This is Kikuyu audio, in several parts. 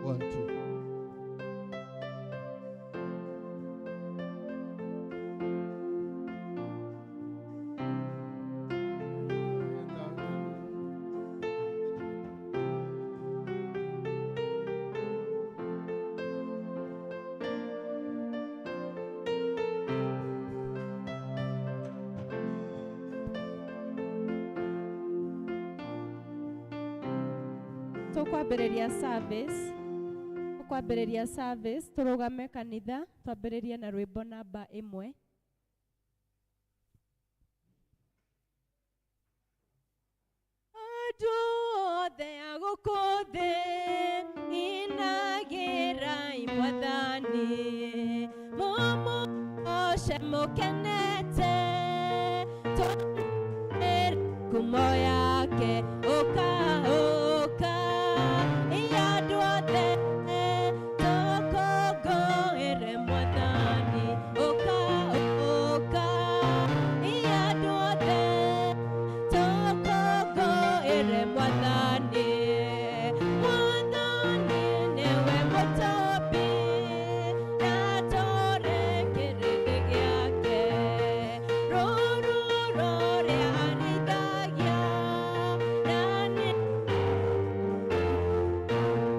1 2. Tũkwambĩrĩria service, tũkwambĩrĩria service, tũrũgame kanitha, twambĩrĩrie na rwĩmbo namba 1. Andũ othe a gũkũ thĩ, inagĩrai Mwathani, mũmũgoce mũkenete, tondũ ngumo yake. Ũka, ũka, andũ othe tũkũngũĩre Mwathani. Ũka, ũka, andũ othe tũkũngũĩre Mwathani. Mwathani nĩwe mũtũmbi, na tũrĩ kĩrĩndĩ gĩake, rũũru rũrĩa arĩithagia, na nĩ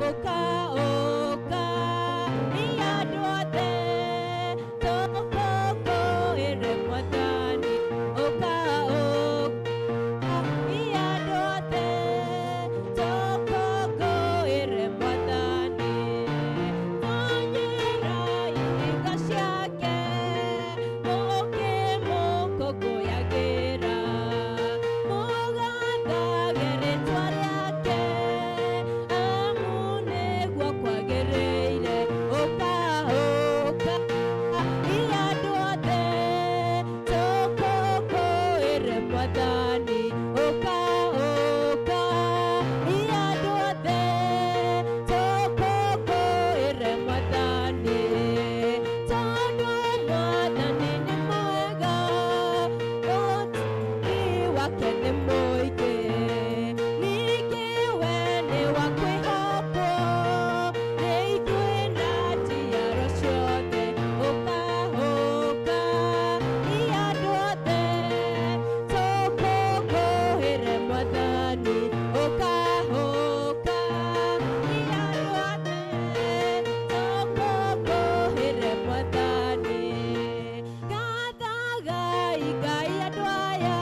ũka, ũka, andũ othe tũkũngũĩre Mwathani. Ũka, ũka, andũ othe tũkũngũĩre Mwathani. Tonyera ihinga ciake, mũkĩmũkũngũyagĩra, mũgathage rĩtwa rĩake, amu nĩguo kwagĩrĩire. Ũka, ũka, andũ othe tũkũngũĩre Mwathani. Ũka, ũka, andũ othe tũkũngũĩre Mwathani. Tondũ Mwathani nĩ mwega, ũtugi wake nĩ mũingĩ, ningĩ we nĩ wa kwĩhokwo nĩ ithuĩ na njiaro ciothe. Ũka, ũka, andũ othe tũkũngũĩre Mwathani. Ũka, ũka, andũ othe tũkũngũĩre Mwathani. Gathagai Ngai andũ aya,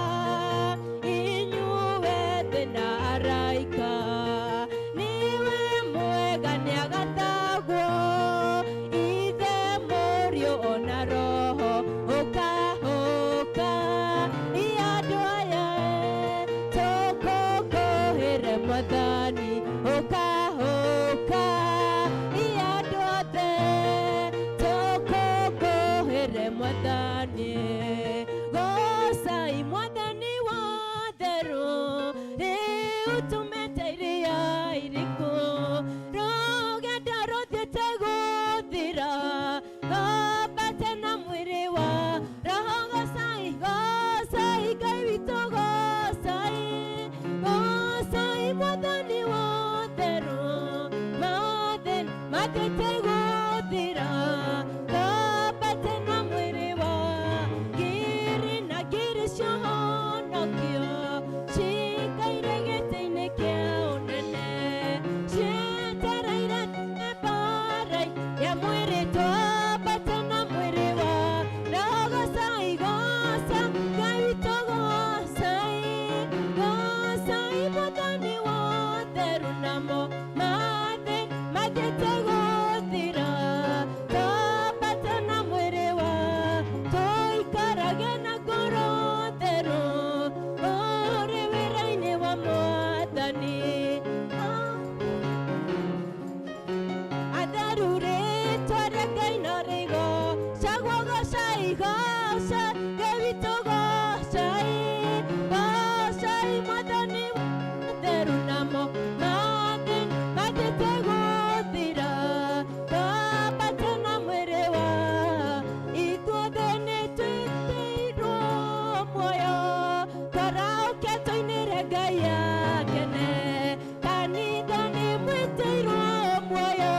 inyuĩ thĩ na araika, nĩwe mwega nĩagathagwo, Ithe, Mũriũ ona Roho. Ũka, ũka, andũ aya tũkũngũĩre Mwathani. Ũka, ũka, andũ othe tũkũngũĩre Mwathani. Gocai Mwathani wa theru, rĩu tumĩte iria iriku, rũgendo rũthiĩte gũthira, twambate na mwĩrĩ wa roho. Gocai, gocai Ngai witũ, gocai, gocai Mwathani wa theru, mathĩna mathiĩte gũthira, twambate na mwĩrĩ wa ngiri na ngiri ciahonokio, cikaire gĩtĩ-inĩ kĩa ũnene, cietereire mbara ya mwĩrĩ, twambate na mwĩrĩ wa roho. Gocai, goca Ngai witũ, gocai, gocai Mwathani wa theru, namo mathĩ mathiĩte gũthira, twambate na mwĩrĩ wa tũikarage na ngoro theru, ũrĩ wĩra-inĩ wa Mwathani. Atheru rĩtwa rĩa Ngai no rĩgocagwo. Gocai, goca Ngai witũ, gocai, gocai Mwathani theru, namo mathĩ mathiĩte gũthira, twambate na mwĩrĩ wa ithuothe nĩ twĩtĩirwo muoyo, twarauke tũinĩre Ngai akene. Kanitha nĩ mwĩtĩirwo muoyo.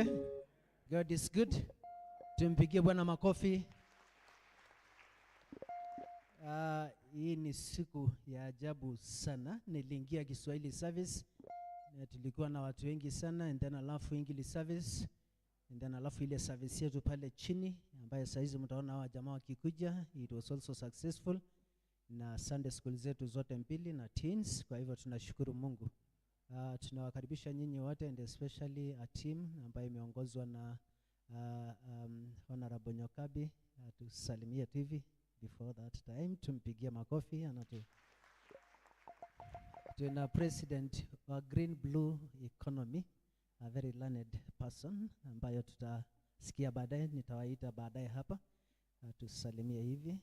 asifiwe. God is good. Tumpigie Bwana makofi. Hii ni siku ya ajabu sana. Niliingia Kiswahili service na tulikuwa na watu wengi sana, and then alafu English service, and then alafu ile service yetu pale chini ambayo saizi mtaona hawa jamaa wakikuja, it was also successful, na Sunday school zetu zote mbili na teens. Kwa hivyo tunashukuru Mungu. Tunawakaribisha nyinyi wote and especially a team ambayo imeongozwa na Honorable Nyokabi. Tusalimie tu hivi before that time, tumpigie makofi anatu. Tuna president wa Green Blue Economy, a very learned person ambayo tutasikia baadaye, nitawaita baadaye hapa. Tusalimie hivi.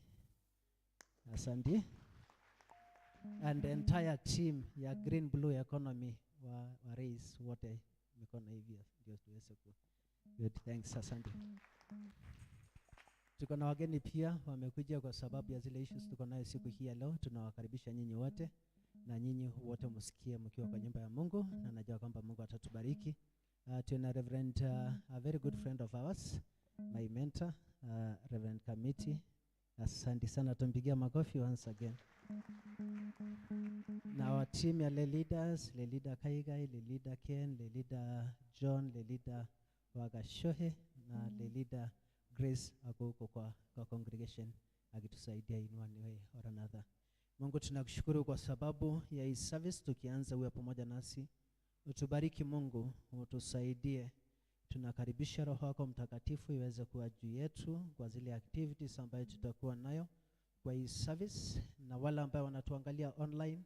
Asante. And the entire team ya Green Blue Economy wa raise wote mikono hivi ndio tuweze ku. Good, thanks, asante. Tuko na wageni pia wamekuja kwa sababu ya zile issues tuko nayo siku hii ya leo. Tunawakaribisha nyinyi wote na nyinyi wote msikie mkiwa kwa nyumba ya Mungu, na najua kwamba Mungu atatubariki. Tuna Reverend, a very good friend of ours, my mentor, Reverend Kamiti. Asante sana, tumpigia makofi once again. Na our team ya lay leaders, lay leader Kaigai, lay leader Ken, lay leader John, lay leader Wagashohe na lay leader Grace ako huko kwa congregation akitusaidia in one way or another. Mungu, tunakushukuru kwa sababu ya hii service, tukianza uwe pamoja nasi. Utubariki Mungu, utusaidie. Tunakaribisha Roho wako Mtakatifu iweze kuwa juu yetu kwa zile activities ambayo tutakuwa nayo kwa hii service, na wale ambao wanatuangalia online,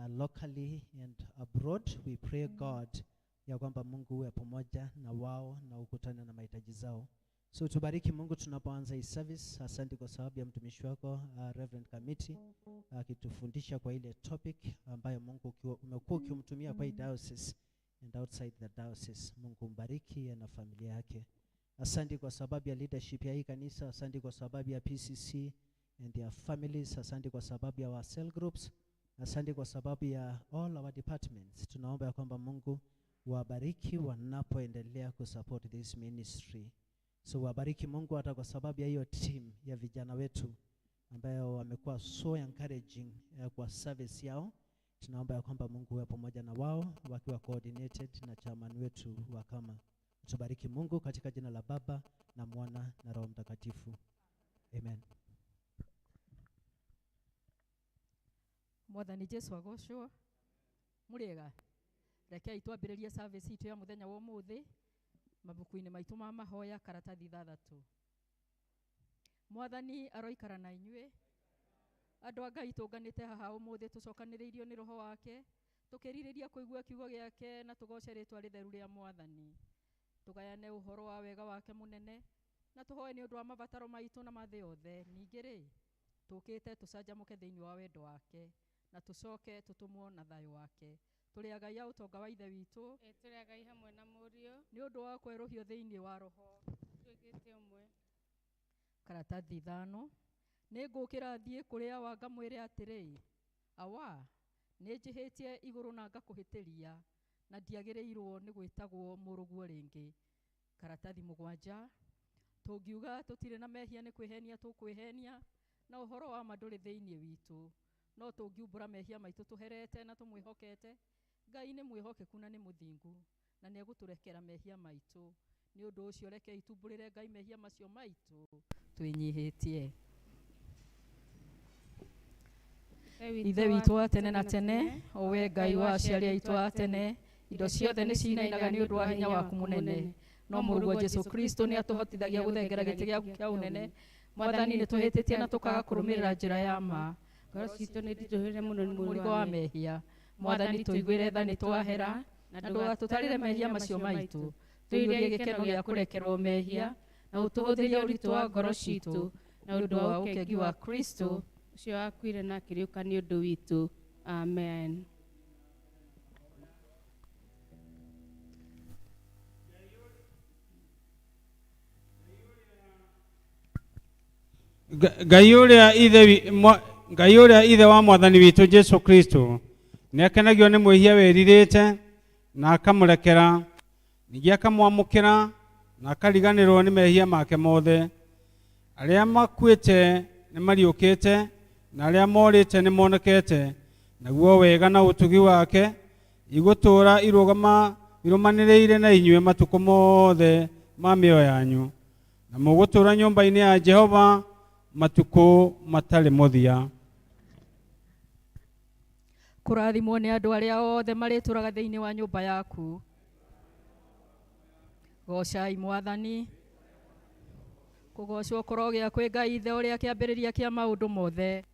locally and abroad, we pray God ya kwamba Mungu uwe pamoja na wao na ukutane na mahitaji zao. So tubariki Mungu tunapoanza hii service. Asante kwa sababu ya mtumishi wako Reverend Kamiti akitufundisha kwa ile topic ambayo Mungu umekuwa ukimtumia kwa hii diocese and outside the diocese. Mungu mbariki yeye na familia yake. Asante kwa sababu ya leadership ya hii kanisa, asante kwa sababu ya PCC and their families, asante kwa sababu ya our cell groups, asante kwa sababu ya all our departments. Tunaomba ya kwamba Mungu wabariki wanapoendelea kusupport this ministry. So wabariki Mungu hata kwa sababu ya hiyo team ya vijana wetu ambayo wamekuwa so encouraging kwa service yao. Tunaomba ya kwamba Mungu uwe pamoja na wao wakiwa coordinated na chairman wetu wa kama. Tubariki Mungu katika jina la Baba na Mwana na Roho Mtakatifu. Amen. Mwathani Jesu agocwo. Mũrĩega, rekei twambĩrĩrie service itũ ya mũthenya wa ũmũthĩ mabuku-inĩ maitũ ma mahoya karatathi 6. Mwathani aroikara na inyuĩ. Andũ a Ngai tũnganĩte haha ũmũthĩ tũcokanĩrĩirio nĩ Roho wake, tũkĩrirĩria kũigua kiugo gĩake na tũgoce rĩtwa rĩtheru rĩa Mwathani. Tũgayane ũhoro wa wega wake mũnene na tũhoe nĩ ũndũ wa mabataro maitũ na ma thĩ yothe. Ningĩ rĩ, tũkĩte tũcanjamũke thĩinĩ wa wendo wake na tũcoke tũtũmwo na thayũ wake. Tũrĩ agai a ũtonga wa Ithe witũ. Tũrĩ agai hamwe na Mũriũ. Nĩ ũndũ wa kwerũhio thĩinĩ wa Roho. Tuĩkĩte ũmwe. Karatathi 5. Nĩ ngũkĩra thiĩ kũrĩ awa ngamwĩre atĩrĩ, awa, nĩ njĩhĩtie igũrũ na ngakũhĩtĩria, na ndiagĩrĩirwo nĩ gwĩtagwo mũrũguo rĩngĩ. Karatathi 7. Tũngiuga tũtirĩ na mehia nĩ kwĩhenia tũkwĩhenia, na ũhoro wa ma ndũrĩ thĩinĩ witũ. No tũngiumbũra mehia maitũ tũherete na tũmwĩhokete, Ngai nĩ mwĩhokeku na nĩ mũthingu, na nĩ egũtũrekera mehia maitũ. Nĩ ũndũ ũcio rekei tumbũrĩre Ngai mehia macio maitũ twĩnyihĩtie. Ithe witũ wa tene na tene, o we Ngai wa aciari aitũ a tene, indo ciothe nĩ cinainaga nĩ ũndũ wa hinya waku mũnene. No mũrũguo Jesu Kristo nĩ atũhotithagia gũthengera gĩtĩ gĩaku kĩa ũnene. Mwathani, nĩ tũhĩtĩtie na tũkaga kũrũmĩrĩra njĩra ya ma. Ngoro citũ nĩ nditũhĩre mũno nĩ mũrigo wa mehia. Mwathani, tũiguĩre tha nĩ twahera, na ndũgatũtarĩre mehia macio maitũ. Tũiyũrie gĩkeno gĩa kũrekerwo mehia, na ũtũhũthĩrie ũritũ wa ngoro citũ, na ũndũ wa ũkengi wa Kristo ũcio wakuire na akĩriũka nĩ ũndũ witũ. Amen. Ngai ũrĩa ithe Ngai ũrĩa ithe wa Mwathani witũ Jesu Kristo nĩ akenagio nĩ mwĩhia wĩrirĩte na akamũrekera. Ningĩ akamwamũkĩra na akariganĩrwo nĩ mehia make mothe. Arĩa makuĩte nĩ mariũkĩte na arĩa morĩte nĩ monekete, naguo wega na ũtugi wake igũtũũra irũgama irũmanĩrĩire na inyuĩ matukũ mothe ma mĩoyo yanyu, na mũgũtũũra nyũmba-inĩ ya Jehova matukũ matarĩ mũthia. Kũrathimwo nĩ andũ arĩa othe marĩtũũraga thĩinĩ wa nyũmba yaku. Goocai Mwathani. Kũgoocwo kũrogĩa kwĩ Ngai Ithe ũrĩa kĩambĩrĩria kĩa maũndũ mothe.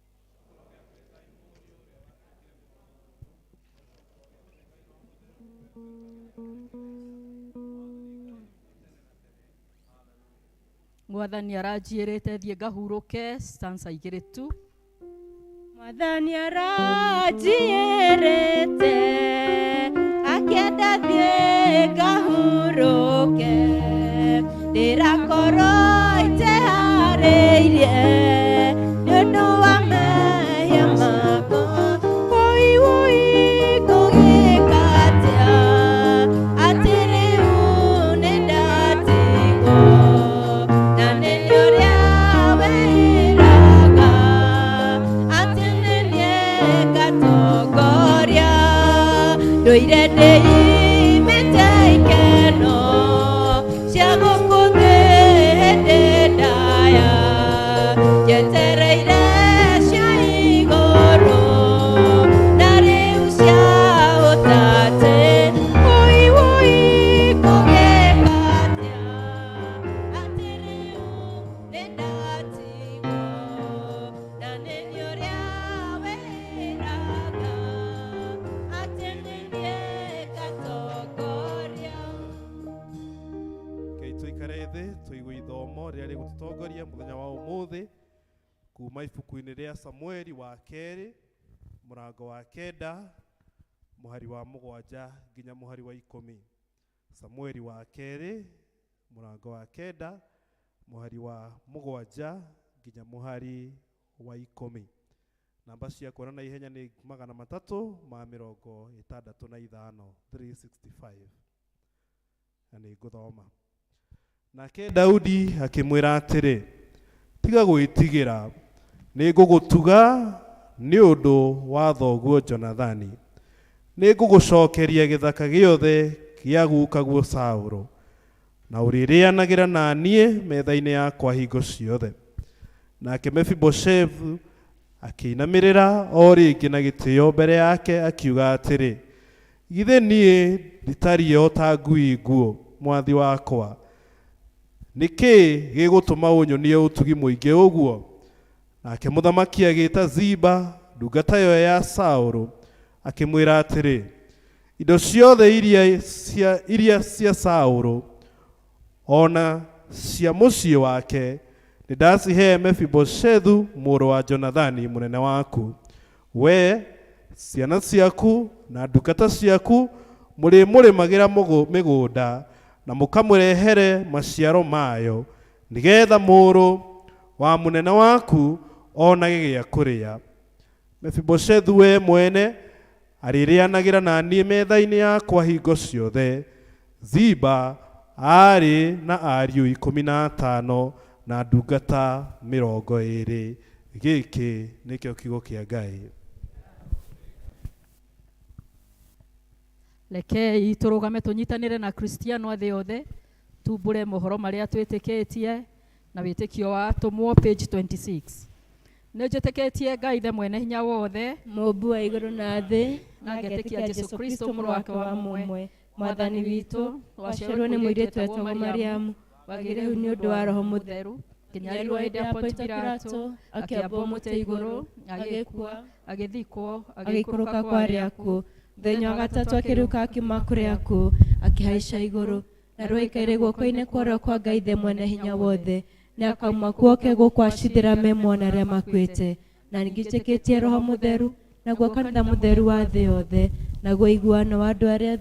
Mwathani aranjĩrĩte thiĩ ngahurũke stanza igĩrĩ tu. Mwathani aranjĩrĩte akĩenda thiĩ ngahurũke, ndĩrakorwo iteharĩirie nĩ ũndũ wa mehia makwa. Wũi wũi ngũgĩka atĩa atĩ rĩu nĩndatigwo, na nĩ ũrĩa wĩraga atĩ nĩ niĩ ngatongoria, ndũire ndĩimĩte ikeno cia gũkũ thĩ hĩndĩ ndaya, njetereire cia igũrũ na rĩu cia ũtate. Wũi wũi ngũgĩka atĩa atĩ rĩu nĩndatigwo, na nĩ niĩ ũrĩa wĩraga atĩ nĩ niĩ ngatongoria. Rekei tũikare thĩ tũigue ithomo rĩrĩa rĩgũtũtongoria mũthenya wa ũmũthĩ kuma ibuku-inĩ rĩa Samueli wa kerĩ mũrango wa 9 mũhari wa 7 nginya mũhari wa 10. Samueli wa kerĩ mũrango wa 9 mũhari wa 7 nginya mũhari wa 10. Namba cia kuona na ihenya nĩ 365, 365, na nĩ ngũthoma. Nake Daudi akĩmwĩra atĩrĩ, tiga gwĩtigĩra, nĩ ngũgũtuga nĩ ũndũ wa thoguo Jonathani. Nĩ ngũgũcokeria gĩthaka gĩothe kĩa gukaguo Saũlũ, na ũrĩrĩanagĩra na niĩ metha-inĩ yakwa hingo ciothe. Nake Mefiboshethu akĩinamĩrĩra o rĩngĩ na gĩtĩo mbere yake akiuga atĩrĩ, githĩ niĩ nditariĩ o ta ngui nguũ, mwathi wakwa? Nĩkĩ gĩgũtũma ũnyonie ũtugi mũingĩ ũguo? Nake mũthamaki agĩĩta Ziba, ndungata ĩyo ya Saũlũ, akĩmwĩra atĩrĩ, indo ciothe iria cia Saũlũ ona cia mũciĩ wake nĩndacihee Mefiboshethu mũrũ wa Jonathani mũnene waku. We, ciana ciaku na ndungata ciaku mũrĩmũrĩmagĩra mĩgũnda na mũkamũrehere maciaro mayo, nĩgetha mũrũ wa mũnene waku onage gĩa kũrĩa. Mefiboshethu we mwene arĩrĩanagĩra na niĩ metha-inĩ yakwa hingo ciothe. Ziba aarĩ na ariũ 15 na ndungata 20. Gĩkĩ nĩkĩo kiugo kĩa Ngai. Rekei tũrũgame tũnyitanĩre na Kristiano a thĩ yothe, tumbũre mohoro marĩa twĩtĩkĩtie na wĩtĩkio wa atũmwo, page 26. Nĩ njĩtĩkĩtie Ngai Ithe mwene hinya wothe, mũũmbi wa igũrũ na thĩ, na ngetĩkia Jesũ Kristo mũrũ wake wa mũmwe, Mwathani witũ, waciarirwo nĩ mũirĩtu wetagwo Mariamu, wagĩire ihu nĩ ũndũ wa Roho Mũtheru, nginyarirwo hĩndĩ ya Pontio Pilato, akĩambwo mũtĩ igũrũ, agĩkua, agĩthikwo, agĩikũrũka kwa arĩa akuũ. Mũthenya wa gatatũ akĩriũka akiuma kũrĩ akuũ, akĩhaica igũrũ, na rĩu aikaire guoko-inĩ kwa ũrĩo kwa Ngai Ithe mwene hinya wothe. Nĩ akauma kuo oke gũkũ acithĩra me muoyo na arĩa makuĩte. Na ningĩ njĩtĩkĩtie Roho Mũtheru, naguo kanitha mũtheru wa thĩ yothe, naguo ũiguano wa andũ arĩa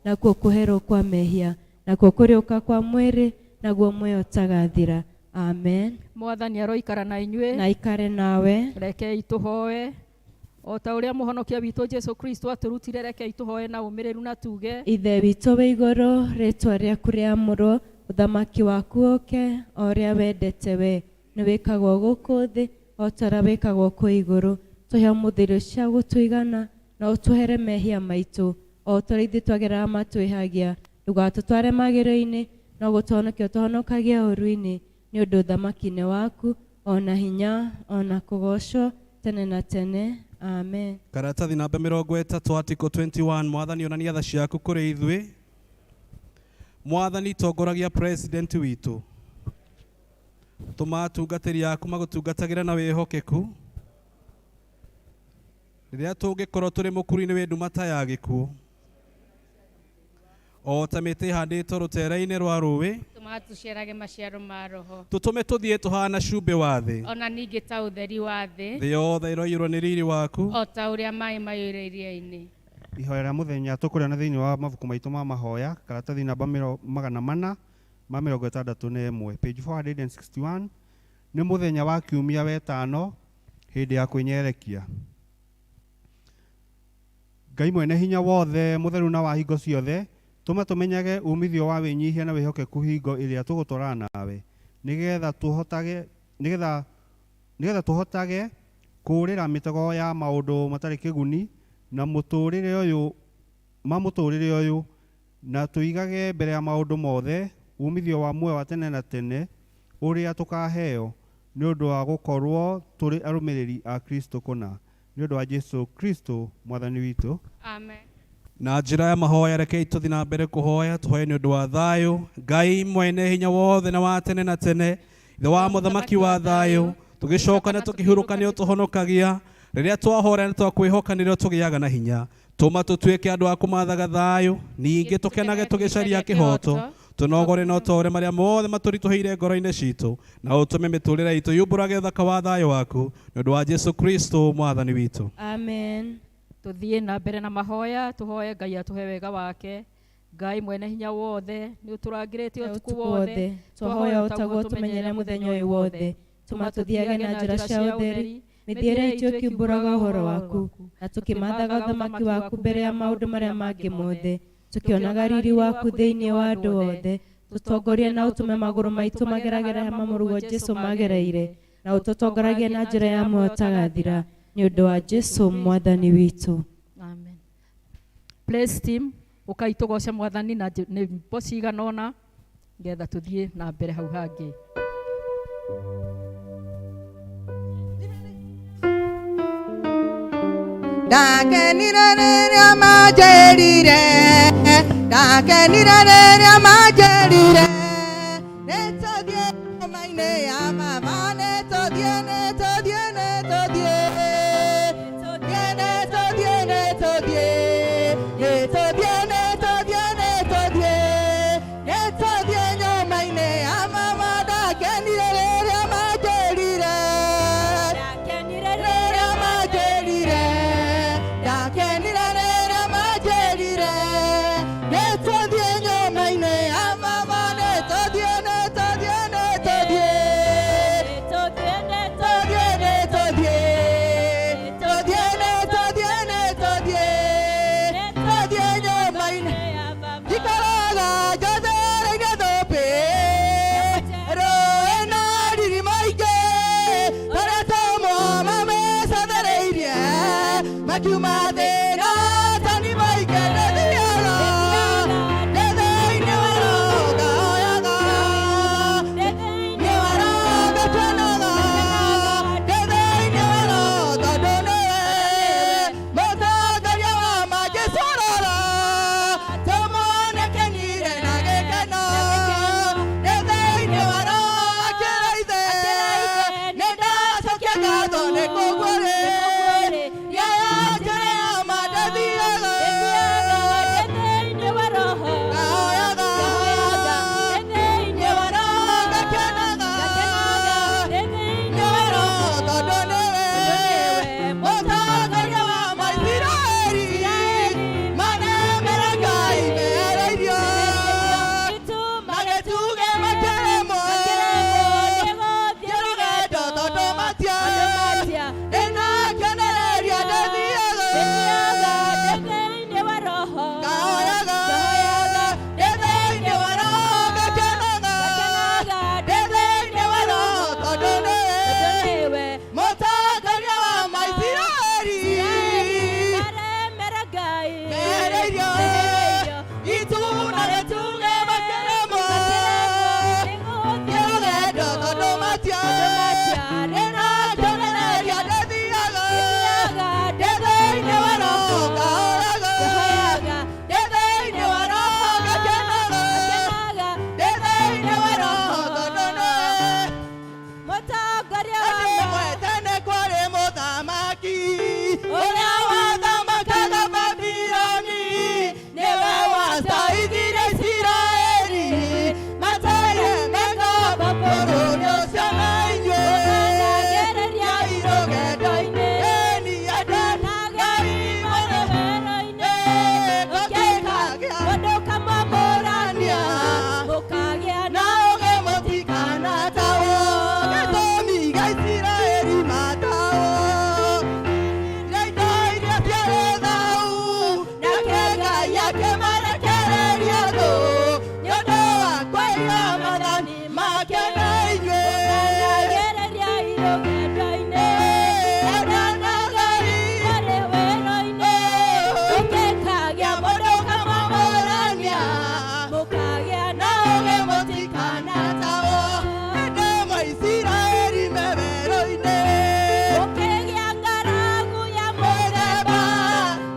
nakuo kũherwo kwa mehia, nakuo kũriũka kwa mwĩrĩ, naguo muoyo ũtagathira. Amen. Mwathani aroikara na inyuĩ. Na aikare nawe. Rekei tũhoe. O ta ũrĩa mũhonokia witũ Jesu Kristo atũrutire, rekei tũhoe na ũmĩrĩru na tuge. Ithe witũ wĩ igũrũ, rĩtwa rĩaku rĩamũrwo, ũthamaki waku ũke, o ũrĩa wendete we nĩ wĩkagwo gũkũ thĩ o ta ũrĩa wĩkagwo kũu igũrũ. Tũhe ũmũthĩ irio cia gũtũigana, na ũtũhere mehia maitũ o ta ũrĩa ithuĩ twageraga matwĩhagia. Ndũgatũtware magĩro-inĩ, no gũtũhonokia ũtũhonokagie ũũru-inĩ, nĩ ũndũ ũthamaki nĩ waku, ona hinya, ona kũgoocwo tene na tene. Amen. Karatathi namba 30, article 21. Mwathani, onania tha ciaku kũrĩ ithuĩ. Mwathani, tongoragia president witũ, tũma atungatĩri aku magũtungatagĩra na wĩhokeku rĩrĩa tũngĩkorwo tũrĩ mũkuru-inĩ wĩ nduma ta ya gĩkuũ, o ta mĩtĩ ĩhandĩtwo rũtere-inĩ rwa rũĩ. Tũma tũciarage maciaro ma Roho. Tũtũme tũthiĩ tũhana cumbĩ wa thĩ. Ona ningĩ ta ũtheri wa thĩ. Thĩ yothe ĩroiyũrwo nĩ riri waku. O ta ũrĩa maĩ maiyũire iria-inĩ. Ihoya rĩa mũthenya tũkũrĩona thĩinĩ wa mabuku maitũ ma mahoya, karatathi namba 461, page 461. Nĩ mũthenya wa kiumia wetano, hĩndĩ ya kwĩnyerekia. Ngai mwene hinya wothe, mũtheru na wa hingo ciothe, tũma tũmenyage umithio wa wĩnyihia na wĩhokeku hingo ĩrĩa tũgũtwarana nawe, nĩgetha tũhotage kũũrĩra mĩtego ya maũndũ matarĩ kĩguni na mũtũrĩre ũyũ ma mũtũrĩre ũyũ, na tũigage mbere ya maũndũ mothe umithio wa muoyo wa tene na tene ũrĩa tũkaheo nĩ ũndũ wa gũkorwo tũrĩ arũmĩrĩri a Kristo kũna, nĩ ũndũ wa Jesu Kristo mwathani witũ. Amen. Na njĩra ya mahoya, rekei tũthiĩ na mbere kũhoya. Tũhoye nĩ ũndũ wa thayũ. Ngai mwene hinya wothe na wa tene na tene, ithe wa mũthamaki wa thayũ, tũgĩcoka na tũkĩhurũka nĩ ũtũhonokagia. Rĩrĩa twahora na twakwĩhoka, nĩrĩo tũgĩaga na hinya. Tũma tũtuĩke andũ a kũmathaga thayũ, ningĩ tũkenage tũgĩcaria kĩhoto. Tũnogore na ũtore marĩa mothe matũritũhĩire ngoro-inĩ citũ, na ũtũme mĩtũrĩre itũ yumbũrage ũthaka wa thayũ waku, nĩ ũndũ wa Jesu Kristo mwathani witũ. Amen. Tuthiĩ na mbere na mahoya, tũhoe Ngai atũhe wega wake. Ngai mwene hinya wothe, nĩ ũtũrangĩrĩte ũtukũ wothe. Twahoya ũtaguo tũmenyere mũthenya ũyũ wothe. Tũma tũthiage na njĩra cia ũtheri, mĩthiĩre itũ ĩkiumbũraga ũhoro waku, na tũkĩmathaga ũthamaki waku mbere ya maũndũ marĩa mangĩ mothe, tũkĩonaga riri waku thĩinĩ wa andũ othe. Tũtongorie na ũtũme magũrũ maitũ mageragere hama mũrugo Jesu magereire, na ũtũtongoragie na njĩra ya muoyo ũtagathira, nĩ ũndũ wa Jesu mwathani witũ. Amen. Praise team, ũkai tũgoce mwathani na nyĩmbo cigana ũna, ngetha tũthiĩ na mbere hau hangĩ. Ndakenire rĩrĩa manjĩrire, ndakenire rĩrĩa manjĩrire, nĩtũthiĩ nyũmba-inĩ ya baba, nĩtũthiĩ, nĩtũthiĩ, nĩtũthiĩ, nĩtũthiĩ, nĩtũthiĩ, nĩtũthiĩ, nĩtũthiĩ, nĩtũthiĩ, nĩtũthiĩ, nĩtũthiĩ nyũmba-inĩ ya baba. Ndakenire rĩrĩa manjĩrire, ndakenire rĩrĩa manjĩrire, ndakenire rĩrĩa manjĩrire, nĩtũthiĩ nyũmba-inĩ ya baba, nĩtũthiĩ, nĩtũthiĩ, nĩtũthiĩ, nĩtũthiĩ, nĩtũthiĩ, nĩtũthiĩ, nĩtũthiĩ, nĩtũthiĩ, nĩtũthiĩ nyũmba-inĩ. Njikaraga njothereire thũmbĩ, rũĩ na riri maingĩ, arĩa atũmwo mamĩcathĩrĩirie makiuma thĩna tani maingĩ. Ndĩthiaga ndĩ thĩinĩ wa Roho ngahoyaga, thĩinĩ wa Roho ngatuanaga, ndĩ thĩinĩ wa Roho, tondũ nĩwe mũtongoria wa ma. Jesũ rora tũmuonekanire na gĩkeno, ndĩ thĩinĩ wa Roho akĩra ithe, nĩ ndacokia ngatho nĩ kũguo rĩ. Mwathani makena inyuĩ. Mũkanagereria rũgendo-inĩ, endanagai mũrĩ wĩra-inĩ. Ũngĩkagĩa mũndũ ũkamwamũrania, mũkagĩa na ũũgĩ mũtikanatahwo. Hĩndĩ ĩmwe Isiraeli me werũ-inĩ. Ũkĩgĩa ng'aragu ya mũthemba,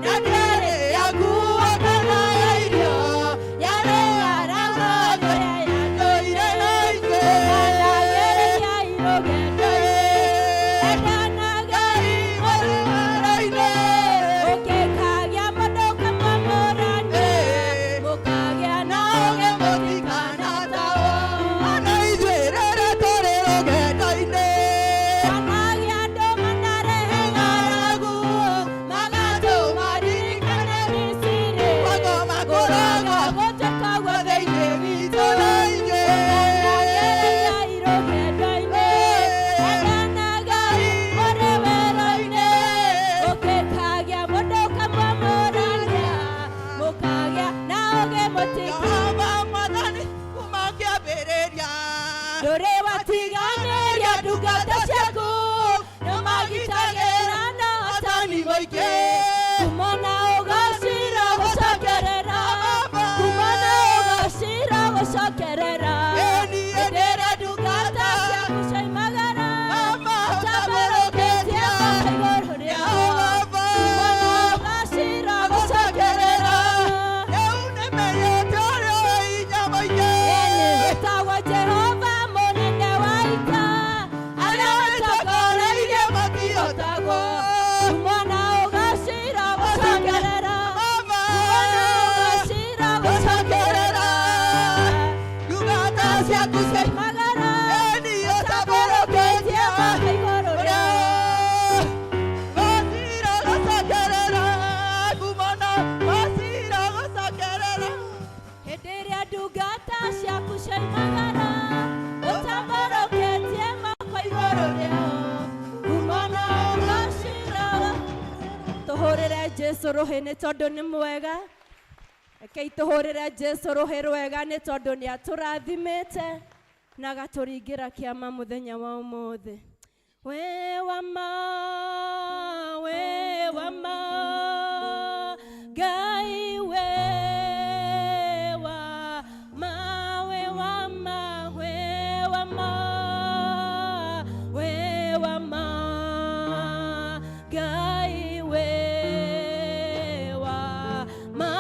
na ndĩarĩ ya nguo kana ya irio, yarĩ ng'aragu ĩrĩa ndũire na ithuĩ. Mũkanagereria rũgendo-inĩ, endanagai mũrĩ wĩra-inĩ. Ũngĩkagĩa mũndũ ũkamwamũrania, mũkagĩa na ũũgĩ mũtikanatahwo. Ona ithuĩ rĩrĩa tũrĩ rũgendo-inĩ. Kwanagĩa andũ manarehe ng'aragu, magatũma ndirikane Misiri. Kwagoma Kũroga kũroga gũtuĩka guo thĩinĩ witũ na inyuĩ. Mũkanagereria rũgendo-inĩ, endanagai mũrĩ wĩra-inĩ. Ũngĩkagĩa mũndũ ũkamwamũrania, mũkagĩa na ũũgĩ mũtikanatahwo. Jehova Mwathani kuma kĩambĩrĩria. Ndũrĩ watiganĩria ndungata ciaku, nĩmagitagĩra na Atani ũhotani mũingĩ. Kumana ũgacira gũcokerera, kumana ũgacira gũcokerera. Ĩni Hĩndĩ ĩrĩa ndungata ciaku cioimagara, Mama, ũtambũrũkĩtie moko igũrũ rĩao. Kumana ũgacira gũcokerera. Rĩu nĩmenyete ũrĩa wĩ hinya mũingĩ. Ĩni wĩtagwo Jehova mũnene wa ita, arĩa matongoreirie matihotagwo. Kumana ũgacira gũcokerera, Mama, kumana ũgacira gũcokerera. ndungata ciaku Cioimagara, Ĩni ũtambũrũkĩtie ũtambũrũkĩtie moko igũrũ rĩao. Masira gũcokerera, kumana masira gũcokerera. Hĩndĩ ĩrĩa ndungata ciaku cioimagara, ũtambũrũkĩtie moko igũrũ rĩao. Kumana ũgacira. Tũhũrĩre Jesũ rũhĩ nĩ tondũ nĩ mwega. Rekei tũhũrĩre Jesũ rũhĩ rwega nĩ tondũ nĩ atũrathimĩte na agatũringĩra kĩama mũthenya wa ũmũthĩ. We wama, we wama, Ngai we wama, we wama, we wama, we wama, Ngai we wama,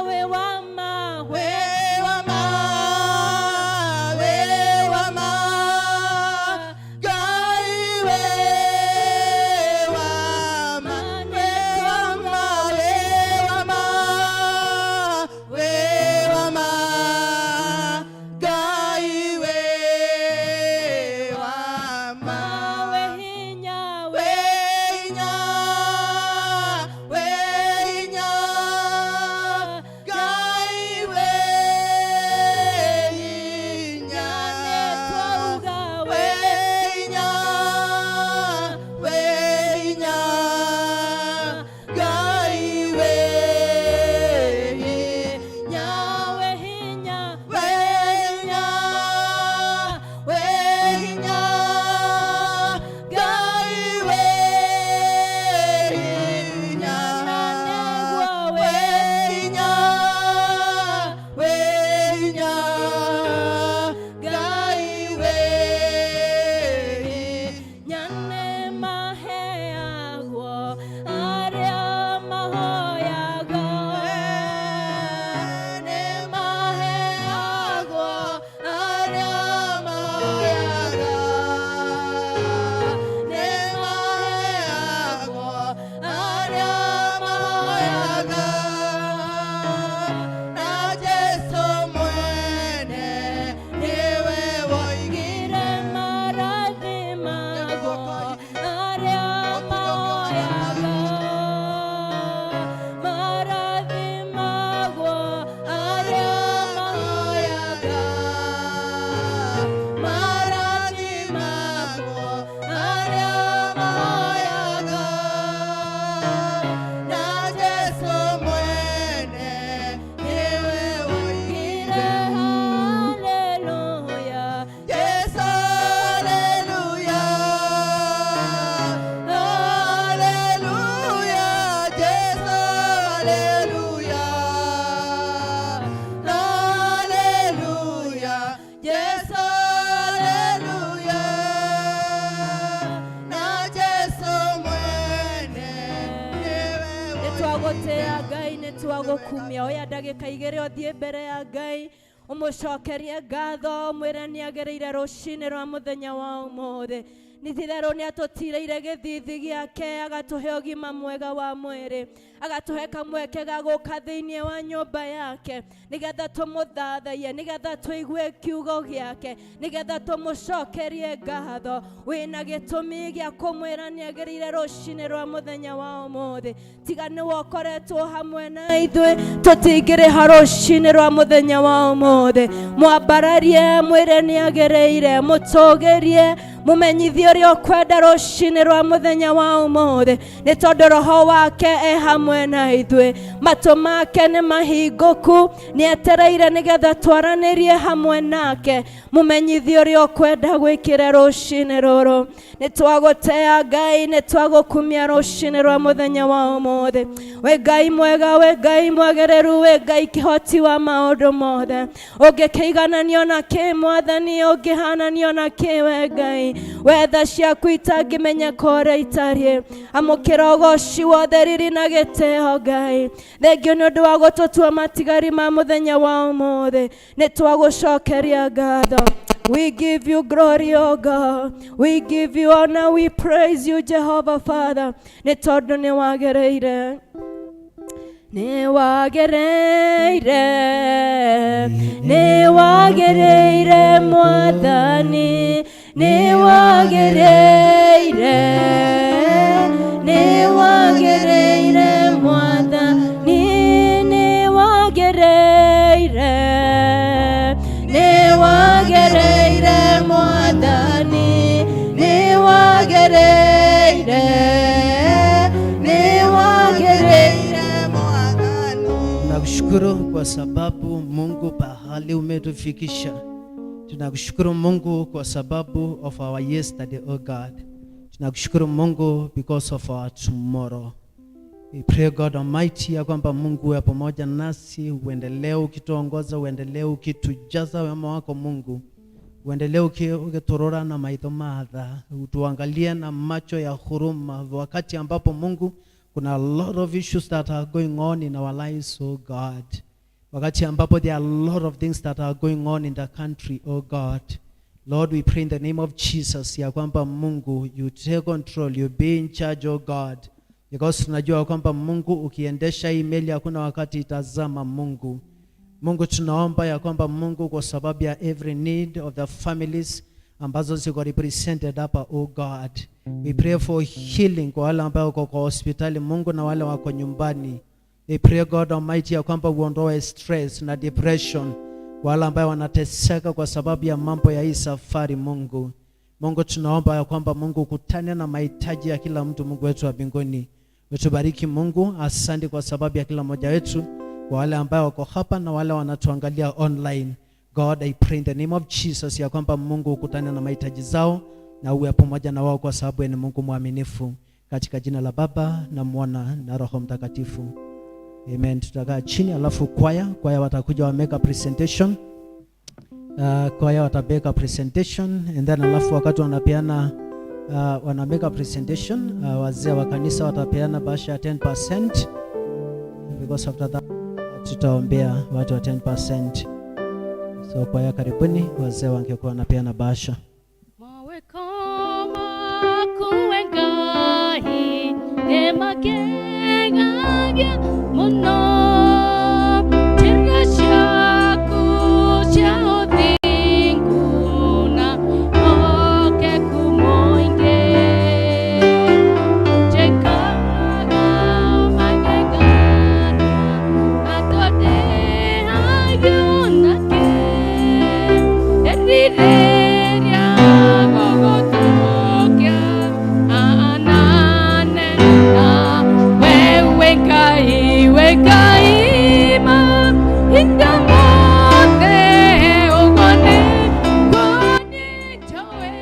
we wama, we We wama, we wama, Ngai we wama. Jesu haleluya na Jesu mwene niwe Nĩ twagũtĩa Ngai, nĩ twagũkumia. Oya ndagĩka igĩrĩ ũthiĩ mbere ya Ngai, ũmũcokerie ngatho, ũmwĩre nĩ agĩrĩire rũcinĩ rwa mũthenya wa ũmũthĩ. Nĩ itherũ nĩ atũtirĩire gĩthithi gĩake, agatũhe ũgima mwega wa mwĩrĩ, agatũhe kamweke ga gũka thĩinĩ wa nyũmba yake, nĩgetha tũmũthathaiye, nĩgetha tũigue kiugo gĩake, nĩgetha tũmũcokerie ngatho. Wĩna gĩtũmi gĩa kũmwĩra nĩ agĩrĩire rũcinĩ rwa mũthenya wa ũmũthĩ. Tiga nĩwe ũkoretwo hamwe na ithuĩ, tũtingĩrĩha rũcinĩ rwa mũthenya wa ũmũthĩ. Mwambararie, mwĩre nĩ agĩrĩire, mũtũgĩrie, mũmenyithie ũrĩa ũkwenda rũcinĩ rwa mũthenya wa ũmũthĩ, nĩ tondũ roho wake e hamwe na ithuĩ. Matũ make nĩ mahingũku, nĩ etereire nĩgetha twaranĩrie hamwe nake. Mũmenyithie ũrĩa ũkwenda gwĩkĩre rũcinĩ rũrũ. Nĩ twagũtea Ngai, nĩ twagũkumia rũcinĩ rwa mũthenya wa ũmũthĩ. We Ngai mwega, we Ngai mwagĩrĩru, we Ngai kĩhoti wa maũndũ mothe. Ũngĩkĩigananio na kĩ Mwathani, ũngĩhananio na kĩ we Ngai? Wetha ciaku itangĩmenyeka ũrĩa itariĩ. Amũkĩra ũgoci wothe, riri na gĩtĩo Ngai. Thengiũ nĩ ũndũ wa gũtũtua matigari ma mũthenya wa ũmũthĩ. Nĩ twagũcokeria ngatho. We give you glory, O God. We give you honor. We praise you, Jehovah Father. Nĩ tondũ nĩ wagĩrĩire. Nĩ wagĩrĩire, nĩ wagĩrĩire Mwathani, nĩ wagĩrĩire, nĩ wagĩrĩire Mwathani, nĩ wagĩrĩire, nĩ wagĩrĩire Mwathani, nĩ wagĩrĩire, nĩ wagĩrĩire Mwathani. Tunakushukuru kwa sababu Mungu pahali umetufikisha. Tunakushukuru Mungu kwa sababu of our yesterday, oh God. Tunakushukuru Mungu because of our tomorrow. We pray God Almighty ya kwamba Mungu uwe pamoja nasi, uendelee ukituongoza, uendelee ukitujaza wema wako Mungu, uendelee ukiturora na maitho matha, utuangalie na macho ya huruma, wakati ambapo Mungu kuna a lot of issues that are going on in our lives, oh God. Wakati ambapo there are a lot of things that are going on in the country, oh God. Lord, we pray in the name of Jesus ya kwamba Mungu, you take control, you be in charge, oh God. Because tunajua kwamba Mungu ukiendesha hii meli hakuna wakati itazama Mungu. Mungu tunaomba ya kwamba Mungu kwa sababu ya every need of the families ambazo ziko represented hapa, oh God. We pray for healing kwa wale ambao wako kwa hospitali Mungu na wale wako nyumbani. We pray God Almighty ya kwamba uondoe stress na depression kwa wale ambao wanateseka kwa sababu ya mambo ya hii safari Mungu. Mungu tunaomba ya kwamba Mungu ukutane na mahitaji ya kila mtu, Mungu wetu wa mbinguni. Utubariki Mungu, asante kwa sababu ya kila mmoja wetu, kwa wale ambao wako hapa na wale wanatuangalia online. God, I pray in the name of Jesus ya kwamba Mungu ukutane na mahitaji zao na uwe pamoja na wao kwa sababu ni Mungu mwaminifu. Katika jina la Baba na Mwana na Roho Mtakatifu. Amen. Tutakaa chini alafu kwaya watakuja wa make a presentation. Kwaya watamake presentation and then alafu wakati wanapeana wana make a presentation, wazee wa kanisa watapeana bahasha ya 10% because after that tutaombea watu wa 10%. So kwaya karibuni, wazee wangekuwa wanapeana bahasha. Maweko maku Ngai nĩmakengagia mũno njĩra ciaku cia ũthingu na ũhokeku mũingĩ njĩkaga magegania na tondĩhagio nakĩ erirĩria gũgũtũkia anane na wewe Ngai, we Ngai mahinda mothe ũguo nĩguo njũĩ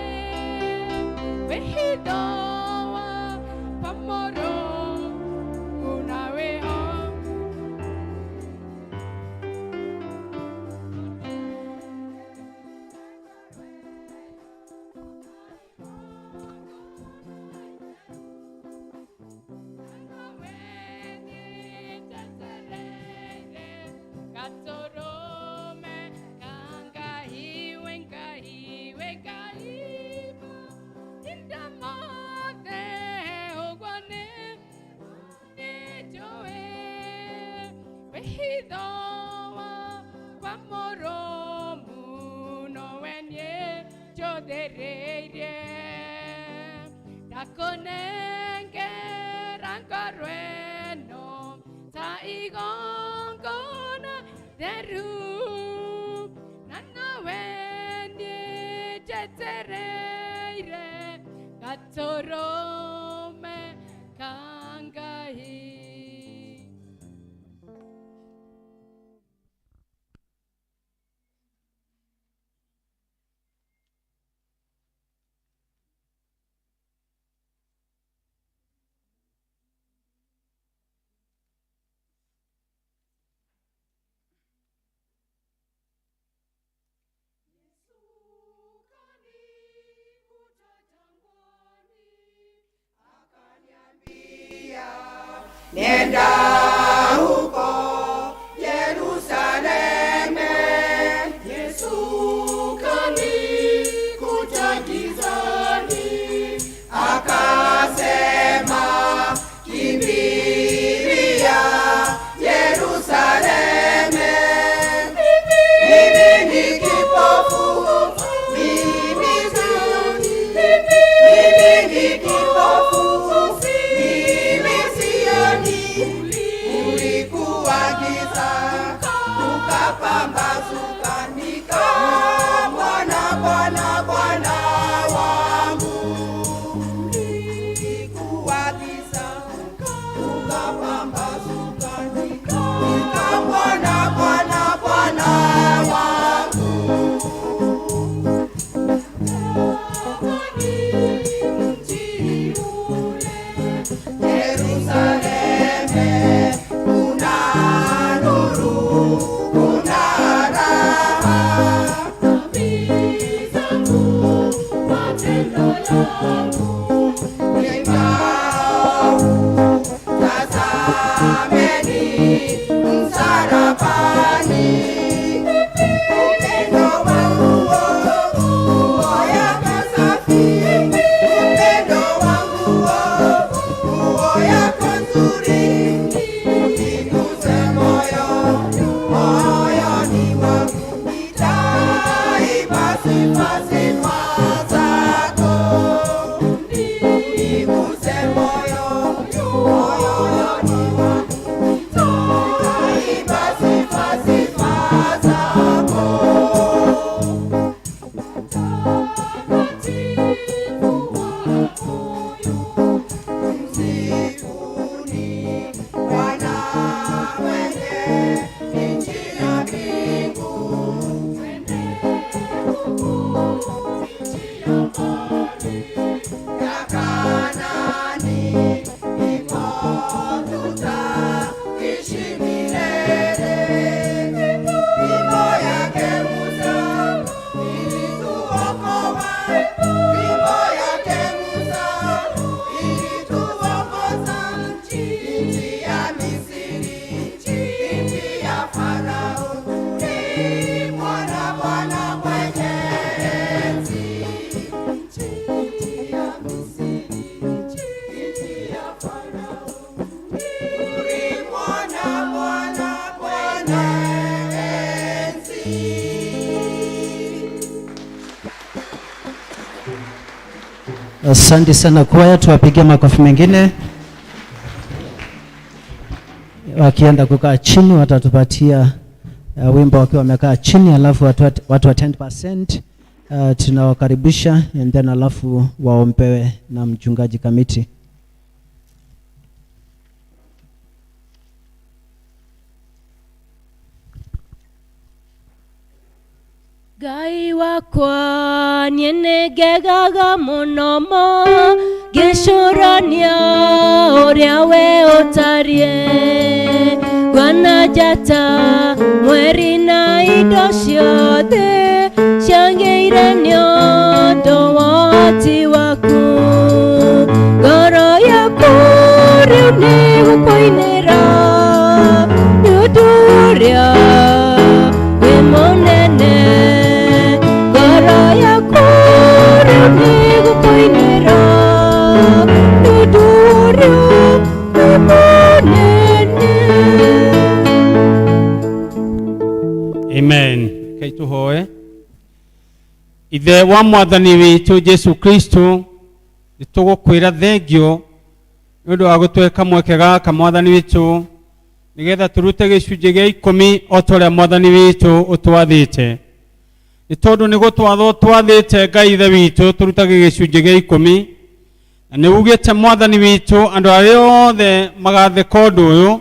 wĩhitho wakwa mũrũmu na wĩho. Wĩhitho wakwa mũrũmu nowe niĩ njũthĩrĩirie. Ndakũnengera ngoro ĩno ta igongona theru, na nowe niĩ njetereire gatũrũme ka Ngai. Nenda huko Yerusaleme, Yesu kanikuta gizani, akasema kimbilia Yerusaleme. Mimi ni kipofu, mimi sioni, mimi ni kipofu, mimi sioni. Kulikuwa giza, kukapambazuka, nikamwona Bwana, Bwana wangu. Kulikuwa giza, kukapambazuka, nikamwona Bwana, Bwana wangu. Yerusaleme, kuna nuru, kuna raha. Dhambi zangu, matendo yangu ni maovu. Tazameni msalabani, upendo wangu nguo yako safi, upendo wangu nguo yako nzuri, uniguse moyo, moyoni mwangu nitaimba sifa, sifa zako. Uniguse moyo, moyoni mwangu nitaimba sifa, sifa zako. Msifuni Bwana mwenye nchi na mbingu. Ya Kanaani imo tutaishi milele. Fimbo yake Musa ilituokoa, fimbo yake Musa ilituongoza nchi ya Misri, nchi ya Farao. Tulimwona Bwana mwenye enzi. Nchi ya Misri, nchi ya Farao. Tulimwona Bwana mwenye enzi. Asante sana kwaya, tuwapigie makofi mengine. Wakienda kukaa chini watatupatia wimbo wakiwa wamekaa chini, alafu watu wa 10% tunawakaribisha and then alafu waombewe na mchungaji Kamiti. Ngai wakwa niĩ nĩngegaga mũno mo ngĩcũrania ũrĩa we ũtariĩ, nguona njata mweri na indo ciothe ciagĩire nĩ ũndũ wa ũhoti waku. Ngoro yaku rĩu nĩgũkũinĩra nĩ ũndũ ũrĩa wĩ mũnene. Ngoro yaku rĩu nĩgũkũinĩra nĩ ũndũ ũrĩa wĩ mũnene. Ithe wa Mwathani witũ Jesu Kristo, nĩ tũgũkwĩra thengio nĩ ũndũ wa gũtũhe kamweke gaka, Mwathani witũ, nĩgetha tũrute gĩcunjĩ gĩa 10 o ta ũrĩa Mwathani witũ ũtwathĩte, nĩ tondũ nĩ gũtwathwo twathĩte Ngai Ithe witũ tũrutage gĩcunjĩ gĩa 10, na nĩ ugĩte, Mwathani witũ, andũ arĩa othe magathĩka ũndũ ũyũ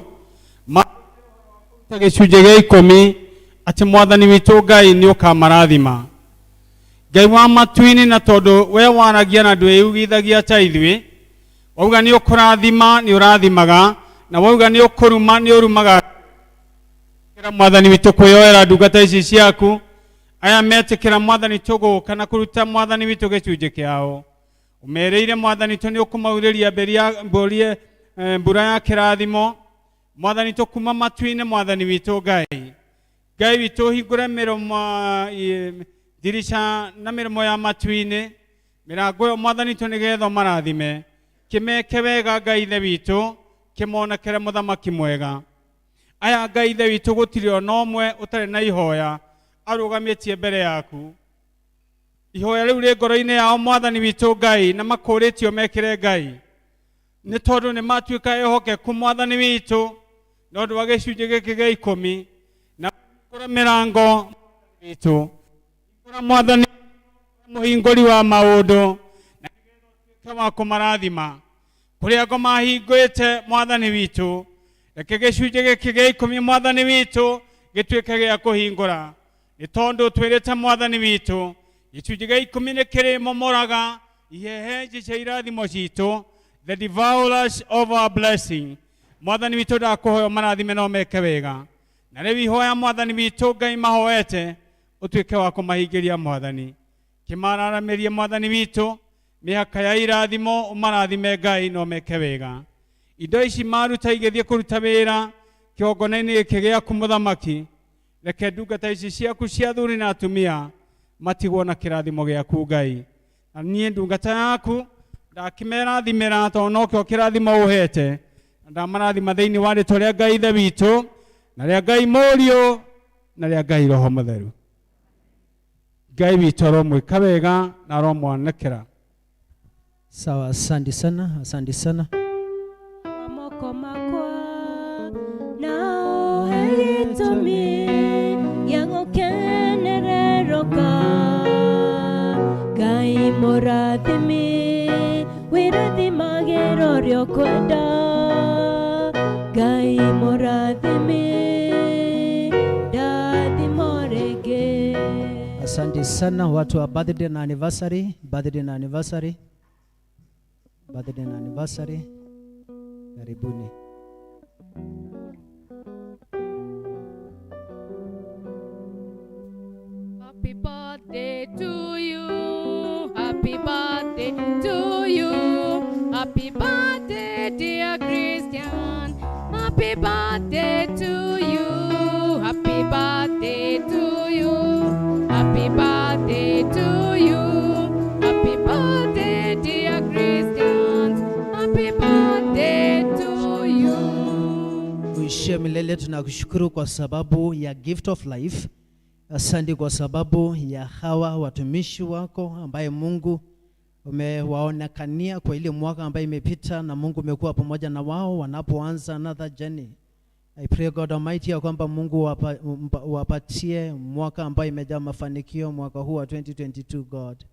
maruta gĩcunjĩ gĩa 10 atĩ Mwathani witũ Ngai nĩ ũkamarathima. Ngai wa matu-inĩ, na tondũ we waragia na ndwĩyugithagia ta ithuĩ, wauga nĩ ũkũrathima nĩ ũrathimaga, na wauga nĩ ũkũruma nĩ ũrumaga. Kĩra Mwathani witũ kwĩyoera ndungata ici ciaku aya metĩkĩra, Mwathani, tũgũka na kũruta, Mwathani witũ, gĩcunjĩ kĩao. Ũmerĩire, Mwathani witũ, nĩ ũkũmaurĩria mbura ya kĩrathimo, Mwathani witũ, kuma matu-inĩ. Mwathani witũ Ngai, Ngai witũ, hingũre mĩromo, ndirica na mĩromo ya matu-inĩ, mĩrango ĩyo, Mwathani witũ, nĩgetha ũmarathime, kĩmeke wega, Ngai Ithe witũ, kĩmonekere mũthamaki mwega. Aya, Ngai Ithe witũ, gũtirĩ ona ũmwe ũtarĩ na ihoya arũgamĩtie mbere yaku. Ihoya rĩu rĩ ngoro-inĩ yao, Mwathani witũ Ngai, na makũrĩtio mekĩre Ngai, nĩ tondũ nĩ matuĩka ehokeku, Mwathani witũ, na ũndũ wa gĩcunjĩ gĩkĩ gĩa 10, na kũra mĩrango witũ, hingũra, Mwathani, mũhingũri wa maũndũ, na nĩgetha ũtuĩke wa kũmarathima kũrĩa ngo mahingũrĩte. Mwathani witũ, reke gĩcunjĩ gĩkĩ gĩa 10, Mwathani witũ, gĩtuĩke gĩa kũhingũra, nĩ tondũ twĩrĩte, Mwathani witũ, gĩcunjĩ gĩa 10 nĩ kĩrĩ momoraga ihehenji cia irathimo citũ, the devourers of our blessing. Mwathani witũ, ndakũhoya marathime no meke wega, na rĩu ihoya, Mwathani witũ Ngai, mahoete ũtuĩke wa kũmahingĩria. Mwathani, kĩmararamĩrie, Mwathani witũ, mĩhaka ya irathimo, ũmarathime, Ngai, no meke wega. Indo ici maruta igĩthiĩ kũruta wĩra kĩgongona-inĩ gĩkĩ gĩaku, mũthamaki, reke ndungata ici ciaku cia athuri na atumia matigwo na kĩrathimo gĩaku, Ngai. Na niĩ ndungata yaku ndakĩmerathimĩra, tondũ nokĩo kĩrathimo ũhete, na ndamarathima thĩinĩ wa rĩtwa rĩa Ngai Ithe witũ, na rĩa Ngai Mũriũ, na rĩa Ngai Roho Mũtheru. Ngai witũ aromwĩka wega na aromwanĩkĩra. Sawa, asante sana, asante sana. Moko makwa na ũhe gĩtũmi gĩa gũkenererũka. Ngai mũrathimi, wĩrathimagĩra ũrĩa ũkwenda. Ngai mũrathimi, ndathimo rĩngĩ. Asante sana watu wa birthday na anniversary, birthday na anniversary, birthday na anniversary. Karibuni. Happy birthday to you. Happy birthday to you. Happy birthday, dear Christian. Happy birthday to you. Happy birthday to you. Happy birthday to you. Happy birthday, dear Christians. Happy birthday to you. Uishie milele, tunakushukuru kwa sababu ya gift of life. Asante kwa sababu ya hawa watumishi wako ambaye Mungu umewaonekania kwa ile mwaka ambayo imepita, na Mungu umekuwa pamoja na wao wanapoanza another journey. I pray, God Almighty, ya kwamba Mungu wapatie mwaka ambayo imejaa mafanikio, mwaka huu wa 2022. God,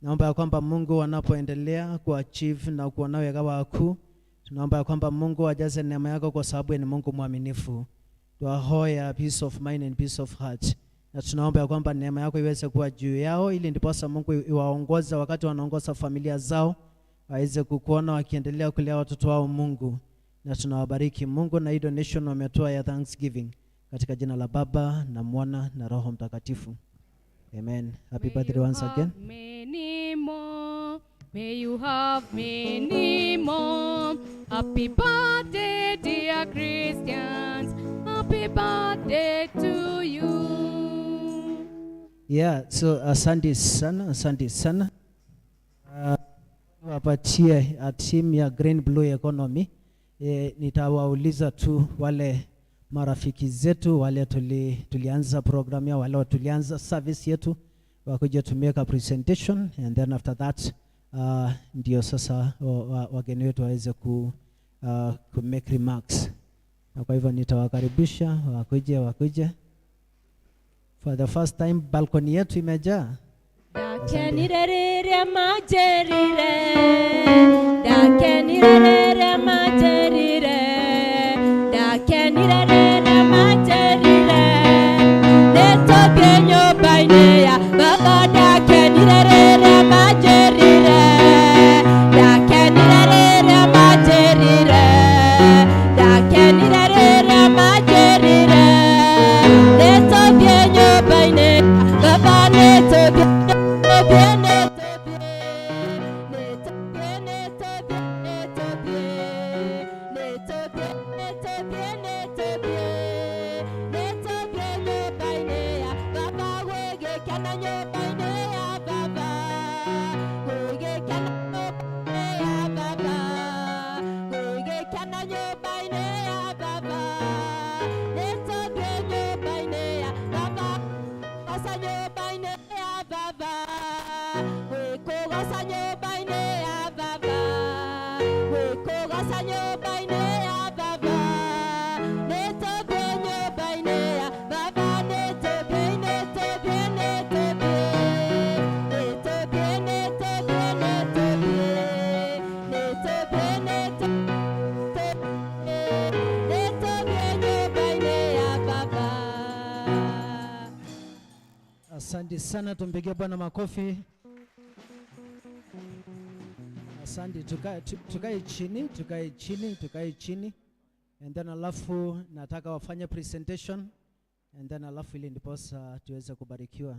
naomba ya kwamba Mungu wanapoendelea kuachieve na kuona wega wakuu, tunaomba ya kwamba Mungu ajaze neema yako kwa sababu yeye ni Mungu mwaminifu. Twahoya peace of mind and peace of heart, na tunaomba ya kwamba neema yako iweze kuwa juu yao, ili ndiposa Mungu iwaongoze wakati wanaongoza familia zao, waweze kukuona wakiendelea kulea watoto wao, Mungu. Na tunawabariki, Mungu, na hii donation wametoa ya Thanksgiving, katika jina la Baba na Mwana na Roho Mtakatifu. Amen. Happy May birthday you once again. have many more. May you have many more. Happy birthday, dear Christians. Happy birthday to you. Yeah, so asante sana, asante sana. Wapatie team ya Green Blue Economy. Nitawauliza tu wale marafiki zetu wale tulianza program ya wale tulianza service yetu. Wakuje to make a presentation and then after that ndio sasa wageni wetu waweze ku make remarks. Na kwa hivyo nitawakaribisha wakuje. For the first time balcony yetu imejaa. Ndakenire rĩrĩa manjĩrire, ndakenire rĩrĩa manjĩrire, ndakenire rĩrĩa manjĩrire, nĩtũthiĩ nyũmba-inĩ ya Baba. Ndakenire rĩrĩa manjĩrire, ndakenire rĩrĩa manjĩrire, ndakenire rĩrĩa manjĩrire, nĩtũthiĩ nyũmba-inĩ ya Baba, nĩtũthiĩ. Asante sana, tumpigie Bwana makofi. Asante, tukae chini, tukae chini, tukae chini. And then alafu nataka wafanye presentation and then alafu ili ndiposa tuweze kubarikiwa.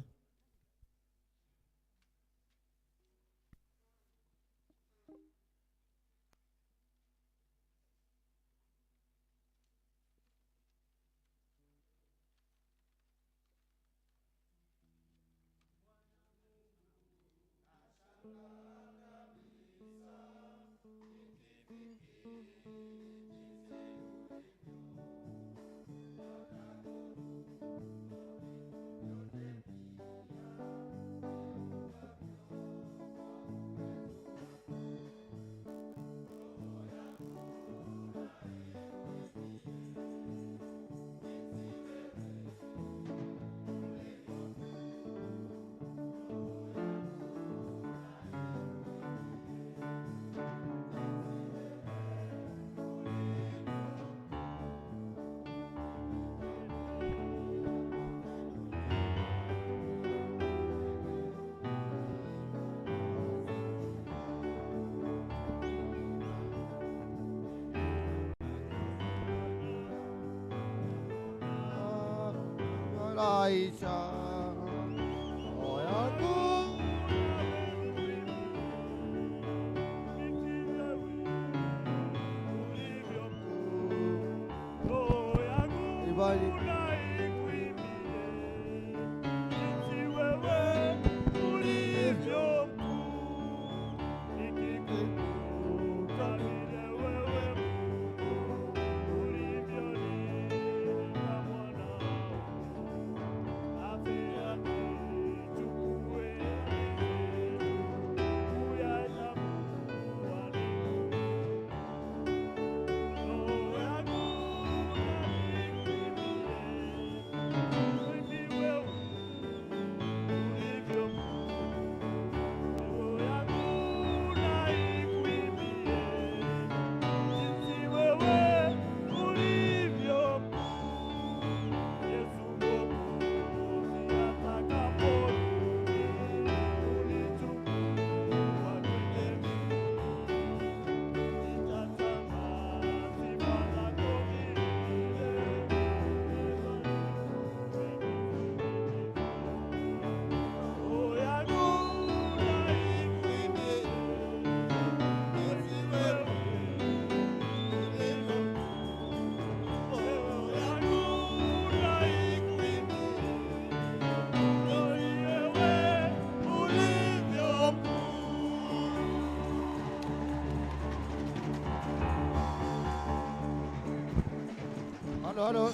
Halo, halo.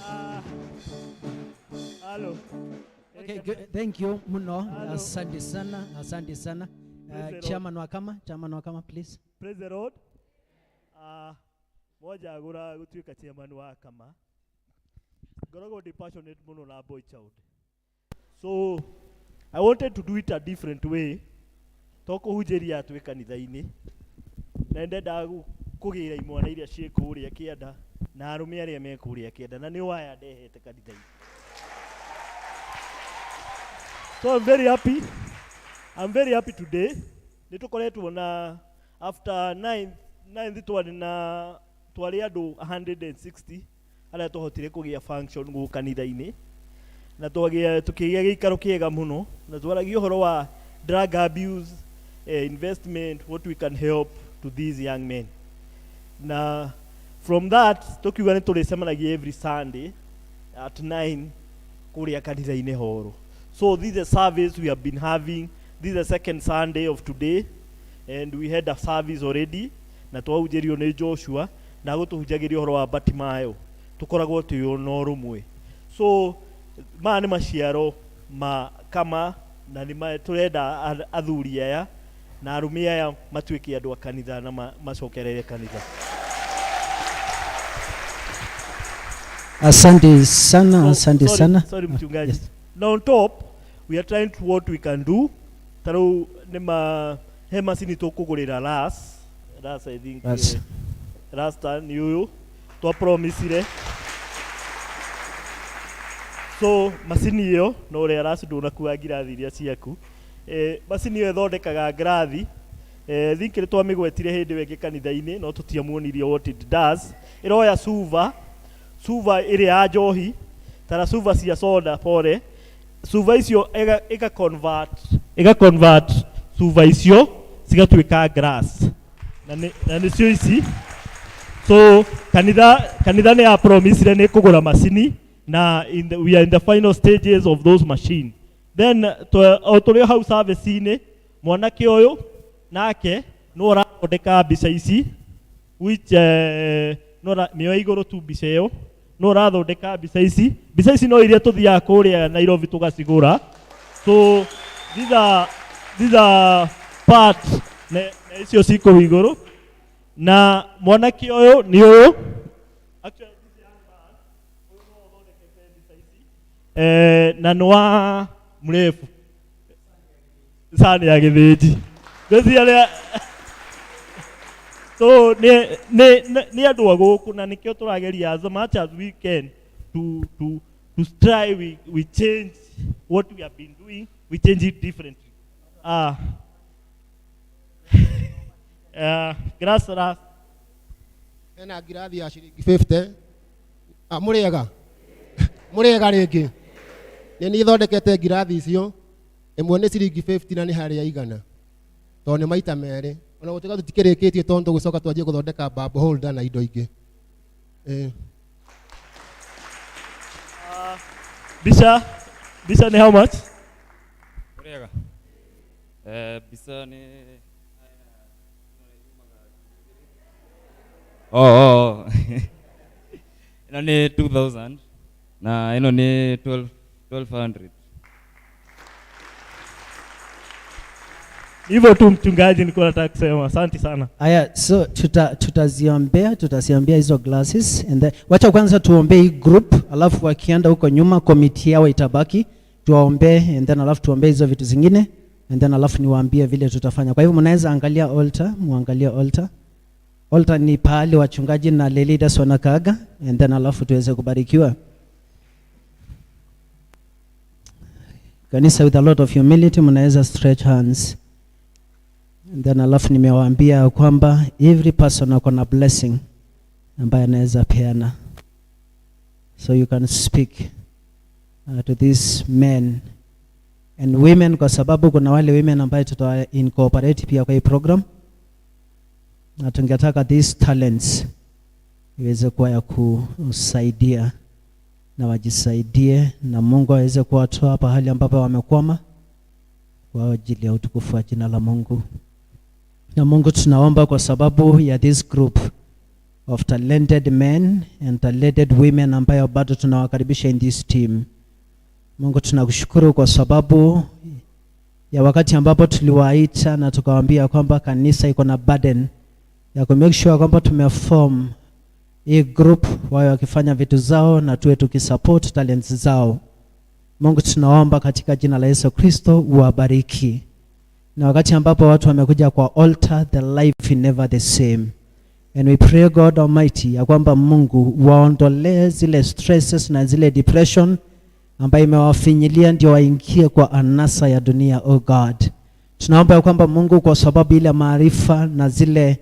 Halo. Okay, good. Thank you muno. Asante sana, asante sana. Praise the Lord. Chairman wa kama, chairman wa kama please. Praise the Lord. Mwanjagũra gũtuĩka chairman wa kama, ngoragwo ndĩ passionate mũno na boy child, so I wanted to do it a different way, to kũhunjĩria twĩ kanitha-inĩ, na ndendaga kũgĩra imwana iria ciĩ kũrĩa kĩanda na arũme arĩa me kũrĩa kĩanda, na nĩ waya ndehete kanitha-inĩ. So I'm very happy, I'm very happy today. Nĩ tũkoretwo na after ninth twarĩ na twarĩ andũ 160 arĩa twahotire kũgĩa function gũkũ kanitha-inĩ, na twagĩa tukĩgĩa gĩikaro kĩega mũno, na twaragia ũhoro wa drug abuse, investment, what we can help to these young men. Na from that tukiuga nĩ tũrĩcemanagia every Sunday at 9 kũrĩa kanitha-inĩ horo. So this is a service we have been having. This is the second Sunday of today, and we had a service already, na twahunjĩrio nĩ Joshua, na gũtũhunjagĩria ũhoro wa Batimayo, tũkoragwo twĩ na ũrũmwe. So maya nĩ maciaro ma kama, na nĩ tũrenda athuri aya na arũme aya matuĩke andũ a kanitha na macokerere kanitha. Asante sana, So, asante sorry, sana. Sorry, Ah, mchungaji. Yes. Now on top, we are trying to what we can do. Tarau nĩ ma he macini tũkũgũrĩra Ras, I think. Ras. Rasta nĩ ũyũ twa promisire. So macini ĩyo no ũrĩa Ras ndũnakua ngirathi iria ciaku. Macini ĩyo ĩthondekaga ngirathi. Think nĩ twamĩgwetire hĩndĩ ĩyo ĩngĩ kanitha-inĩ, no tũtiamuonirie what it does. Ĩroya cuba, cuba ĩrĩa ya njohi, tara cuba cia soda pore, cuba icio ĩga convert cuba icio cigatuĩka glass, na nĩcio ici. So kanitha nĩ ya promisire nĩ kũgũra macini, na we are in the final stages of those machine. Then o tũrĩ o hau service-inĩ, mwanake ũyũ nake no ũrathondeka mbica ici, which no mĩoe igũrũ tu mbica ĩyo, no ũrathondeka mbica ici. Mbica ici no iria tũthiaga kũrĩa Nairobi tũgacigũra. So these are part na icio ci kũu igũrũ. Na mwanake ũyũ nĩ ũyũ. Actually, this young man, ũyũ no ũthondekete mbica ici, na nĩ wa mrefu cani ya gĩthĩnji ngwĩciria rĩa. So nĩ andũ a gũkũ, na nĩkĩo tũrageria as much as we can to try, we change what we have been doing, we change it differently. Grass ras. Hena ngirathi ya ciringi 50. Ah, mũrĩega, mũrĩega rĩngĩ. Nĩ niĩ thondekete ngirathi icio. Ĩmwe nĩ ciringi 50 na nĩ harĩa 100, tondũ nĩ maita merĩ. Ona gũtuĩka tũtikĩrĩkĩtie, tondũ tũgũcoka twanjie gũthondeka bubble holder na indo ingĩ. Mbica nĩ how much? Ũrĩega. Mbica nĩ oh. Ĩno nĩ 2000 na ĩno nĩ 12 1200. Hivyo tu, mchungaji, nilikuwa nataka kusema asante sana. Aya, so tutaziombea hizo glasses and then, wacha kwanza tuombee hii group, alafu wakienda huko nyuma committee yao itabaki, tuwaombee and then alafu tuombee hizo vitu zingine and then alafu niwaambie vile tutafanya. Kwa hivyo mnaweza angalia altar, muangalie altar. Altar ni pahali wachungaji na lay leaders wanakaaga and then alafu tuweze kubarikiwa. Kanisa, with a lot of humility mnaweza stretch hands. And then alafu nimewaambia kwamba every person ako na blessing ambaye anaweza peana. So you can speak to these men and women, kwa sababu kuna wale women ambaye tuta incorporate pia kwa hii program, na tungetaka these talents iweze kuwa ya kusaidia na wajisaidie na Mungu aweze kuwatoa pahali ambapo wamekwama kwa ajili ya utukufu wa jina la Mungu. Na Mungu, tunaomba kwa sababu ya this group of talented men and talented women ambayo bado tunawakaribisha in this team. Mungu tunakushukuru kwa sababu ya wakati ambapo tuliwaita na tukawaambia kwamba kanisa iko na burden ya ku make sure kwamba tumeform hii group, wao wakifanya vitu zao na tuwe tukisupport talents zao. Mungu tunaomba katika jina la Yesu Kristo uwabariki. Na wakati ambapo watu wamekuja kwa altar, the life is never the same. And we pray God Almighty ya kwamba Mungu waondolee zile stresses na zile depression ambayo imewafinyilia ndio waingie kwa anasa ya dunia, oh God. Tunaomba ya kwamba Mungu, kwa sababu ile maarifa na zile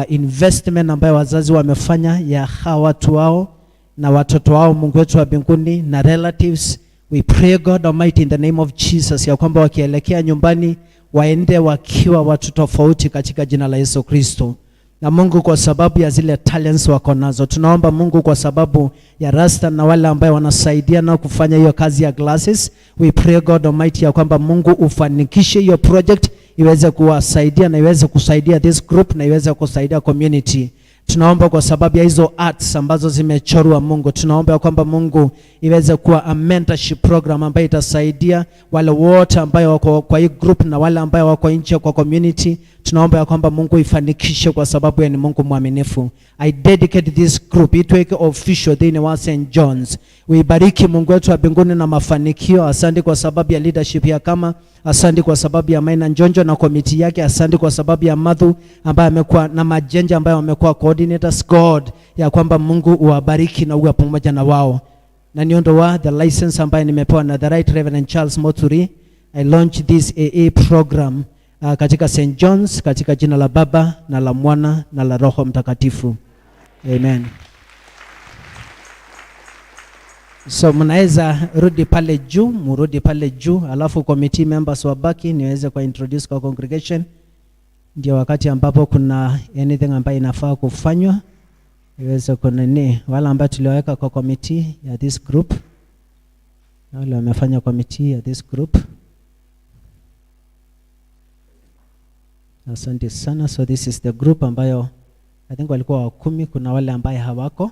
investment ambayo wazazi wamefanya ya hawa watu wao na watoto wao, Mungu wetu wa mbinguni na relatives, we pray God Almighty in the name of Jesus ya kwamba wakielekea nyumbani waende wakiwa watu tofauti katika jina la Yesu Kristo. Na Mungu, kwa sababu ya zile talents wako nazo, tunaomba Mungu kwa sababu ya Rasta na wale ambayo wanasaidia na kufanya hiyo kazi ya glasses, we pray God Almighty ya kwamba Mungu ufanikishe hiyo project iweze kuwasaidia na iweze kusaidia this group na iweze kusaidia community. Tunaomba kwa sababu ya hizo arts ambazo zimechorwa Mungu, tunaomba ya kwamba Mungu iweze kuwa a mentorship program ambayo itasaidia wale wote ambayo wako kwa hii group na wale ambayo wako nje kwa community. Tunaomba ya kwamba Mungu ifanikishe kwa sababu yeye ni Mungu mwaminifu. I dedicate this group itweke official thĩinĩ wa St John's. Uibariki Mungu wetu wa mbinguni na mafanikio. Asante kwa sababu ya leadership ya kama, asante kwa sababu ya Maina Njonjo na komiti yake, asante kwa sababu ya Madhu ambaye amekuwa na Majenja ambaye wamekuwa coordinators. God, ya kwamba Mungu uwabariki na uwe pamoja na wao. Na niondoa the license ambayo nimepewa na the Right Reverend Charles Moturi, I launch this AA program katika St John's katika jina la Baba na la Mwana na la Roho Mtakatifu. Amen. So mnaweza rudi pale juu, murudi pale juu, alafu committee members wabaki niweze kwa introduce kwa congregation. Ndio wakati ambapo kuna anything ambayo inafaa kufanywa iweze kunini, wale ambao tuliweka kwa committee ya this group, wale wamefanya committee ya this group. Asante sana. So this is the group ambayo I think walikuwa wa 10. Kuna wale ambaye hawako,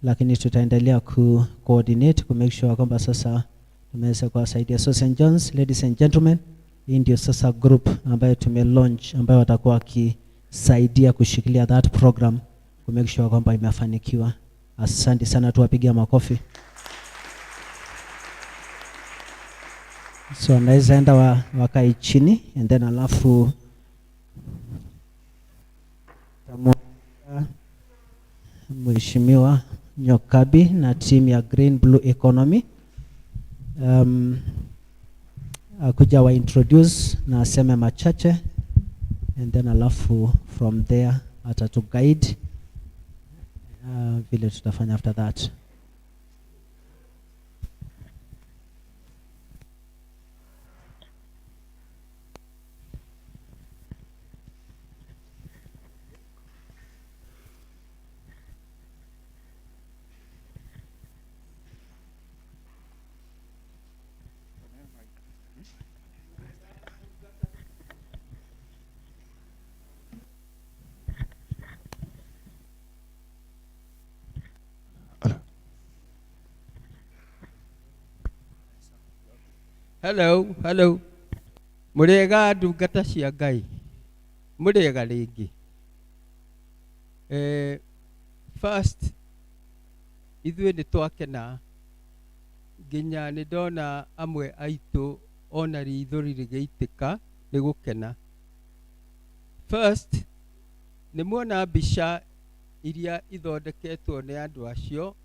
lakini tutaendelea ku coordinate ku make sure kwamba sasa tumeweza kuwasaidia. So St John's, ladies and gentlemen, hii ndio sasa group ambayo tume launch ambayo watakuwa wakisaidia kushikilia that program ku make sure kwamba imefanikiwa. Asante sana, tuwapigia makofi. So naweza enda wakae chini and then alafu Mheshimiwa Nyokabi na team ya Green Blue Economy akuja wa introduce na aseme machache and then alafu from there atatu guide vile tutafanya after that. Hello, hello. Mũrĩega ndungata cia Ngai. Mũrĩega rĩngĩ. First, ithuĩ nĩ twakena nginya nĩ ndona amwe aitũ ona rĩithori rĩgĩitĩka nĩ gũkena. First, nĩ muona mbica iria ithondeketwo nĩ andũ acio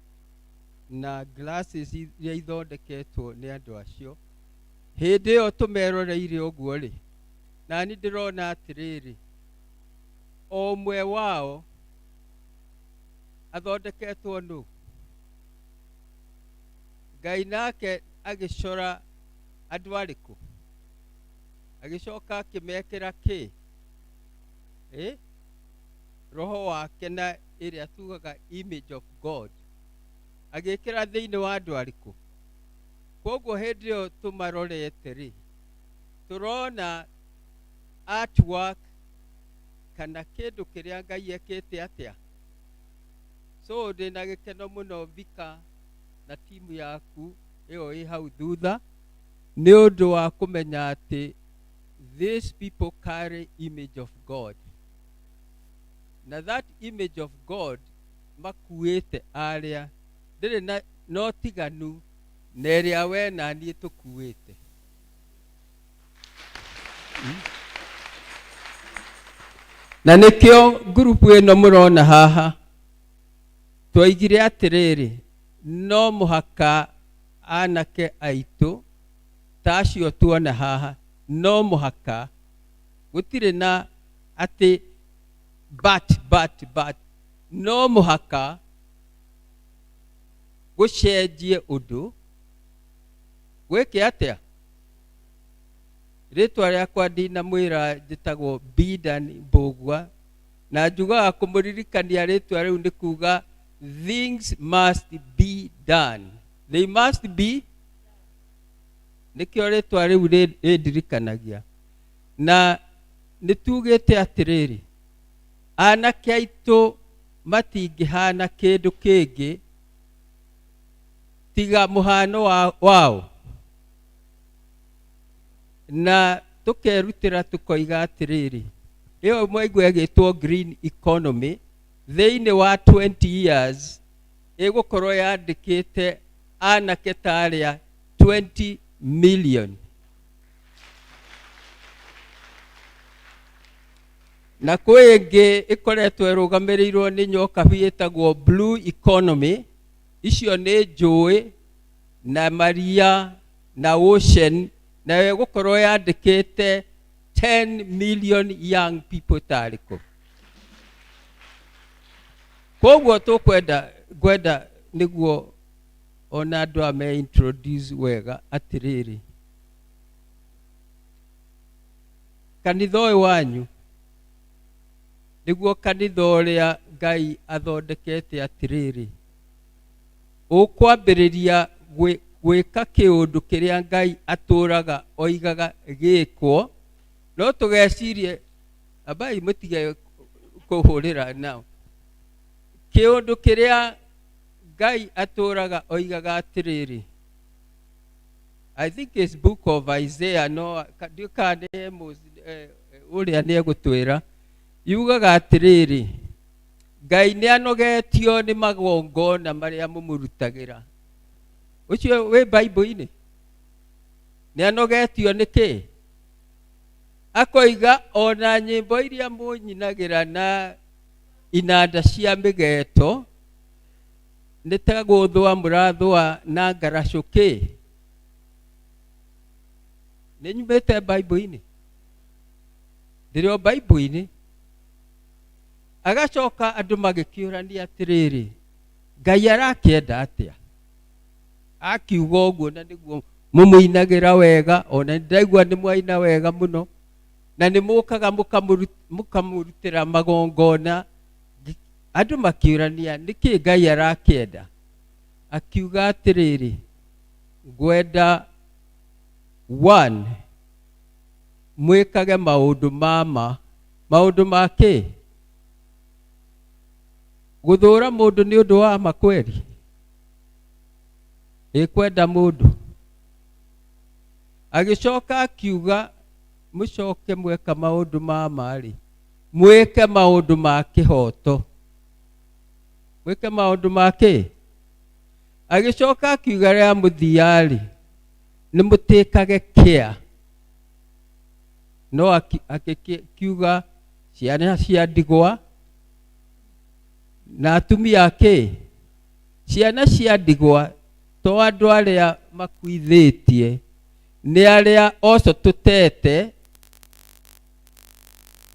na glasses iria ithondeketwo nĩ andũ acio. Hĩndĩ ĩyo tũmeroreire ũguo rĩ, na nĩ ndĩrona atĩrĩrĩ, o ũmwe wao athondeketwo nũ? Ngai nake agĩcora andũ arĩkũ? Agĩcoka akĩmekĩra kĩ? Roho wake na ĩrĩa tugaga image of God. Agĩkĩra thĩinĩ wa andũ arĩkũ? Koguo hĩndĩ ĩyo tũmarorete rĩ, tũrona artwork kana kĩndũ kĩrĩa Ngai ekĩte atĩa. So ndĩna gĩkeno mũno Vika na timu yaku Ĩyo ĩ hau thutha nĩ ũndũ wa kũmenya atĩ these people carry image of God, na that image of God makuĩte arĩa ndĩrĩ na no tiganu na ĩrĩa we na niĩ tũkuĩte. Na nĩkĩo ngurubu ĩno mũrona haha twoigire atĩrĩrĩ, no mũhaka anake aitũ ta acio tuona haha, no mũhaka, gũtirĩ na atĩ but no mũhaka gũcenjie ũndũ gwĩke atĩa. Rĩtwa rĩakwa ndinamwĩra, njĩtagwo Bidan Mbũgua, na njugaga kũmũririkania rĩtwa rĩu nĩ kuga things must be done, they must be, nĩkĩo rĩtwa rĩu rĩndirikanagia. Na nĩ tugĩte atĩrĩrĩ, anake aitũ matingĩhana kĩndũ kĩngĩ tiga mũhano wao, na tũkerutĩra tũkoiga atĩrĩrĩ, ĩyo mwaigua ĩgĩtwo green economy, thĩinĩ wa 20 years ĩgũkorwo yandĩkĩte anake ta arĩa 20 million. Na kwĩ ĩngĩ ĩkoretwo ĩrũgamĩrĩirwo nĩ nyokabi ĩtagwo blue economy, icio nĩ njũĩ na maria na ocean, nayo ĩgũkorwo yandĩkĩte 10 million young people tarĩkũ. Koguo tũkwenda ngwenda nĩguo ona andũ aya me introduce wega atĩrĩrĩ, kanitha ũyũ wanyu nĩguo kanitha ũrĩa Ngai athondekete atĩrĩrĩ, ũkwambĩrĩria gwĩka kĩũndũ kĩrĩa Ngai atũraga oigaga gĩkwo, no tũgecirie ambai mũtige kũhũrĩra nao. Kĩũndũ kĩrĩa Ngai atũraga oigaga atĩrĩrĩ, I think it's book of Isaiah, no ndiũĩ kana nĩ Amos, ũrĩa nĩ egũtwĩra, yugaga atĩrĩrĩ, Ngai nĩ anogetio nĩ magongona marĩa mũmũrutagĩra. Ũcio wĩ Bible-inĩ. Nĩ anogetio nĩ kĩ? Akoiga ona nyĩmbo iria mũnyinagĩra na inanda cia mĩgeto nĩ ta gũthũa mũrathũa na ngaracũ kĩ? Nĩ nyumĩte Bible-inĩ. Ndĩrĩ o Bible-inĩ. Agacoka andũ magĩkĩũrania atĩrĩrĩ, Ngai arakĩenda atĩa? Akiuga ũguo na nĩguo mũmũinagĩra wega, ona ndaigua nĩ mwaina wega mũno, na nĩ mũkaga mũkamũrutĩra magongona. Andũ makĩũrania nĩkĩ Ngai arakĩenda? Akiuga atĩrĩrĩ, ngwenda one, mwĩkage maũndũ ma ma. Maũndũ ma kĩ? Gũthũra mũndũ nĩ ũndũ wa ma kweri? Ĩkwenda mũndũ. Agĩcoka akiuga mũcoke mweka maũndũ ma ma-rĩ, mwĩke maũndũ ma kĩhoto. Mwĩke maũndũ ma kĩ? Agĩcoka akiuga rĩa mũthia-rĩ, nĩ mũtĩkage kĩa. No akiuga ciana cia ndigwa na atumia kĩ? Ciana cia ndigwa to andũ arĩa makuithĩtie, nĩ arĩa oco tũtete,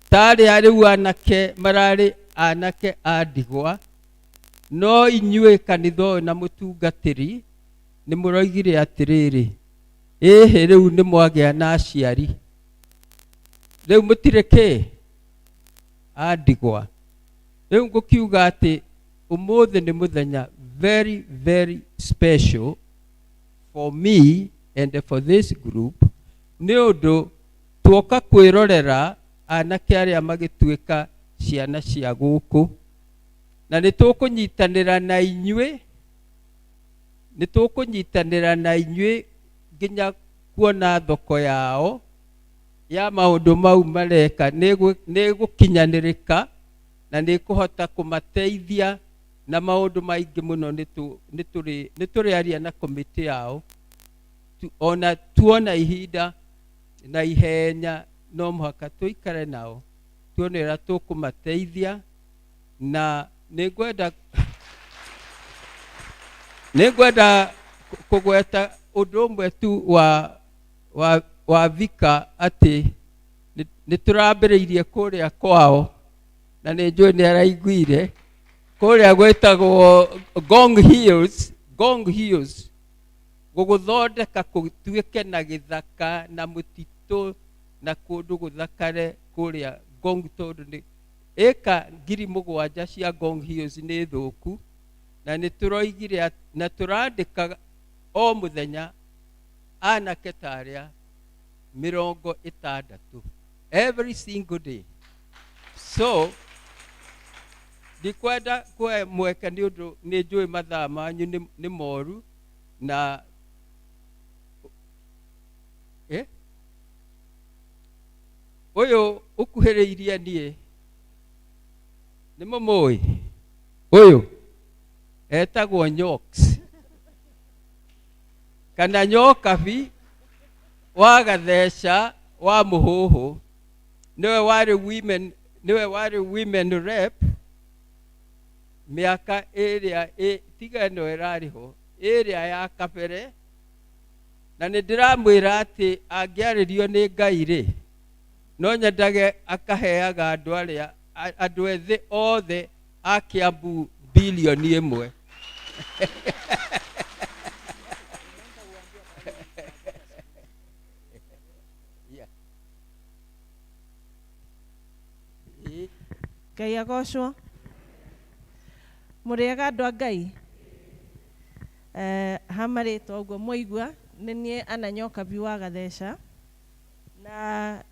ta arĩa rĩu anake mararĩ anake a ndigwa, no inyuĩ kanitha ũyũ na mũtungatĩri nĩ mũroigire atĩrĩrĩ, ĩhĩ rĩu nĩ mwagĩa na aciari, rĩu mũtirĩ kĩ? A ndigwa. Rĩu ngũkiuga atĩ ũmũthĩ nĩ mũthenya very very special for me and for this group, nĩ ũndũ tuoka kwĩrorera anake arĩa magĩtuĩka ciana cia gũkũ, na nĩ tũkũnyitanĩra na inyuĩ Nĩ tũkũnyitanĩra na inyuĩ nginya kuona thoko yao ya maũndũ mau mareka nĩ ĩgũkinyanĩrĩka na nĩ ĩkũhota kũmateithia na maũndũ maingĩ mũno. Nĩ tũrĩaria na komĩtĩ yao. Ona tuona ihinda na ihenya, no mũhaka tũikare nao tuone ũrĩa tũkũmateithia. Na nĩ ngwenda kũgweta ũndũ ũmwe tu wa Vika, atĩ nĩ tũrambĩrĩirie kũrĩa kwao, na nĩ njũĩ nĩ araiguire kũrĩa gwĩtagwo Ngong Hills, Ngong Hills, gũgũthondeka gũtuĩke na gĩthaka na mũtitũ na kũndũ gũthakare kũrĩa Ngong, tondũ nĩ ĩka 7,000 cia Ngong Hills nĩ thũku. Na nĩ tũroigire na tũrandĩka o mũthenya anake ta arĩa 60 every single day. So ndikwenda kũhe mweke nĩ ũndũ nĩ njũĩ mathaa manyu nĩ moru na Ũyũ ũkuhĩrĩirie niĩ nĩ mũmũĩ, ũyũ etagwo Nyox kana Nyokabi wa Gatheca wa Mũhũhũ. Nĩwe warĩ women rep mĩaka ĩrĩa tiga ĩno ĩrarĩ ho, ĩrĩa ya kabere. Na nĩ ndĩramwĩra atĩ angĩarĩrio nĩ Ngai rĩ, no nyendage akaheaga andũ arĩa andũ ethĩ othe a Kiambu bilioni 1. Yeah. Ĩĩ. Ngai agocwo. Mũrĩega andũ a Ngai. Ha marĩtwa ũguo mwaigua, nĩ niĩ Ana Nyokabi wa Gatheca, na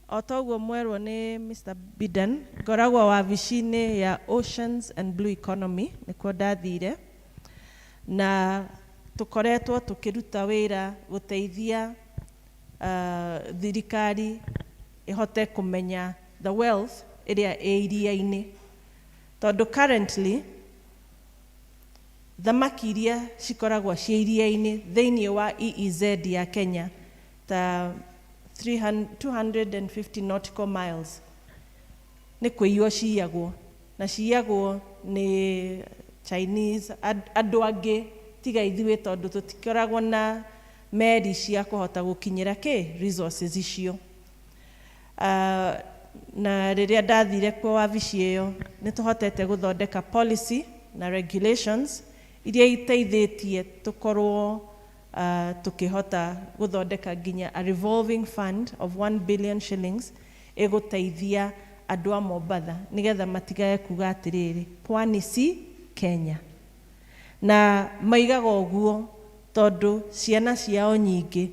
o ta ũguo mwerwo nĩ Mr. Bidan, ngoragwo wabici-inĩ ya Oceans and Blue Economy, nĩkuo ndathire, na tũkoretwo tũkĩruta wĩra gũteithia thirikari ĩhote kũmenya the wealth ĩrĩa ĩ iria-inĩ, tondũ currently thamaki iria cikoragwo ciĩ iria-inĩ thĩinĩ wa EEZ ya Kenya ta 300 250 nautical miles nĩ kũiywo ciyagwo, na ciyagwo nĩ Chinese, andũ angĩ tiga ithuĩ, tondũ tũtikoragwo na meri cia kũhota gũkinyĩra kĩ resources icio. Na rĩrĩa ndathire kuo wabici ĩyo, nĩ tũhotete gũthondeka policy na regulations iria iteithĩtie tũkorwo tũkĩhota gũthondeka nginya a revolving fund of 1 billion shillings ĩgũteithia andũ a Mombatha nĩgetha matigage kuga atĩrĩrĩ, "Pwani si Kenya." Na maigaga ũguo tondũ ciana ciao nyingĩ,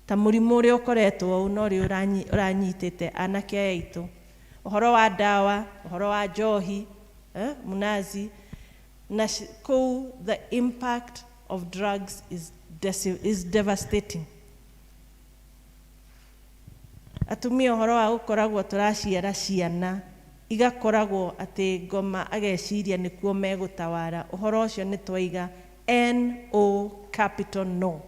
ta mũrimũ ũrĩa ũkoretwo ũũ na ũrĩa ũranyitĩte anake aya aitũ, ũhoro wa ndawa, ũhoro wa njohi, munazi na kũu, the impact of drugs is devastating. Atumia, ũhoro wa gũkoragwo tũraciara ciana igakoragwo atĩ ngoma ageciria nĩkuo megũtawara, ũhoro ũcio nĩ twaiga no capital no.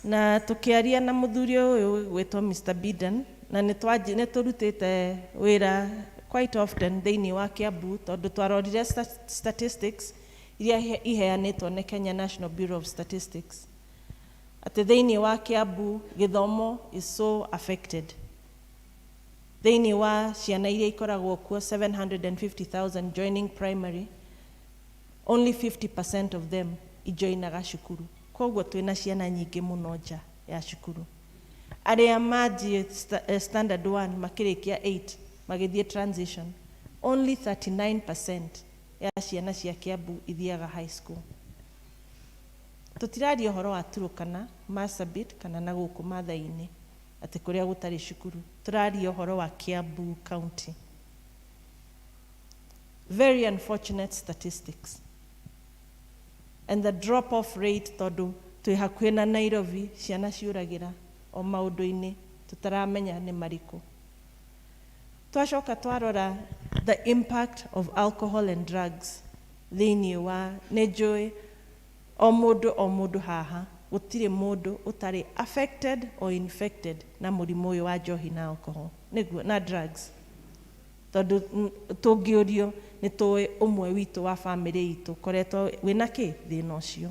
Na tũkĩaria na mũthuri ũyũ gwĩtwo Mr. Biden, na nĩ tũrutĩte wĩra quite often thĩinĩ wa Kiambu, tondũ twarorire statistics iria iheanĩtwo nĩ Kenya National Bureau of Statistics, atĩ thĩinĩ wa Kiambu gĩthomo is so affected. Thĩinĩ wa ciana iria ikoragwo kuo 750,000 joining primary, only 50% of them ijoinaga cukuru. Koguo twĩna ciana nyingĩ mũno nja ya cukuru. Arĩa manjie standard 1 makĩrĩkia 8 magĩthiĩ transition, only 39% ya ciana cia Kiambu ithiaga high school. Tũtiraria ũhoro wa Turukana, Marsabit kana na gũkũ Mathai-inĩ atĩ kũrĩa gũtarĩ cukuru, tũraria ũhoro wa Kiambu County. Very unfortunate statistics. And the drop off rate tondũ twĩ hakuhĩ na Nairobi, ciana ciũragĩra o maũndũ-inĩ tũtaramenya nĩ marĩkũ. Twacoka twarora the impact of alcohol and drugs thĩinĩ wa, nĩ njũĩ o mũndũ o mũndũ haha gũtirĩ mũndũ ũtarĩ affected or infected na mũrimũ ũyũ wa njohi na alcohol nĩguo na drugs, tondũ tũngĩũrio nĩ tũĩ ũmwe witũ wa famĩlĩ itũ koretwo wĩna kĩ thĩna ũcio.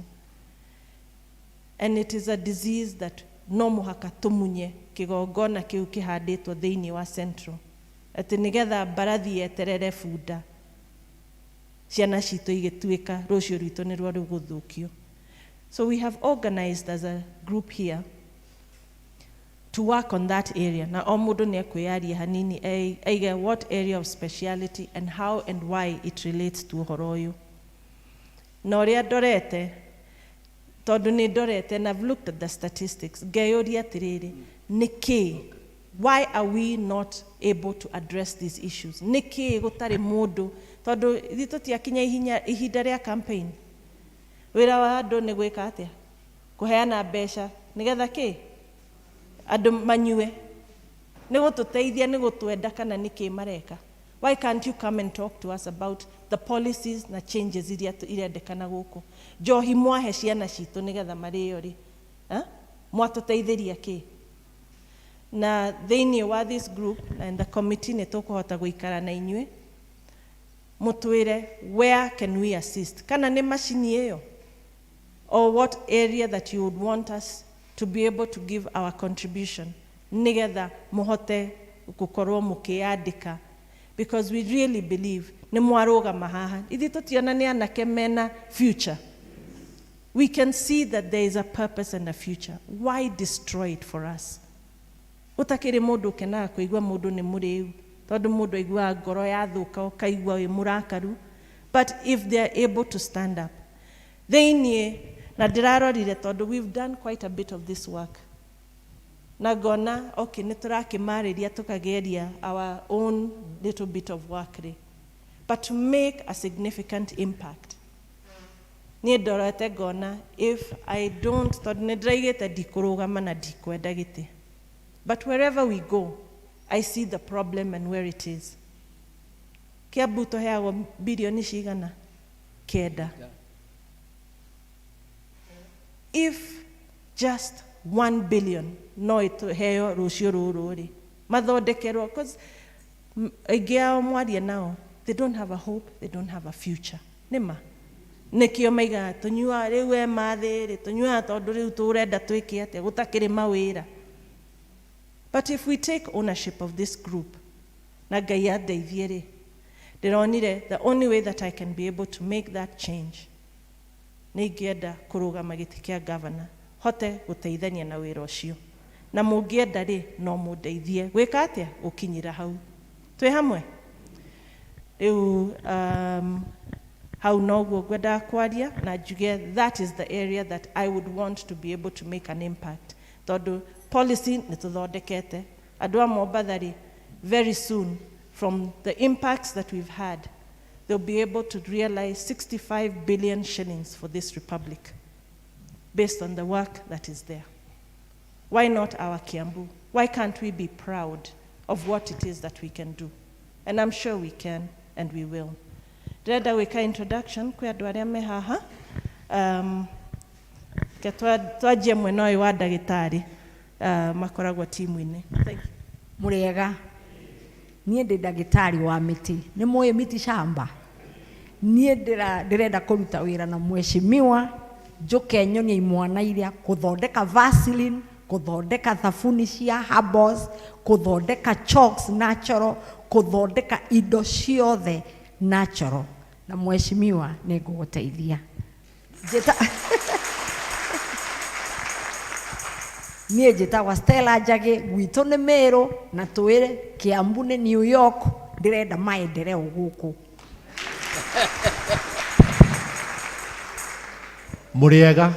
And it is a disease that no mũhaka tũmunye kĩgongona kĩu kĩhandĩtwo thĩinĩ wa Central, atĩ nĩgetha mbarathi yeterere bunda, ciana citũ igĩtuĩka rũciũ rwitũ nĩruo rũgũthũkio. So we have organized as a group here to work on that area, na o mũndũ nĩ ekwĩyaria hanini aige what area of speciality and how and why it relates to ũhoro ũyũ. Na ũrĩa ndorete, tondũ nĩ ndorete and I've looked at the statistics, ngeyũria atĩrĩrĩ, nĩkĩ, why are we not able to address these issues? Nĩkĩ gũtarĩ mũndũ? Tondũ ithuĩ tũtiakinya ihinda rĩa campaign, wĩra wa andũ nĩ gwĩka atĩa? Kũheana mbeca nĩgetha kĩ andũ manyue, nĩ gũtũteithia, nĩ gũtwenda, kana nĩkĩ mareka? Why can't you come and talk to us about the policies na changes iria irendekana gũkũ? Njohi mwahe ciana citũ nĩgetha marĩo rĩ, eh? Mwatũteithĩria kĩ? Na thĩinĩ wa this group and the committee, nĩ tũkũhota gũikara na inyuĩ mũtwĩre where can we assist, kana nĩ macini ĩyo or what area that you would want us to be able to give our contribution, nĩgetha mũhote gũkorwo mũkĩyandĩka, because we really believe nĩ mwarũgama haha, ithuĩ tũtiona nĩ anake mena future. We can see that there is a purpose and a future. Why destroy it for us? Gũtakĩrĩ mũndũ ũkenaga kũigua mũndũ nĩ mũrĩu, tondũ mũndũ aiguaga ngoro yathũka, ũkaigua wĩ mũrakaru. But if they are able to stand up thĩiniĩ, na ndĩrarorire, tondũ we've done quite a bit of this work, na ngona okay, nĩ tũrakĩmarĩria tũkageria our own little bit of work rĩ, but to make a significant impact, niĩ ndorete ngona if I don't, tondũ nĩ ndĩraigĩte ndikũrũgama na ndikwenda gĩtĩ, but wherever we go I see the problem and where it is. Kiambu tũheagwo bilioni cigana? 9. If just 1 billion no ĩtũheo rũciũ rũrũ rĩ, mathondekerwo, 'cause aingĩ ao mwaria nao, they don't have a hope, they don't have a future. Nĩma nĩkĩo maigaga tũnyuaga rĩu e mathĩ rĩ, tũnyuaga tondũ rĩu tũrenda twĩke atĩa gũtakĩrĩ mawĩra. But if we take ownership of this group, na Ngai andeithie rĩ, ndĩronire the only way that I can be able to make that change, nĩ ingĩenda kũrũgama gĩtĩ kĩa governor, hote gũteithania na wĩra ũcio. Na mũngĩenda rĩ, no mũndeithie gwĩka atĩa gũkinyĩra hau. Twĩ hamwe rĩu. Hau noguo ngwendaga kwaria na njuge that is the area that I would want to be able to make an impact, tondũ policy nĩ tũthondekete. Andũ a Mombatha rĩ, very soon, from the impacts that we've had, they'll be able to realize 65 billion shillings for this republic based on the work that is there. Why not our Kiambu? Why can't we be proud of what it is that we can do? And I'm sure we can and we will. Ndĩrenda gwĩka introduction kwĩ andũ arĩa me haha. Ke twanjie mwena ũyũ wa ndagĩtarĩ, makoragwo timu-inĩ. Thank you. Mũrĩega? Niĩ ndĩ ndagĩtarĩ wa mĩtĩ, nĩ mũĩ miti shamba. Niĩ ndĩrenda kũruta wĩra na mheshimiwa, njũke nyonie imwana iria kũthondeka Vaseline, kũthondeka thabuni cia herbals, kũthondeka chalks natural, kũthondeka indo ciothe natural. Na mheshimiwa, nĩ ngũgũteithia. Niĩ njĩtagwa Stella Njagĩ, gwitũ nĩ Meru, na twĩre Kiambu nĩ New York. Ndĩrenda maendeleo gũkũ. Mũrĩega?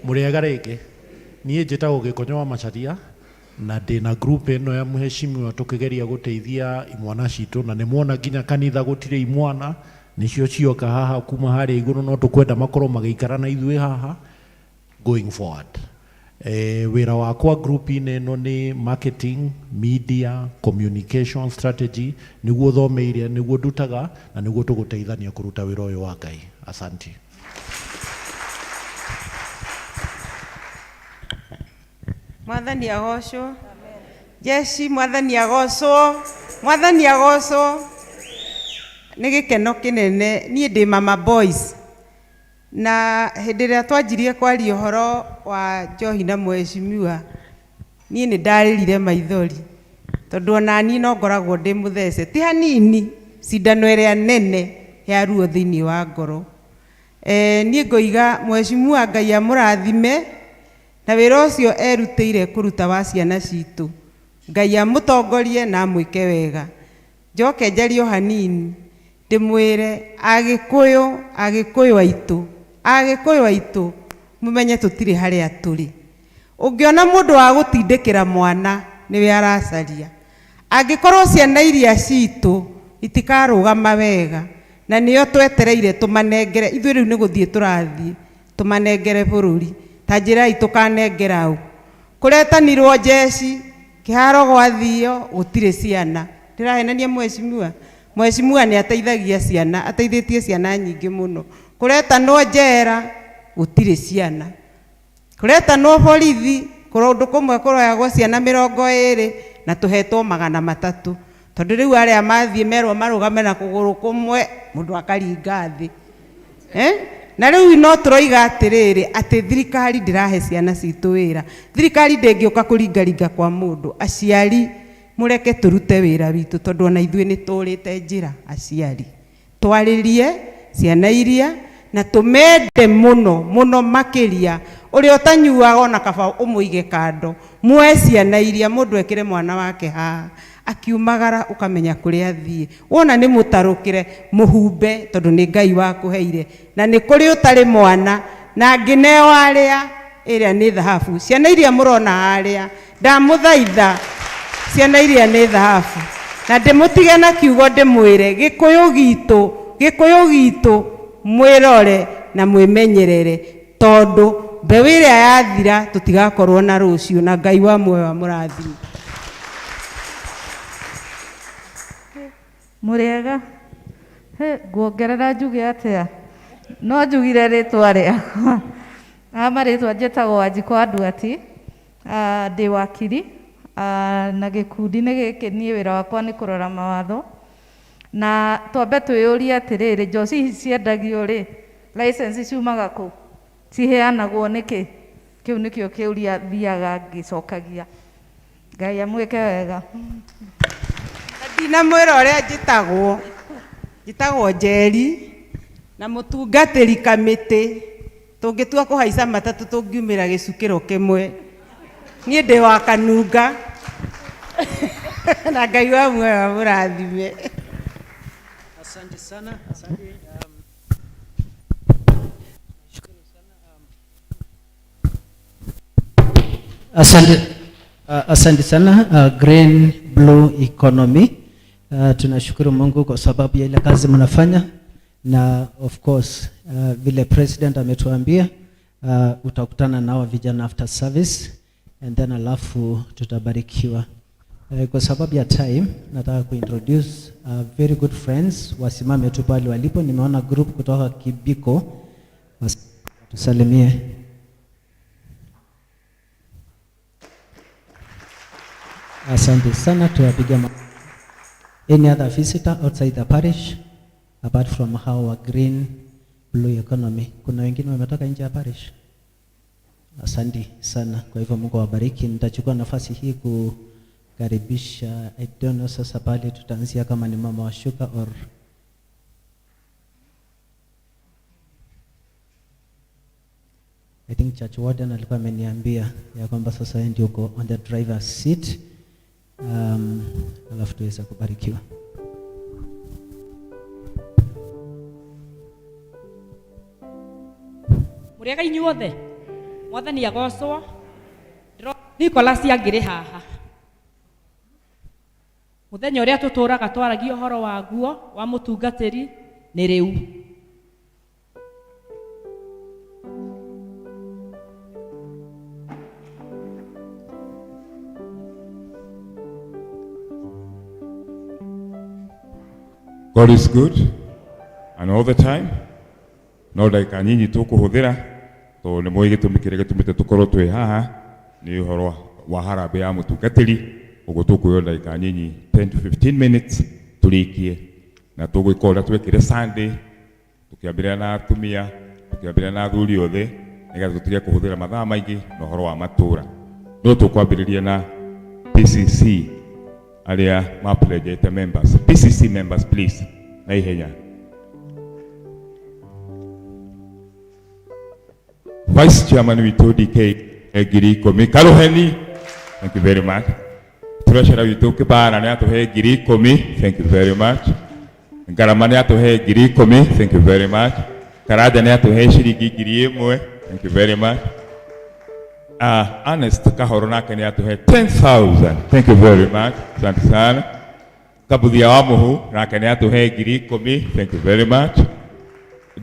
Mũrĩega rĩngĩ. Niĩ njĩtagwo Gĩkonyo wa Macharia. Na ndĩna group ĩno ya mheshimiwa tũkĩgeria gũteithia imwana citũ, na nĩ muona nginya kanitha gũtirĩ imwana, nĩcio cioka haha kuma harĩa igũrũ, no tũkwenda makorwo magĩikara na ithuĩ haha going forward. Wĩra wakwa group-inĩ ĩno nĩ marketing, media, communication strategy, nĩguo thomeire, nĩguo ndutaga, na nĩguo tũgũteithania kũruta wĩra ũyũ wa Ngai. Asante. Mwathani agocwo. Jeshi, mwathani agocwo. Mwathani agocwo. Nĩ gĩkeno kĩnene niĩ ndĩ mama boys, na hĩndĩ ĩrĩa twanjirie kwaria ũhoro wa njohi na mheshimiwa, niĩ nĩ ndarĩrire maithori, tondũ ona niĩ no ngoragwo ndĩ mũthece ti hanini cindano ĩrĩa nene ya ruo thĩinĩ wa ngoro. Niĩ ngoiga mheshimiwa Ngai amũrathime na wĩra ũcio erutĩire kũruta wa ciana citũ. Ngai amũtongorie na amwĩke wega. Njoke njarie o hanini ndĩmwĩre Agĩkũyũ, Agĩkũyũ aitũ, Agĩkũyũ aitũ, mũmenye tũtirĩ harĩa tũrĩ. Ũngĩona mũndũ wa gũtindĩkĩra mwana nĩwe aracaria. Angĩkorwo ciana iria citũ itikarũgama wega, na nĩo twetereire tũmanengere, ithuĩ rĩu nĩ gũthiĩ tũrathiĩ tũmanengere bũrũri, ta njĩrai tũkanengera ũ? Kũretanirwo njeci, kĩharo gwathio, gũtirĩ ciana. Ndĩrahenania mheshimiwa? Mheshimiwa nĩ ateithagia ciana, ateithĩtie ciana nyingĩ mũno. Kũretanwo njera, gũtirĩ ciana. Kũretanwo borithi, kũndũ kũmwe kũroyagwo ciana 20 na tũhetwo 300. Tondũ rĩu arĩa mathiĩ merwo marũgame na kũgũrũ kũmwe, mũndũ akaringa thĩ. Na rĩu no tũroiga atĩrĩrĩ, atĩ thirikari ndĩrahe ciana citũ wĩra. Thirikari ndĩngĩũka kũringaringa kwa mũndũ. Aciari mũreke tũrute wĩra witũ, tondũ ona ithuĩ nĩ tũrĩte njĩra aciari. Twarĩrie ciana iria na tũmende mũno mũno makĩria. Ũrĩa ũtanyuaga ona kaba ũmũige kando, muoe ciana iria, mũndũ ekĩre mwana wake haha akiumagara ũkamenya kũrĩa athiĩ. Wona nĩ mũtarũkĩre, mũhumbe, tondũ nĩ Ngai wakũheire. Na nĩ kũrĩ ũtarĩ mwana, na angĩneo arĩa, ĩrĩa nĩ thahabu. Ciana iria mũrona harĩa, ndamũthaitha, ciana iria nĩ thahabu. Na ndĩmũtige na kiugo ndĩmwĩre, Gĩkũyũ gitũ, Gĩkũyũ gitũ, mwĩrore na mwĩmenyerere, tondũ mbeũ ĩrĩa yathira tũtigakorwo na rũciũ, na Ngai wa muoyo amũrathime. Mũrĩega? He, nguongerera njuge atĩa? No njugire rĩtwa rĩakwa. Marĩtwa njĩtagwo Wanjikũ wa Nduati, ndĩ wakiri, na gĩkundi-inĩ gĩkĩ niĩ wĩra wakwa nĩ kũrora mawatho. Na twambe twĩyũrie atĩrĩrĩ, njohi ici ciendagio rĩ, license ciumaga kũ? Ciheanagwo nĩkĩ? Kĩu nĩkĩo kĩũria thiaga ngĩcokagia. Ngai amwĩke wega. Ndinamwĩra ũrĩa njĩtagwo. Njĩtagwo Njeri na mũtungatĩri kamĩtĩ. Tũngĩtua kũhaica matatũ tũngiumĩra gĩcukĩro kĩmwe. Niĩ ndĩ wa Kanunga. Na Ngai wa muoyo amũrathime. Asante sana, asante. Asante, asante sana Green Blue Economy. Tunashukuru Mungu kwa sababu ya ile kazi mnafanya, na of course vile president ametuambia, utakutana nao vijana after service and then alafu tutabarikiwa. Kwa sababu ya time nataka kuintroduce very good friends wasimame tu pale walipo. Nimeona group kutoka Kibiko, tusalimie. Asante sana, tuwapige Any other visitor outside the parish apart from our Green Blue Economy? Kuna wengine wametoka nje ya parish? Asante sana. Kwa hivyo Mungu awabariki. Nitachukua nafasi hii kukaribisha, I don't know sasa pale tutaanzia kama ni mama wa shuka or I think church warden alikuwa ameniambia ya kwamba sasa yeye ndio uko on the driver's seat. Alafu tuweze kubarikiwa. Mũrĩega inyuothe, Mwathani agocwo. Nicholas angĩrĩ haha muthenya ũrĩa tũtũraga twaragia ũhoro waguo wa mũtungatĩri nĩ rĩu. God is good and all the time. No ndagĩka nyinyi tũkũhũthĩra tondũ nĩ mũĩ gĩtũmi kĩrĩa gĩtũmĩte tũkorwo twĩ haha nĩ ũhoro wa harambĩ ya mũtungatĩri. Ũguo tũkuoya ndagĩka nyinyi 10 to 15 minutes tũrĩkie na tũgwĩka ũrĩa twekire Sunday, tũkĩambĩrĩria na atumia, tũkĩambĩrĩria na athuri othe, nĩgetha tũtige kũhũthĩra mathaa maingĩ na ũhoro wa matũra. No tũkwambĩrĩria na PCC arĩa mapledgete members. PCC members please, na ihenya. Vice Chairman witũ DK 10,000 Karuheni, thank you very much. Treasurer witũ Kibara nĩ atũhe 10,000, thank you very much. Ngarama nĩ atũhe 10,000, thank you very much. Karanja nĩ atũhe ciringi 1,000, thank you very much. Ernest Kahoro nake nĩ atũhe 10,000, thank you very much, asante sana. Kabuthia wa Muhu nake nĩ atũhe 10,000, thank you very much.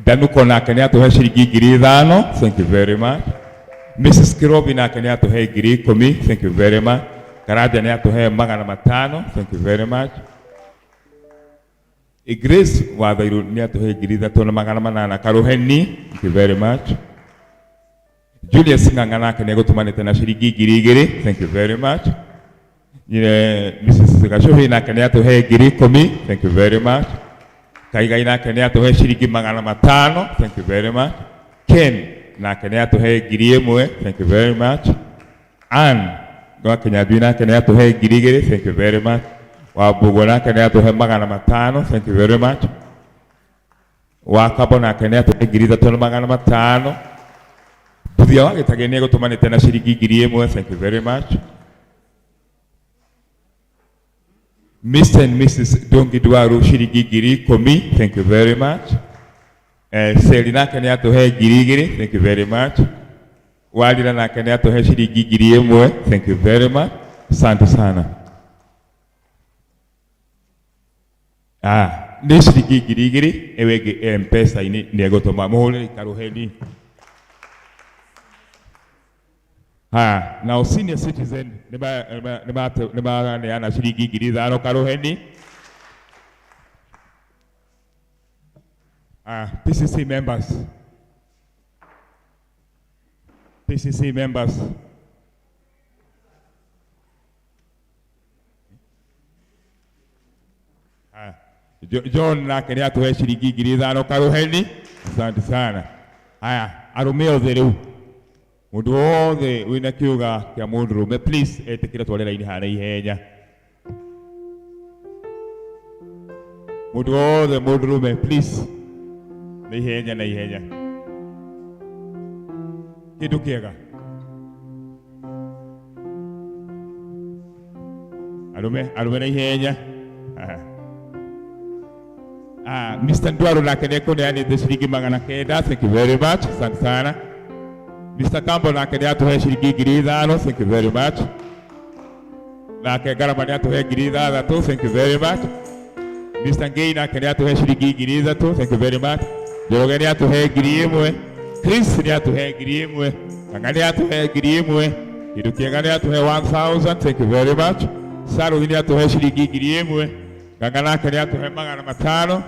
Danuko nake nĩ atũhe ciringi 5,000, thank you very much. Mrs. Kirobi nake nĩ atũhe 10,000, thank you very much. Karanja nĩ atũhe 500, thank you very much. Grace Wathairu nĩ atũhe 3,800 Karuheni, thank you very much. Julius Ng'ang'a nake nĩ egũtũmanĩte na ciringi 2,000, thank you very much. Nyine Mrs. Gacuhi nake nĩ atũhe 10,000, thank you very much. Kaigai nake nĩ atũhe ciringi 500, thank you very much. Ken nake nĩ atũhe 1,000, thank you very much. Ann wa Kinyandui nake nĩ atũhe 2,000, thank you very much. Wambũgũ nake nĩ atũhe 500, thank you very much. Wakabo nake nĩ atũhe 3,500. Mbuthia wa Gĩtagĩ nĩ egũtũmanĩte na ciringi 1,000, thank you very much. Mr. and Mrs. Dongi Dwaru ciringi 10,000, thank you very much. Seli nake nĩ atũhe 2,000, thank you very much. Walira nake nĩ atũhe ciringi 1,000, thank you very much. Asante sana. Nĩ ciringi 2,000 ĩyo ĩngĩ M-Pesa-inĩ nĩ egũtũma mũhũrĩre Karuheni. Ha, nao senior citizen nĩ maraneana ciringi 5,000 Karuheni. PCC members. PCC members. John nake nĩ atũhe ciringi 5,000 Karuheni. Asante sana. Haya, arũme othe rĩu, mũndũ wothe wĩna kĩũga kĩa mũndũrũme please etĩkĩre tware raini harĩa ihenya. Mũndũ wothe mũndũrũme please, na ihenya na ihenya. Kĩndũ kĩega. Arũme, arũme na ihenya. Mr. Ndwaro nake nĩ ekũneanĩte ciringi 900, thank you very much, asante sana. Mr. Kambo nake nĩ atũhe ciringi 5,000, thank you very much. Nake Ngarama nĩ atũhe 6,000, thank you very much. Mr. Ngei nake nĩ atũhe ciringi 3,000, thank you very much. Njoroge nĩ atũhe 1,000, Chris nĩ atũhe 1,000, Kanga nĩ atũhe 1,000, Kĩndũ kĩega nĩ atũhe 1,000, thank you very much. Saruthi nĩ atũhe ciringi 1,000, Ng'ang'a nake nĩ atũhe 500.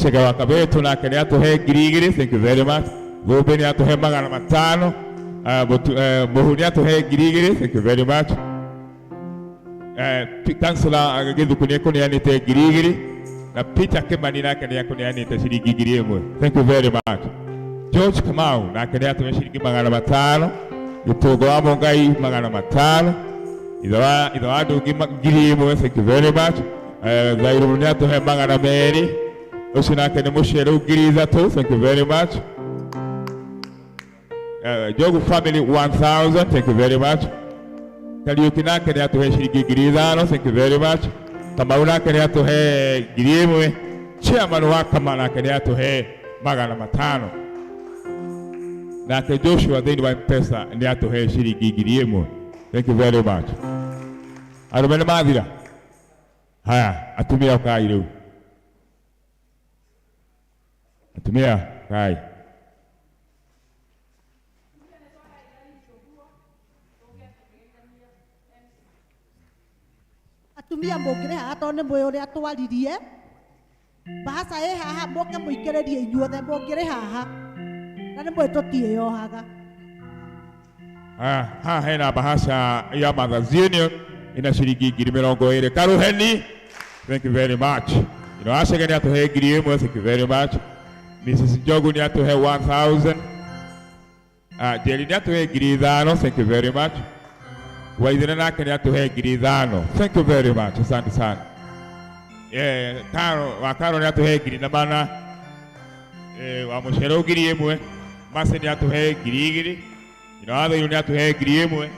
Chege wa Kabetu nake nĩ atũhe 2,000, thank you very much. Thũmbĩ nĩ atũhe 500. Mũhu nĩ atũhe 2,000, thank you very much. Councillor Gĩthuku nĩ ekũneanĩte 2,000 na Peter Kimani nake nĩ ekũneanĩte ciringi 1,000, thank you very much. George Kamau nake nĩ atũhe ciringi 500. Gĩtũngo wa Mũngai 500. Ithe wa Ndũng'i 1,000, thank you very much. Thairũ nĩ atũhe 200. Ũcio nake nĩ mũceru 3,000, thank you very much. Njogu family 1,000, thank you very much. Kariuki nake nĩ atũhe ciringi 5,000, thank you very much. Kamau nake nĩ atũhe 1,000. Chairman wa Kama nake nĩ atũhe 500. Nake Joshua thĩinĩ wa Mpesa nĩ atũhe ciringi 1000. Thank you very much. Arũme nĩ mathira. Haya, atumia ũkai rĩu. Atumia kai. Atumia mũngĩrĩ haha tondũ nĩ mũĩ ũrĩa twaririe bahaca ĩ haha mũke mũikĩrĩrie inyuothe mũngĩrĩ haha na nĩ mũĩ tũtiĩyohaga. Ah, haha hena bahasha ya Mothers Union ina ciringi 20,000. Karuheni, thank you very much. Ino Acege nĩ atũhe 1000, thank you very much. Mrs. Njogu nĩ atũhe 1000. Ah, Jerry nĩ atũhe 5000, thank you very much. Waithera nake nĩ atũhe 5000, thank you very much, asante sana. Eh, Karo, wa Karo nĩ atũhe 1400. Eh, wa Mũcero 1000. Mase nĩ atũhe 2000. Ina watho nĩ atũhe 1000.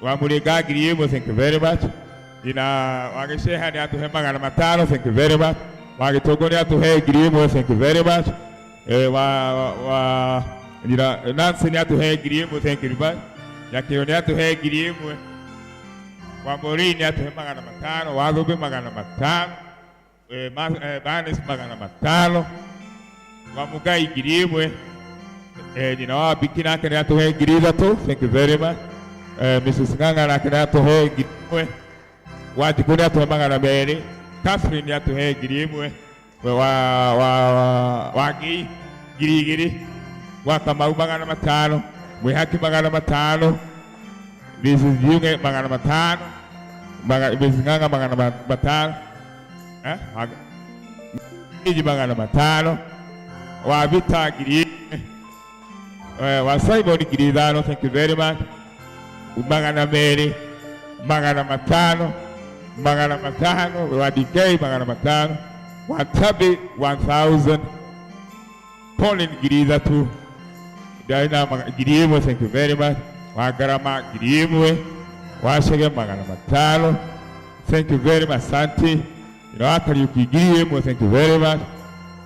Wa Mũrĩnga 1000, thank you very much. Ina wa Gĩceha nĩ atũhe 500, thank you very much. Wa Gĩtũngũ nĩ atũhe 1000, thank you very much. Eh, wa Nyina Nancy nĩ atũhe 1000, thank you very much. Nyakĩo nĩ atũhe 1000. Wa Mũrĩi nĩ atũhe 500, wa Thũmbĩ 500, eh, Banis 500, wa Mũngai 1000. Eh, nyina wa Biki nake nĩ atũhe 3000, thank you very much. Eh, Mrs. Ng'ang'a nake nĩ atũhe 1000. Wanjikũ nĩ atũhe 200. Catherine nĩ atũhe 1000. Wa Wangui 2000. Wa Kamau 500. Mwĩhaki 500. Mrs. Junge 500. Mrs. Ng'ang'a 500. Eh? Miji 500. Wa Vita 1000. Wa Simon 5000, thank you very much. 200, 500, 500, wa DK 500, wa Tabi 1000, Colin 3000, Diana 1000, thank you very much. Wa Garama 1000, wa Shege 500, thank you very much, Santi. Wa Kariuki 1000, thank you very much.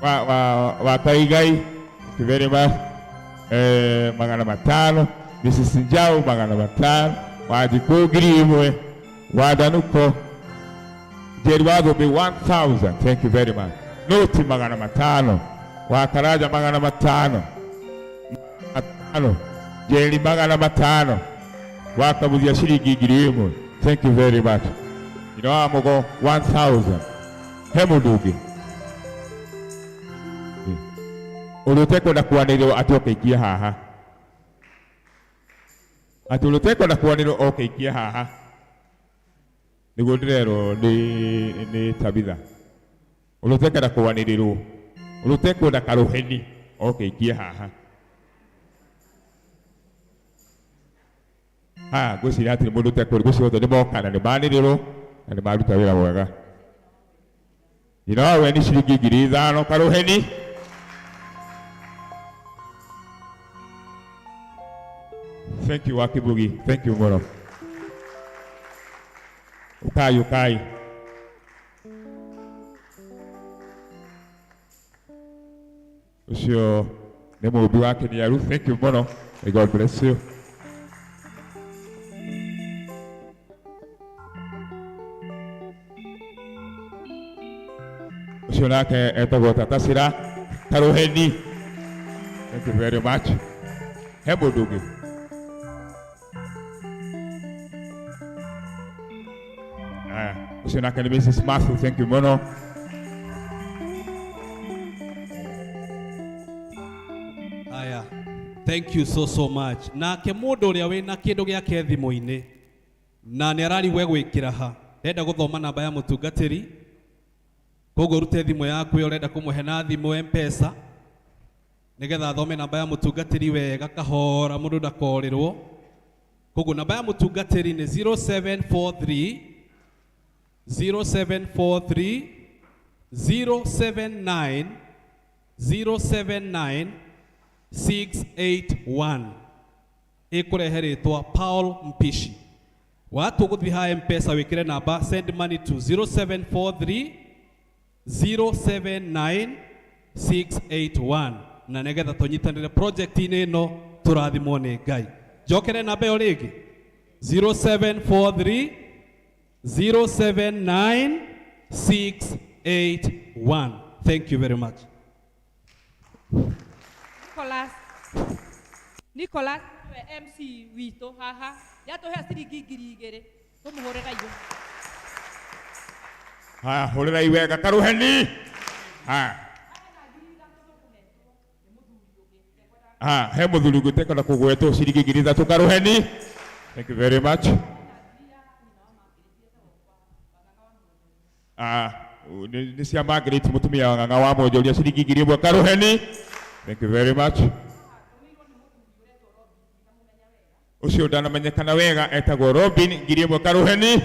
Wa Kaigai, thank you very much. Eh, 500, Mrs. Njau 500, wa Jikũ 1000, wa Danuko Jerry wa Thũmbĩ 1000, thank you very much. Noti 500, wa Karaja 500, 500, Jerry 500, wa Kabuthia ciringi 1000, thank you very much. Ino wa Mũgo 1000. He mũndũ ũngĩ ũrĩa ũtekwenda kwanĩrĩrwo atĩ oke aikie haha, atĩ ũrĩa ũtekwenda kwanĩrĩrwo oke aikie haha, nĩguo ndĩrerwo nĩ Tabitha. Ũrĩa ũtekwenda kwanĩrĩrwo, ũrĩa ũtekwenda karũheni oke aikie haha. Ha, ngwĩciria atĩ mũndũ ũtekwenda, ngwĩciria othe nĩ moka na nĩ manĩrĩrwo na nĩ maruta wĩra mwega. Nyina wa we nĩ ciringi 5000 karũheni. Thank you Wakibugi, thank you mũno. Ũkai, ũkai. Ũcio nĩ mũmbi wa Kĩniaru, thank you mũno. May God bless you. Ũcio nake etagwo Tata Sira Karũheni. Thank you very much. He mũndũ ũngĩ? Aya, ũcio nake nĩ Mrs. Matthew, thank you mũno. Aya, thank you so so much. Nake mũndũ ũrĩa wĩna kĩndũ gĩake thimũ-inĩ na nĩ ararigwo egwĩkĩra ha, ndenda gũthoma namba ya mũtungatĩri, koguo rute thimũ yaku ĩyo ũrenda kũmũhe na thimũ M-Pesa nĩgetha athome namba ya mũtungatĩri wega kahora mũndũ ndakorĩrwo. Koguo namba ya mũtungatĩri nĩ 0743 0743 079 079 681 ĩkũrehe rĩtwa Paul Mpishi. Watu gũthiĩ ha M-Pesa wĩkĩre namba send money to 0743 079 681. Na nĩgetha tũnyitanĩre project-inĩ ĩno tũrathimwo nĩ Ngai. Njokere namba ĩyo rĩngĩ, 0743 079 681. Thank you very much. Nicholas Nicholas nĩwe MC witũ haha, yatũhe ciringi 2000, tũmũhũrĩra igũ. Haya, hũrĩrai wega karuheni. Haya. Ha, he mũthuri ũngĩ ũtekwenda kũgwetwo ciringi 3000 karuheni. Thank you very much. Ah, nĩ cia Margaret mũtumia wa Ng'ang'a wa Mwonjoria ciringi 1000 karuheni. Thank you very much. Ũcio ndanamenyekana wega etagwo Robin, 1000 karuheni.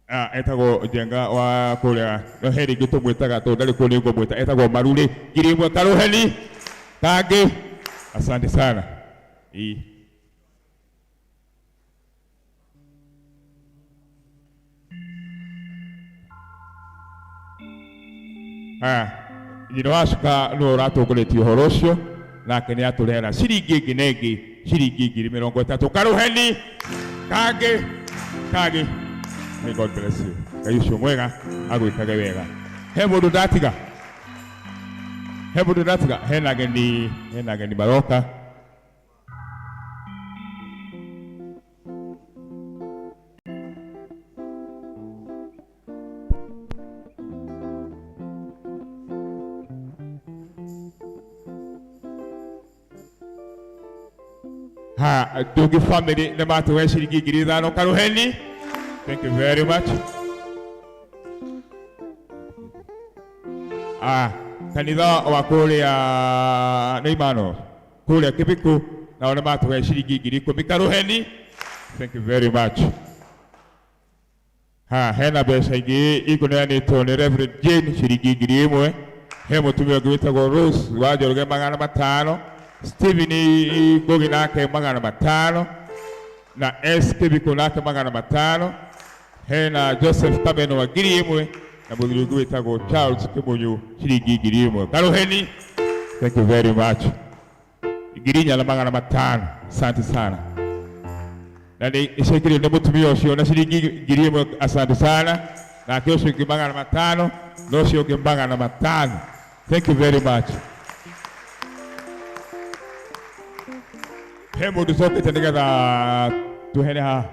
Ah, etagwo Njenga wa kũrĩa, no he rĩngĩ tũmwĩtaga tondũ ndarĩ kuo nĩ ngũmwĩta, etagwo Marurĩ, 1000 karuheni kangĩ. Asante sana. Ii. Haya, nyina wa cuka nĩwe ũratongoretie ũhoro ũcio, nake nĩ atũrehera ciringi ĩngĩ na ĩngĩ, ciringi 30,000 karuheni kangĩ kangĩ. May God bless you. Ngai ũcio mwega agwĩkage wega. He mũndũ ndatiga, he mũndũ ndatiga, hena ageni, hena ageni maroka. Ha, Ndugi family nĩ matũhe ciringi 5000 karuheni. Thank you very much. Ah, kanitha wa kũrĩa nĩ Imano kũrĩa Kĩbikũ nao nĩ matũhe ciringi 10,000 karuheni. Thank you very much. Ha, hena mbeca ingĩ ikũneanĩtwo nĩ Reverend Jane ciringi 1000, he mũtumia ũngĩ wĩtagwo Rose wa Njoroge 500, Stephen Ngugi nake 500, na S Kĩbikũ nake 500, hena Joseph Kameno wa 1000, na mũthuri ũngĩ wĩtagwo Charles Kĩmunyu ciringi 1000 karuheni. Thank you very much. 4500, asante sana. Na nĩ icekire nĩ mũtumia ũcio na ciringi 1000, asante sana. Nake ũcio ũngĩ 500, na ũcio ũngĩ 500. Thank you very much. He mũndũ ũcokete nĩgetha tũhere haha,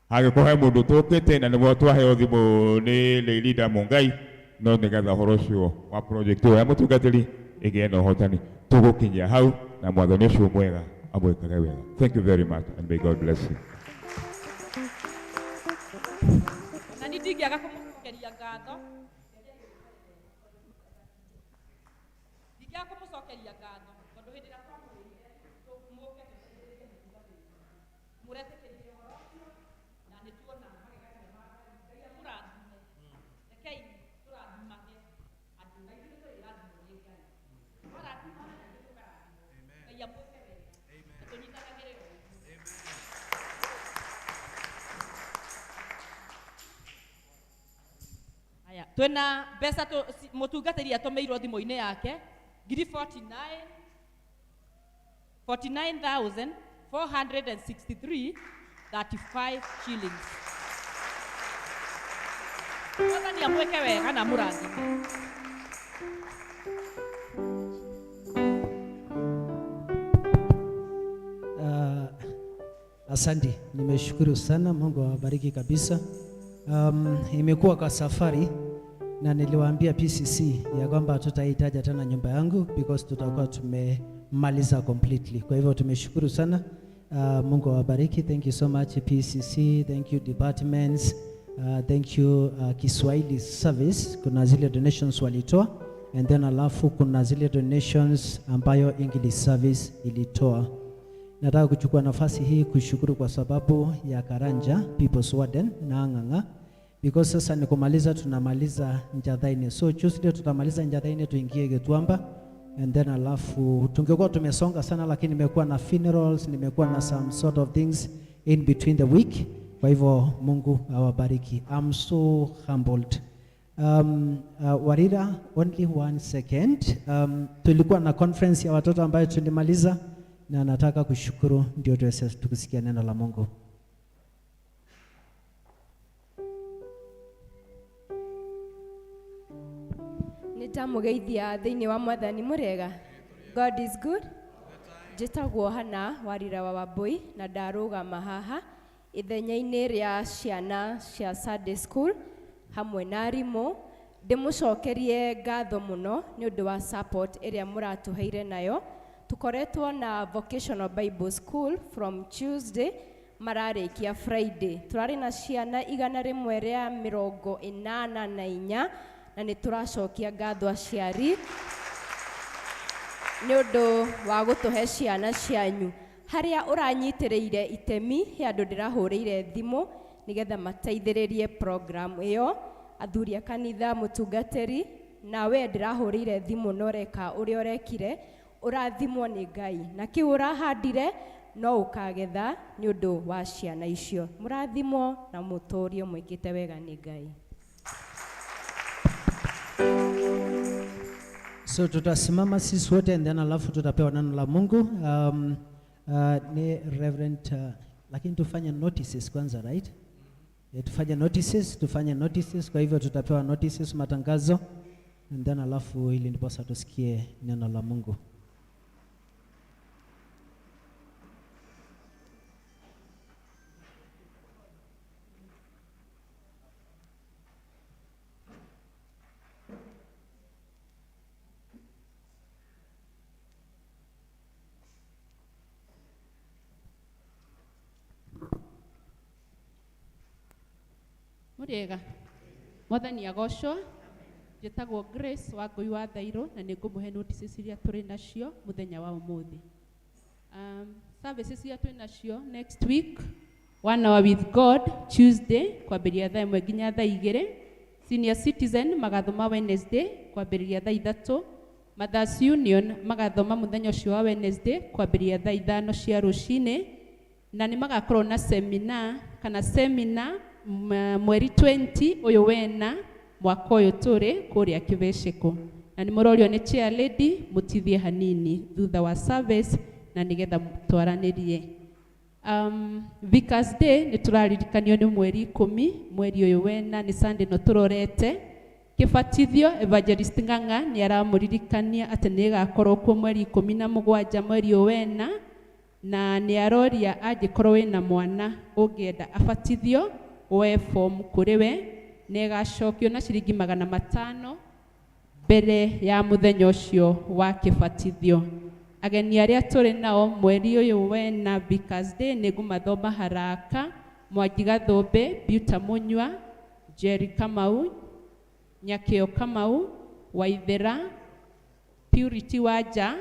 hagĩkorwo he mũndũ tũkĩte na nĩguo twaheo thimũ nĩ Leilida Mungai, no nĩgetha ũhoro ũcio wa project ĩyo ya mũtungatĩri ĩgĩe na ũhotani, tũgũkinyia hau, na mwathani ũcio mwega amwĩkage wega. Thank you very much and may God bless you. Na niĩ ndingĩaga kũmũcokeria ngatho, ndingĩaga kũmũcokeria ngatho tondũ hĩndĩ ĩrĩa twamwĩrire mũke tũteithĩrĩrie mũtungatĩri, mũretĩkĩrire ũhoro ũcio na nĩ tuona magegania ma Ngai. Ngai amũrathime. Rekei tũrathimage andũ na ithuĩ tũrĩrathimwo nĩ Ngai. Twarathima na ithuĩ tũkarathimwo. Ngai amwĩke wega na tũnyitanagĩre o ũguo. Aya, twĩna mbeca mũtungatĩri atũmĩirwo thimũ-inĩ yake ngiri 49,463.35 shillings. Mwathani amwĩke wega na amũrathime. Asante, nimeshukuru sana, Mungu awabariki kabisa. Imekuwa kwa safari na niliwaambia PCC ya kwamba hatutahitaji tena nyumba yangu because tutakuwa tumemaliza completely. Kwa hivyo tumeshukuru sana. Mungu awabariki. Thank you so much PCC, thank you departments, thank you Kiswahili service. Kuna zile donations walitoa and then alafu kuna zile donations ambayo English service ilitoa. Nataka kuchukua nafasi hii kushukuru kwa sababu ya Karanja People's Warden na Ng'ang'a, because sasa ni kumaliza, tunamaliza Njathaini. So Tuesday tutamaliza Njathaini tuingie Gituamba and then alafu tungekuwa tumesonga sana, lakini nimekuwa na funerals, nimekuwa na some sort of things in between the week. Kwa hivyo Mungu awabariki. I'm so humbled. Warira, only one second. Tulikuwa na conference ya watoto ambayo tulimaliza na nataka kushukuru ndio tuweze tukusikia neno la Mungu. Nĩndamũgeithia thĩinĩ wa mwathani mũrĩega. God is good. Njĩtagwo Hana Warira wa Wambui na ndarũgama haha ithenya-inĩ rĩa ciana cia Sunday school hamwe na arimũ. Ndĩmũcokerie ngatho mũno nĩ ũndũ wa support ĩrĩa mũratũheire nayo. Tũkoretwo na Vocational Bible School from Tuesday mararĩkia Friday. Tũrarĩ na ciana 184 na nĩ tũracokia ngatho aciari nĩ ũndũ wa gũtũhe ciana cianyu. Harĩa ũranyitĩrĩire itemi he andũ ndĩrahũrĩire thimũ nĩgetha mateithĩrĩrie program ĩyo. Athuri a kanitha, mũtungatĩri, nawe ndĩrahũrĩire thimũ na ũreka ũrĩa ũrekire, ũrathimwo nĩ Ngai na kĩu ũrahandire no ũkagetha nĩ ũndũ wa ciana icio. Mũrathimwo na mũtũrio mwĩkĩte wega nĩ Ngai. So tutasimama sisi wote and then alafu tutapewa neno la Mungu. Ni Reverend, lakini tufanye notices kwanza, right? Tufanye notices, tufanye notices. Kwa hivyo tutapewa notices, matangazo, and then alafu ili ndiposa tusikie neno la Mungu. Mũrĩega mwathani agocwo. Njĩtagwo Grace wa Ngũi wa Thairũ na nĩ ngũmũhe notices iria tũrĩ nacio mũthenya wa ũmũthĩ. Services iria twĩ nacio next week, One Hour with God Tuesday kwambĩrĩria thaa 1 nginya thaa 2. Senior Citizen magathoma Wednesday kwambĩrĩria thaa 3. Mothers Union magathoma mũthenya ũcio wa Wednesday kwambĩrĩria thaa 5 cia rũcinĩ, na nĩ magakorwo na seminar kana seminar mweri 20 ũyũ wena mwaka ũyũ tũrĩ kũrĩa Kĩbeceko, na nĩ mũrorio nĩ chair lady mũtithie hanini thutha wa service na nĩgetha twaranĩrie. Vicars Day nĩ tũraririkanio nĩ mweri 10 mweri ũyũ wena, nĩ Sunday no tũrorete. Kĩbatithio Evangelist Ng'ang'a nĩ aramũririkania atĩ nĩ ĩgakorwo kuo mweri 17 mweri ũyũ wena, na nĩ aroria angĩkorwo wĩna mwana ũngĩenda abatithio woe form kũrĩ we, nĩ ĩgacokio na ciringi 500 mbere ya mũthenya ũcio wa kĩbatithio. Ageni arĩa tũrĩ nao mweri ũyũ wena Vicars Day nĩ ngũmathoma haraka: Mwangi Gathũmbĩ, Beauta Mũnyua, Jerry Kamau, Nyakĩo Kamau, Waithera, Purity Wanja,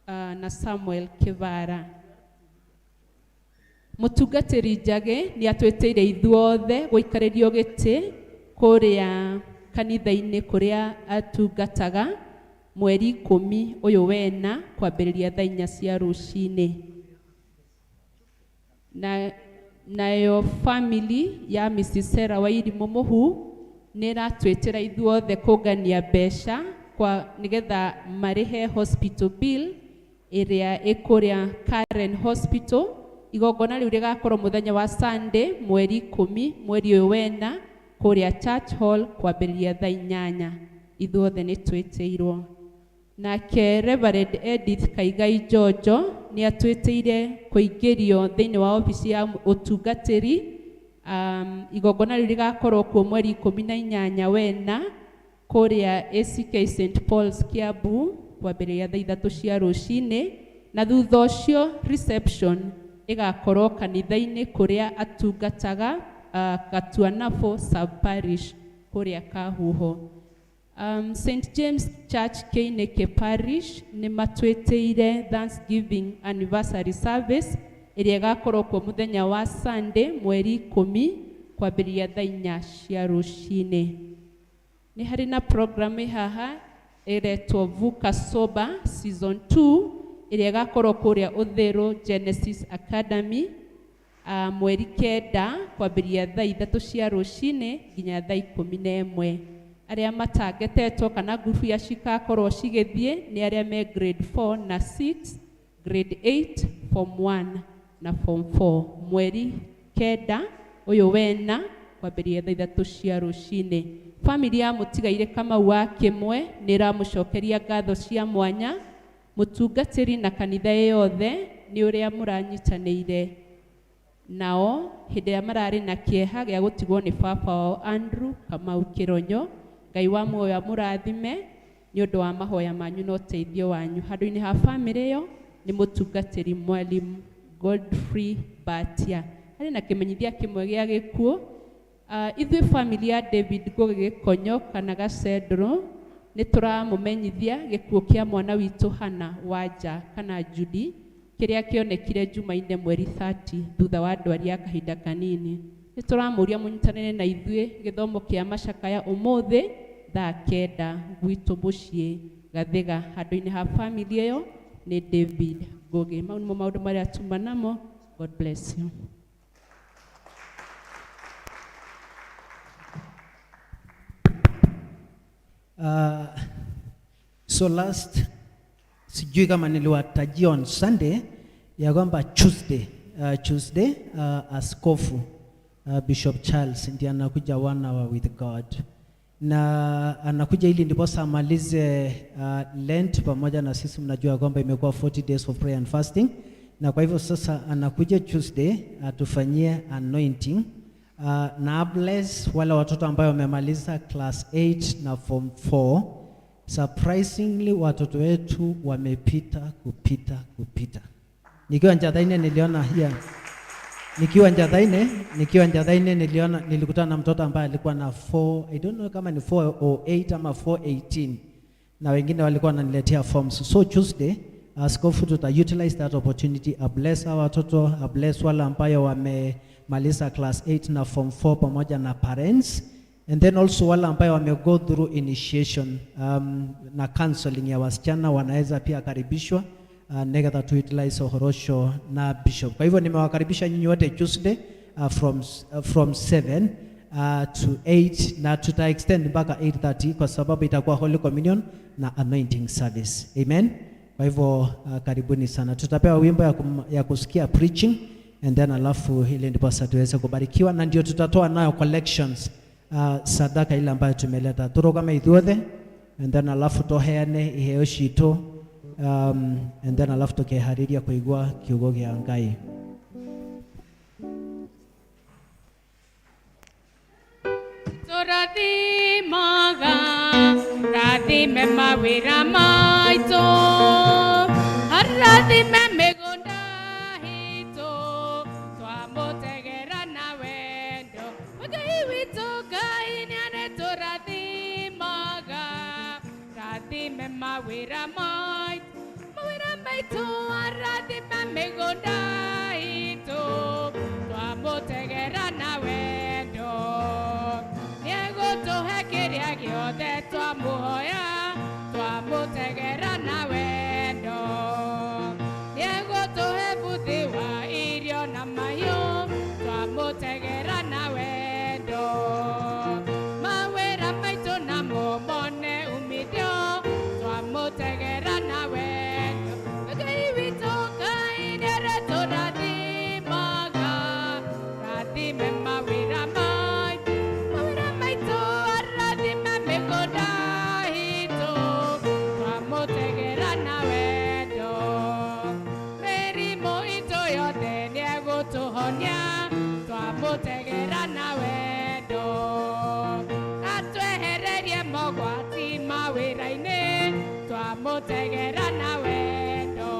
na Samuel Kĩvara. Mũtungatĩri Njagĩ nĩ atwĩtĩire ithuothe gũikarĩrio gĩtĩ kũrĩa kanitha-inĩ kũrĩa atungataga mweri 10 ũyũ wena kwambĩrĩria thaa 4 cia rũcinĩ. Na nayo family ya Mrs. Sarah Wairimu Mũhu nĩ ĩratwĩtĩra ithuothe kũngania mbeca kwa nĩgetha marĩhe hospital bill ĩrĩa ĩkũrĩa Karen Hospital. Igongona rĩu rĩgakorwo mũthenya wa Sunday mweri 10 mweri ũyũ wena kũrĩa Church Hall kwambĩrĩria thaa 8. Ithuothe nĩ twĩtĩirwo. Nake Reverend Edith Kaigai Jojo nĩ atwĩtĩire kũingĩrio thĩinĩ wa obici ya ũtungatĩri. Igongona rĩu rĩgakorwo kuo mweri 18 wena kũrĩa ACK St Paul's Kiambu kwambĩrĩria thaa 3 cia rũcinĩ, na thutha ũcio reception ĩgakorwo kanitha-inĩ kũrĩa atungataga, Gatuanabo sub parish kũrĩa Kahuho. St James Church Keineke Parish nĩ matwĩtĩire Thanksgiving anniversary service ĩrĩa ĩgakorwo kuo mũthenya wa Sunday mweri 10 kwambĩrĩria thaa 4 cia rũcinĩ. Nĩ harĩ na program ĩ haha ĩretwo Vuka Sober season 2 ĩrĩa ĩgakorwo kũrĩa Ũthĩrũ Genesis Academy. Mweri 9 kwambĩrĩria thaa 3 cia rũcinĩ nginya thaa 11. Arĩa matangetetwo kana ngurubu iria cikakorwo cigĩthiĩ nĩ arĩa me grade 4 na 6, grade 8, form 1 na form 4. Mweri 9 ũyũ wena kwambĩrĩria thaa 3 cia rũcinĩ. Family ya mũtigaire Kamau wa Kĩmwe nĩ ĩramũcokeria ngatho cia mwanya mũtungatĩri na kanitha yothe nĩ ũrĩa mũranyitanĩire nao hĩndĩ ĩrĩa mararĩ na kĩeha gĩa gũtigwo nĩ baba wao Andrew Kamau Kĩronyo. Ngai wa muoyo amũrathime nĩ ũndũ wa mahoya manyu na ũteithio wanyu. Handũ-inĩ ha family ĩyo nĩ mũtungatĩri Mwalimu Godfrey Batia. Harĩ na kĩmenyithia kĩmwe gĩa gĩkuũ. Ithuĩ family ya David Ngugi Gĩkonyo kana Gacendro nĩ tũramũmenyithia gĩkuũ kĩa mwana witũ Hannah Wanja kana Judy kĩrĩa kĩonekire Jumaine mweri 30 thutha wa ndwari ya kahinda kanini. Nĩ tũramũria mũnyitanĩre na ithuĩ gĩthomo kĩa macakaya ũmũthĩ thaa 9 gwitũ mũciĩ Gathiga. Handũ-inĩ ha family ĩyo nĩ David Ngugi. Mau nĩmo maũndũ marĩa tuma namo. God bless you. So last, sijui kama niliwatajia on Sunday ya kwamba Tuesday askofu Bishop Charles ndiye anakuja 1 hour with God, na anakuja ili ndiposa amalize Lent pamoja na sisi. Mnajua kwamba imekuwa 40 days of prayer and fasting, na kwa hivyo sasa anakuja Tuesday atufanyie anointing na bless wale watoto ambao wamemaliza class 8 na form 4. Surprisingly watoto wetu wamepita kupita kupita. Nikiwa Njathaine niliona here. Nikiwa Njathaine niliona, nilikutana na mtoto ambaye alikuwa na 4, I don't know kama ni 408 ama 418, na wengine walikuwa wananiletea forms. So Tuesday askofu tuta utilize that opportunity, a bless our watoto, a bless wale ambayo wamemaliza class 8 na form 4 pamoja na parents, and then also wale ambayo wame go through initiation na counseling ya wasichana wanaweza pia karibishwa negetha to utilize uhorosho na bishop. Kwa hivyo nimewakaribisha nyinyi wote Tuesday from 7 to 8, na tuta extend mpaka 8:30 kwa sababu itakuwa Holy Communion na anointing service. Amen. Kwa hivyo karibuni sana. Tutapewa wimbo ya kusikia preaching, and then alafu ili ndiposa tuweze kubarikiwa, na ndio tutatoa nayo collections, sadaka ile ambayo tumeleta turugame ithuothe, and then alafu toheane iheo citu, and then alafu tukehariria kuigua kiugo gia Ngai. Tũrathimaga, rathime mawĩra maitũ, arathime mĩgũnda itũ, twamũtegera na wendo. Ngai witũ Ngai nĩarĩtũrathimaga, rathime mawĩra maitũ, mawĩra maitũ, arathime mĩgũnda itũ, twamũtegera na wendo. Nĩegũtũhe kĩrĩa gĩothe twamũhoya, twamũtegera na wendo. Nĩegũtũhe buthi wa irio na mahiũ, twamũtegera na wendo. Mawĩra maitũ namo mone umithio, twamũtegera na wendo. Ngai witũ Ngai nĩarĩtũrathimaga, rathime mawĩra maitũ, mawĩra maitũ, arathime mĩgũnda itũ, twamũtegera na wendo. Mĩrimũ itũ yothe nĩegũtũhonia, twamũtegera na wendo. Atwehererie mogwati mawĩra-inĩ, twamũtegera na wendo.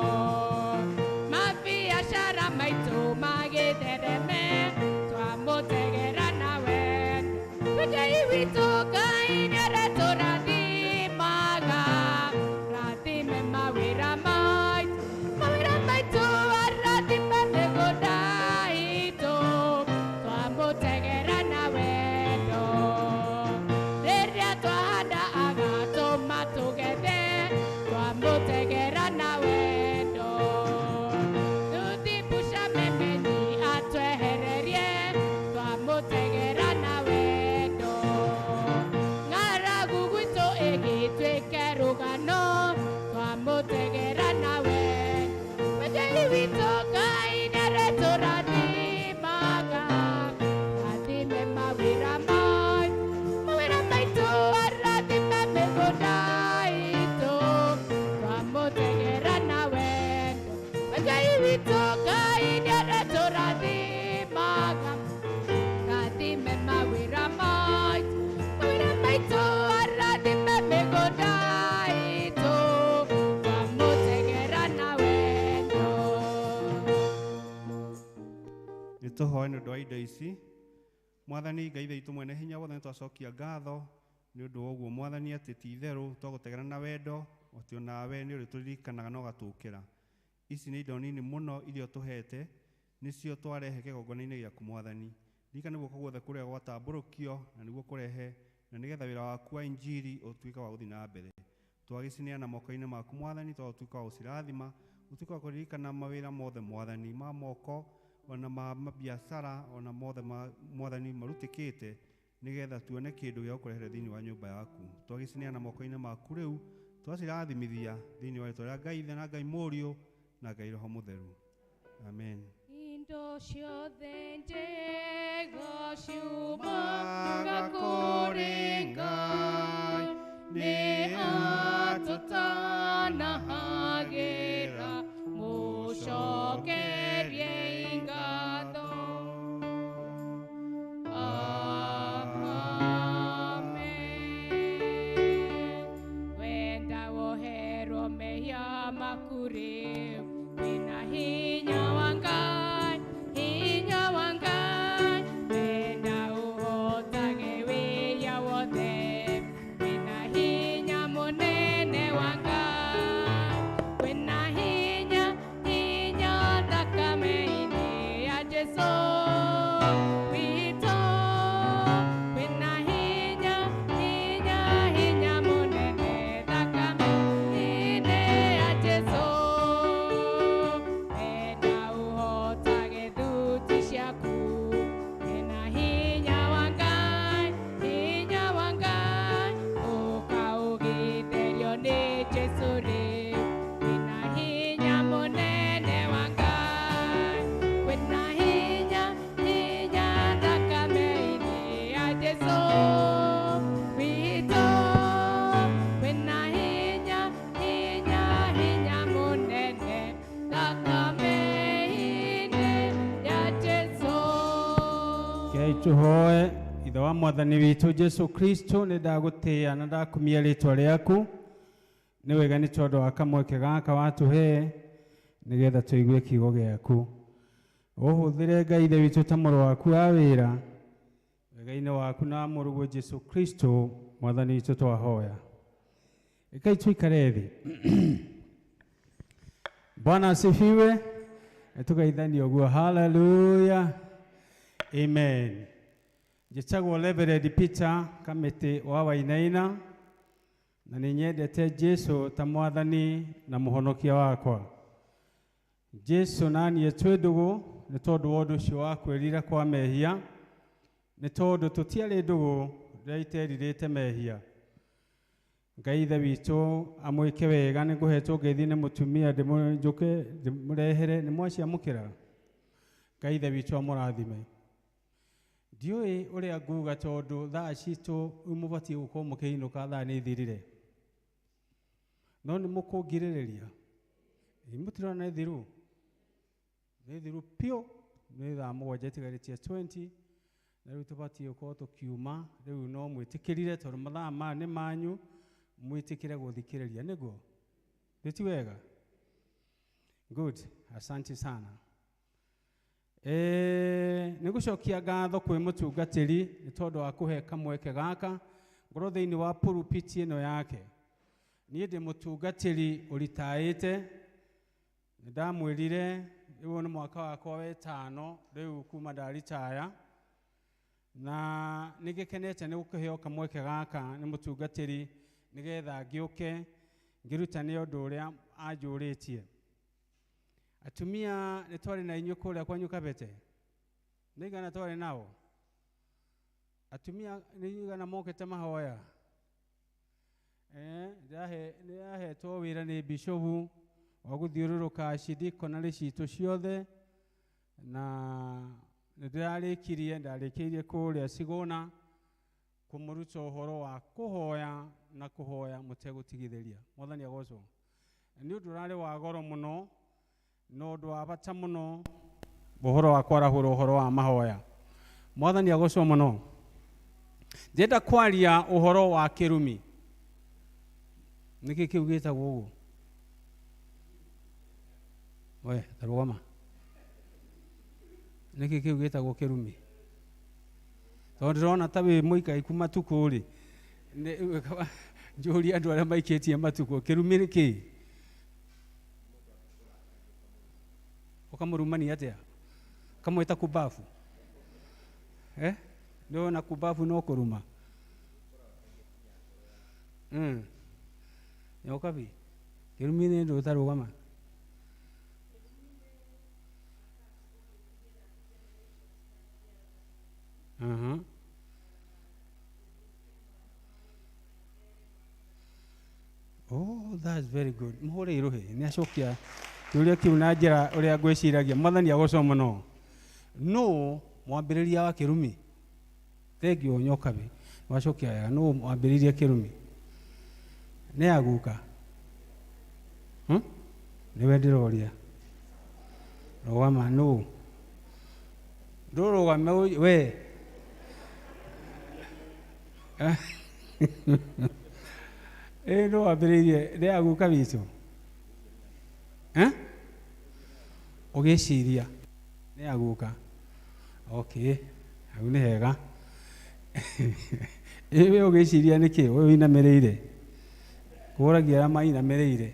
Mabiacara maitũ magĩthereme, twamũtegera na wendo. Ngai witũ Ngai nĩarĩtũrathimaga, rathime mawĩra maitũ, mawĩra maitũ, arathime mĩgũnda itũ, twamũtegera na wendo. Rĩrĩa twahanda agatũma tũgethe, twamũtegera na wendo. Nĩ tũhoe nĩ ũndũ wa indo ici. Mwathani Ngai witũ mwene hinya wothe, nĩ twacokia ngatho nĩ ũndũ wa ũguo Mwathani, atĩ ti itherũ twagũtegera na wendo, atĩ onawe nĩ ũrĩtũririkanaga na ũgatũkĩra. Ici nĩ indo nini mũno iria ũtũhete, nĩcio twarehe kĩgongona-inĩ gĩaku Mwathani. Ririkana guoko guothe kũrĩa gwatambũrũkio na nĩguo kũrehe, na nĩgetha wĩra waku wa injiri ũtuĩke wa gũthiĩ na mbere. Twagĩcineana moko-inĩ maku Mwathani, twagũtuĩka wa gũcirathima, ũtuĩke wa kũririkana mawĩra mothe Mwathani, ma moko ona ma mabiacara, ona mothe ma Mwathani marutĩkĩte, nĩgetha tuone kĩndũ gĩa gũkũrehere thĩinĩ wa nyũmba yaku. Twagĩcineana moko-inĩ maku rĩu, twacirathimithia thĩinĩ wa rĩtwa rĩa Ngai Ithe na Ngai Mũriũ na Ngai Roho Mũtheru. Amen. Indo ciothe njega ciumaga kũrĩ Ngai, nĩ atũtanahagĩra, mũcokerie ngatho. Amen. Wenda woherwo mehia maku rĩu, wĩna hinya wa Ngai, hinya wa Ngai. Wenda ũhotage wĩya wothe, wĩna hinya mũnene wa Ngai, wĩna hinya, hinya thakame-inĩ ya Jesũ witũ, wĩna hinya, hinya, hinya mũnene thakame-inĩ ya Jesũ. Wenda ũhotage thuti ciaku, wĩna hinya wa Ngai, hinya wa Ngai, ũka ũgĩtherio nĩ Jesũ rĩu, wĩna hinya mũnene wa Ngai, wĩna hinya, hinya thakame-inĩ ya Jesũ witũ, wĩna hinya, hinya, hinya mũnene thakame-inĩ ya Jesũ. Ngai tũhoe. Ithe wa Mwathani witũ Jesu Kristo, nĩ ndagũtĩĩa na ndakumia rĩtwa rĩaku. Nĩ wega nĩ tondũ wa kamweke gaka watũhe nĩgetha tũigue kiugo gĩaku. Ũhũthĩre Ngai Ithe witũ ta mũrũ waku wa wĩra, wega-inĩ waku na mũrũguo Jesu Kristo Mwathani witũ twahoya. Ĩkai tũikare thĩ. Bwana asifiwe. Tũgeithanie ũguo. Haleluya, amen. Njĩtagwo Reverend Peter Kamĩtĩ wa Wainaina, na nĩ nyendete Jesu ta Mwathani na Mũhonokia wakwa. Jesu na niĩ twĩ ndũgũ nĩ tondũ wa ũndũ ũcio wa kwĩrira kwa mehia, nĩ tondũ tũtiarĩ ndũgũ rĩrĩa iterirĩte mehia. Ngai Ithe witũ amwĩke wega. Nĩ ngũhetwo ngeithi nĩ mũtumia njũke ndĩmũrehere, nĩ mwaciamũkĩra. Ngai Ithe witũ amũrathime. Ndiũĩ ũrĩa nguga tondũ thaa citũ rĩu mũbatiĩ gũkorwo mũkĩinũka, thaa nĩ ithirire, no nĩ mũkũngirĩrĩria. Ĩ, mũtirona nĩ thiru, nĩ thiru piũ, nĩ thaa 7 itigarĩtie 20, na rĩu tũbatiĩ gũkorwo tũkiuma rĩu. No mwĩtĩkĩrire tondũ mathaa maya nĩ manyu, mwĩtĩkĩre gũthikĩrĩria nĩguo nĩ ti wega. Good, asante sana. Nĩ gũcokia ngatho kwĩ mũtungatĩri nĩ tondũ wa kũhe kamweke gaka ngorwo thĩinĩ wa pulpit ĩno yake. Niĩ ndĩ mũtungatĩri ũritaĩte, nĩ ndamwĩrire rĩu nĩ mwaka wakwa wa 5 rĩu kuma ndaritaya, na nĩ ngĩkenete nĩ gũkĩheo kamweke gaka nĩ mũtungatĩri nĩgetha ngĩũke ngĩrutane ũndũ ũrĩa anjũrĩtie. Atumia nĩ twarĩ na inyuĩ kũrĩa kwanyu Kabete, nĩ igana twarĩ nao atumia, nĩ igana mokĩte mahoya. Ndĩrahetwo wĩra nĩ bishobu wa gũthiũrũrũka cidikonarĩ citũ ciothe, na nĩ ndĩrarĩkirie, ndarĩkĩirie kũrĩa Cigũna kũmũruta ũhoro wa kũhoya na kũhoya mũtegũtigithĩria. Mwathani agocwo. Nĩ ũndũ ũrarĩ wa goro mũno na ũndũ wa bata mũno, ũhoro wa kwarahũra ũhoro wa mahoya. Mwathani agocwo mũno. Ndĩrenda kwaria ũhoro wa kĩrumi. Nĩkĩ kĩu gĩtagwo ũguo? We, tarũgama. Nĩkĩ kĩu gĩtagwo kĩrumi? Tondũ ndĩrona ta wĩ mũikaiku matukũ rĩ, njũrie andũ arĩa maikĩtie matukũ, kĩrumi nĩ kĩĩ? Ũkamũrumania atĩa? Ũkamwĩta kumbabu? Eh? Nĩwona kumbabu no kũruma? Nyokabi, kĩrumi nĩ ũndũ ũtarũgama. Oh, that's very good. Mũhũre irũhĩ, nĩ acokia kĩũria kĩu na njĩra ũrĩa ngwĩciragia. Mwathani agocwo mũno. Nũ mwambĩrĩria wa kĩrumi? Thengiũ Nyokabi, wacokia wega. Nũ mwambĩrĩria kĩrumi? Nĩ aguka? Nĩwe ndĩroria. Rũgama nũ? Ndũrũgame we. Ĩ nũ wambĩrĩirie nĩ aguka witũ? Eh? Ũgĩciria nĩ aguka. Okay, hau nĩ hega. Ĩ we ũgĩciria nĩkĩ ũyũ ũinamĩrĩire? Kũragia arĩa mainamĩrĩire.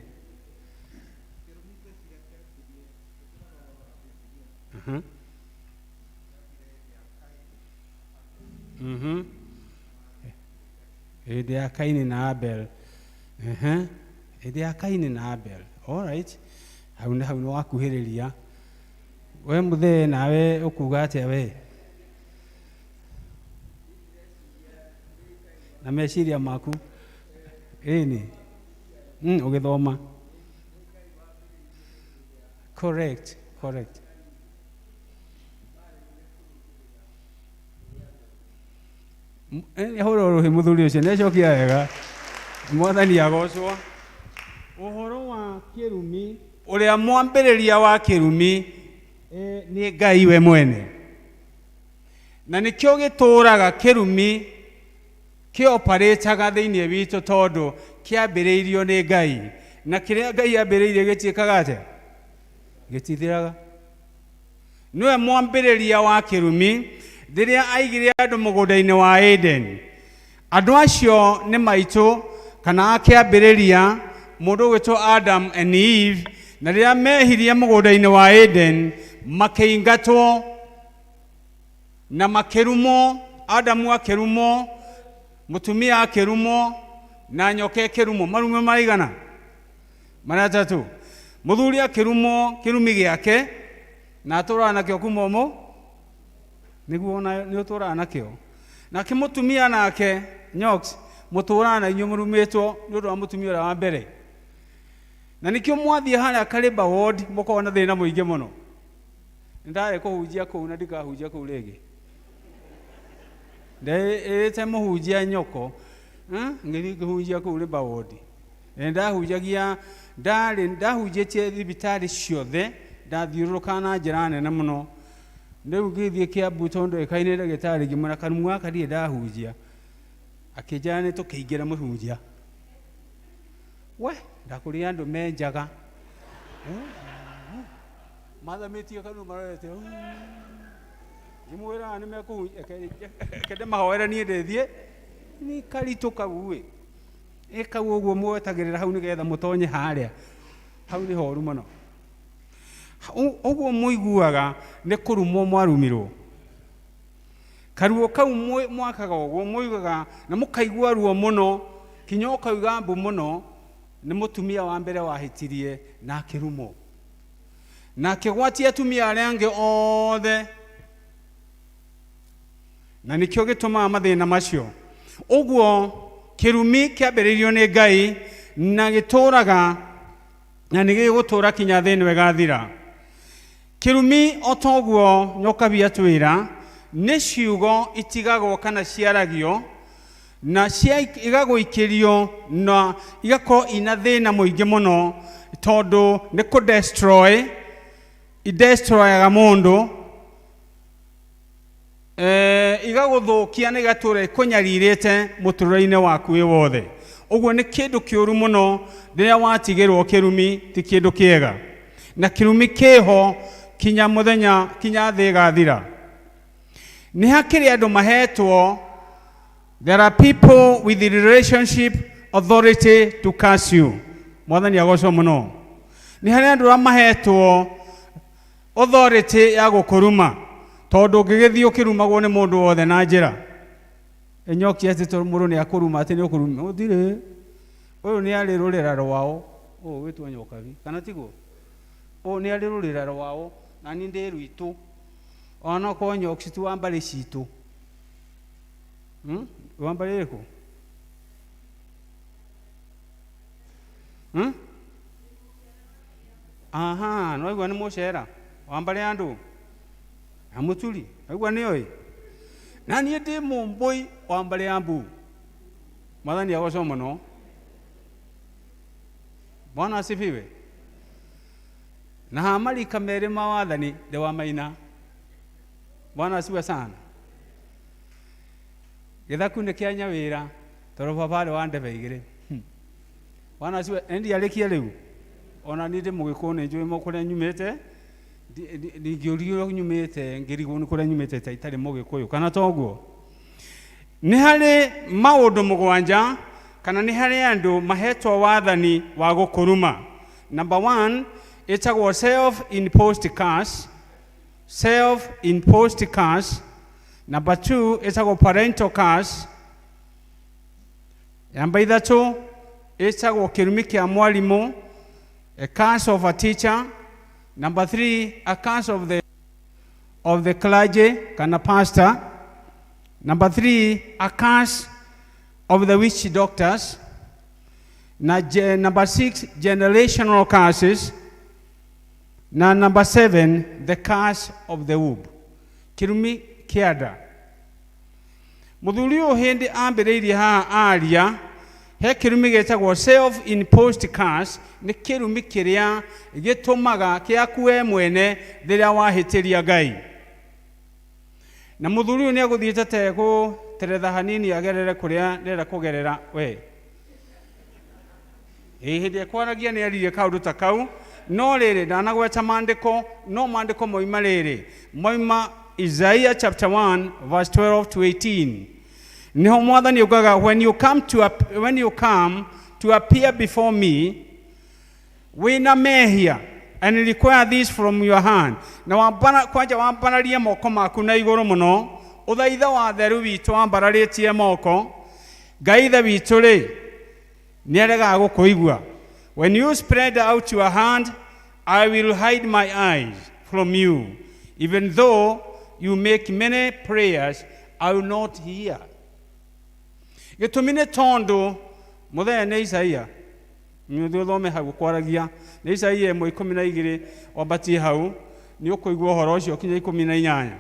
Hĩndĩ ya Kaini na Abel. Hĩndĩ ya Kaini na Abel. All right. Hau nĩ hau nĩ wakuhĩrĩria. We mũthee nawe ũkuga atĩa we? Na meciria maku. Ĩni. Ũgĩthoma. Correct, correct. Nĩ ahũra rũhĩ mũthuri ũcio nĩ acokia wega. Mwathani agocwo. Ũhoro wa kĩrumi, ũrĩa mwambĩrĩria wa kĩrumi nĩ Ngai we mwene. Na nĩkĩo gĩtũraga kĩrumi kĩoparĩtaga thĩinĩ witũ tondũ kĩambĩrĩirio nĩ Ngai. Na kĩrĩa Ngai ambĩrĩirie gĩtiĩkaga atĩa? Gĩtithiraga. Nĩwe mwambĩrĩria wa kĩrumi rĩrĩa aigire andũ mũgũnda-inĩ wa Eden. Andũ acio nĩ maitũ kana akĩambĩrĩria mũndũ ũgwĩtwo Adam and Eve, na rĩrĩa mehirie mũgũnda-inĩ wa Eden makĩingatwo na makĩrumwo. Adamu akĩrumwo, mũtumia akĩrumwo na nyoka ĩkĩrumwo. Marume maigana? Matatũ. Mũthuri akĩrumwo kĩrumi gĩake na atũraga nakĩo kuma ũmũ nĩguo ona nĩ ũtũraga nakĩo. Nake mũtumia nake Nyox mũtũraga na inyuĩ mũrumĩtwo nĩ ũndũ wa mũtumia ũrĩa wa mbere. Na nĩkĩo mwathiĩ harĩa Kariba ward mũkoragwo na thĩna mũingĩ mũno. Nĩ ndarĩ kũhunjia kũu na ndikahunjia kũu rĩngĩ. Ndĩĩte mũhunjia nyoko, ngĩthiĩ ngĩhunjia kũu Riba ward. Ndahunjagia, ndarĩ ndahunjĩtie thibitarĩ ciothe, ndathiũrũrũkaga na njĩra nene mũno. Rĩu ngĩthiĩ Kiambu tondũ ndoĩkaine ndagĩtarĩ, ngĩmwĩra karumu gaka ndirĩ ndahunjia. Akĩnjĩra nĩ tũkĩingĩre mũhunjia. We, ndakũrire andũ menjaga. Mathamĩtie kanua marorete. Ngĩmwĩra nĩ mekũhunjia, reke ndĩmahoere niĩ ndĩthiĩ. Nĩ karitũ kau ĩ. Ĩ kau ũguo mwetagĩrĩra hau nĩgetha mũtonye harĩa. Hau nĩ horu mũno. Ũguo mũiguaga nĩ kũrumwo mwarumirwo. Karuo kau mwakaga ũguo mũiguaga na mũkaigua ruo mũno kinya ũkauga mbu mũno nĩ mũtumia wa mbere wahĩtirie na akĩrumwo. Na akĩgwatia atumia arĩa angĩ othe. Na nĩkĩo gĩtũmaga mathĩna macio. Ũguo kĩrumi kĩambĩrĩirio nĩ Ngai na gĩtũraga na nĩ gĩgũtũra kinya thĩ ĩno ĩgathira. Kĩrumi o ta ũguo Nyokabi atwĩra nĩ ciugo itigagwo kana ciaragio na igagũikĩrio na igakorwo ina thĩna mũingĩ mũno tondũ nĩ kũ destroy idestroyaga mũndũ, igagũthũkia na igatũra ikũnyarirĩte mũtũrĩre-inĩ waku wĩ wothe. Ũguo nĩ kĩndũ kĩũru mũno rĩrĩa watigĩrwo kĩrumi, ti kĩndũ kĩega. Na kĩrumi kĩho Kinya mũthenya kinya thĩ ĩgathira. Nĩ hakĩrĩ andũ mahetwo. There are people with the relationship authority to curse you. Mwathani agocwo mũno. Nĩ harĩ andũ arĩa mahetwo authority ya gũkũruma, tondũ ũngĩgĩthiĩ ũkĩrumagwo nĩ mũndũ wothe na njĩra ĩnyoki atĩ tondũ mũndũ nĩ akũruma atĩ nĩ ũkũruma gũtirĩ. Ũyũ nĩ arĩ rũrĩra rwao, ũyũ wĩtwo nyokabi kana tiguo? Ũyũ nĩ arĩ rũrĩra rwao na niĩ ndĩ rwitũ, onokorwo nyoki ti wa mbarĩ citũ. Wa mbarĩ ĩrĩkũ? Aha, no igua nĩ mũcera wa mbarĩ ya andũ ya mũturi, aigua nĩoĩ na niĩ ndĩ mũmbũi wa mbarĩ ya mbu. Mwathani agocwo mũno. Bwana asifiwe. Na ha marika merĩ ma wathani ndĩ wa maina. Bwana asifiwe sana. Gĩthaku nĩ kĩa nyawĩra tondũ baba arĩ wa ndebe igĩrĩ. Bwana asifiwe. Ndiarĩkia rĩu, ona niĩ ndĩ mũgĩkũyũ, nĩ njũĩ kũrĩa nyumĩte. Ndingĩũrio nyumĩte ngĩrigwo nĩ kũrĩa nyumĩte ta itarĩ mũgĩkũyũ kana toguo. Nĩ harĩ maũndũ mũgwanja kana nĩ harĩ andũ mahetwo wathani wa gũkũruma. Number 1 ĩtagwo self imposed curse. Self imposed curse. Number 2 ĩtagwo parental curse. Namba 3 ĩtagwo kĩrumi kĩa mwarimũ, a curse of a teacher. Number 3, a curse of the clergy kana pastor. Number 3, a curse of the witch doctors. Na number 6, generational curses. Na number 7, the curse of the womb. Kĩrumi kĩa nda. Mũthuri ũyũ hĩndĩ ambĩrĩirie haha aria, he kĩrumi gĩtagwo self imposed curse, nĩ kĩrumi kĩrĩa gĩtũmaga kĩaku we mwene rĩrĩa wahĩtĩria Ngai. Na mũthuri ũyũ nĩ egũthiĩte tegũteretha hanini agerere kũrĩa ndĩrenda kũgerera we. Ĩ hĩndĩ ekwaragia nĩ aririe kaũndũ ta kau, no rĩrĩ ndanagweta maandĩko, no maandĩko moima rĩrĩ moima Isaiah chapter 1 verse 12 to 18. Niho mwathani ugaga, when you come to appear before me wina mehia and require this from your hand, na wambara kwanja wambararie moko maku na igũrũ mũno, ũthaitha wa theru witũ wambararĩtie moko, Ngai ithe witũ rĩ nĩaregaga gũkũigua. When you spread out your hand, I will hide my eyes from you. Even though you make many prayers, I will not hear. Gĩtũmi nĩ tondũ mũthenya nĩ Isaia, nĩ ũthome hau kwaragia nĩ Isaia 1:12, wambatie hau nĩ ũkũigua ũhoro ũcio kinya 18.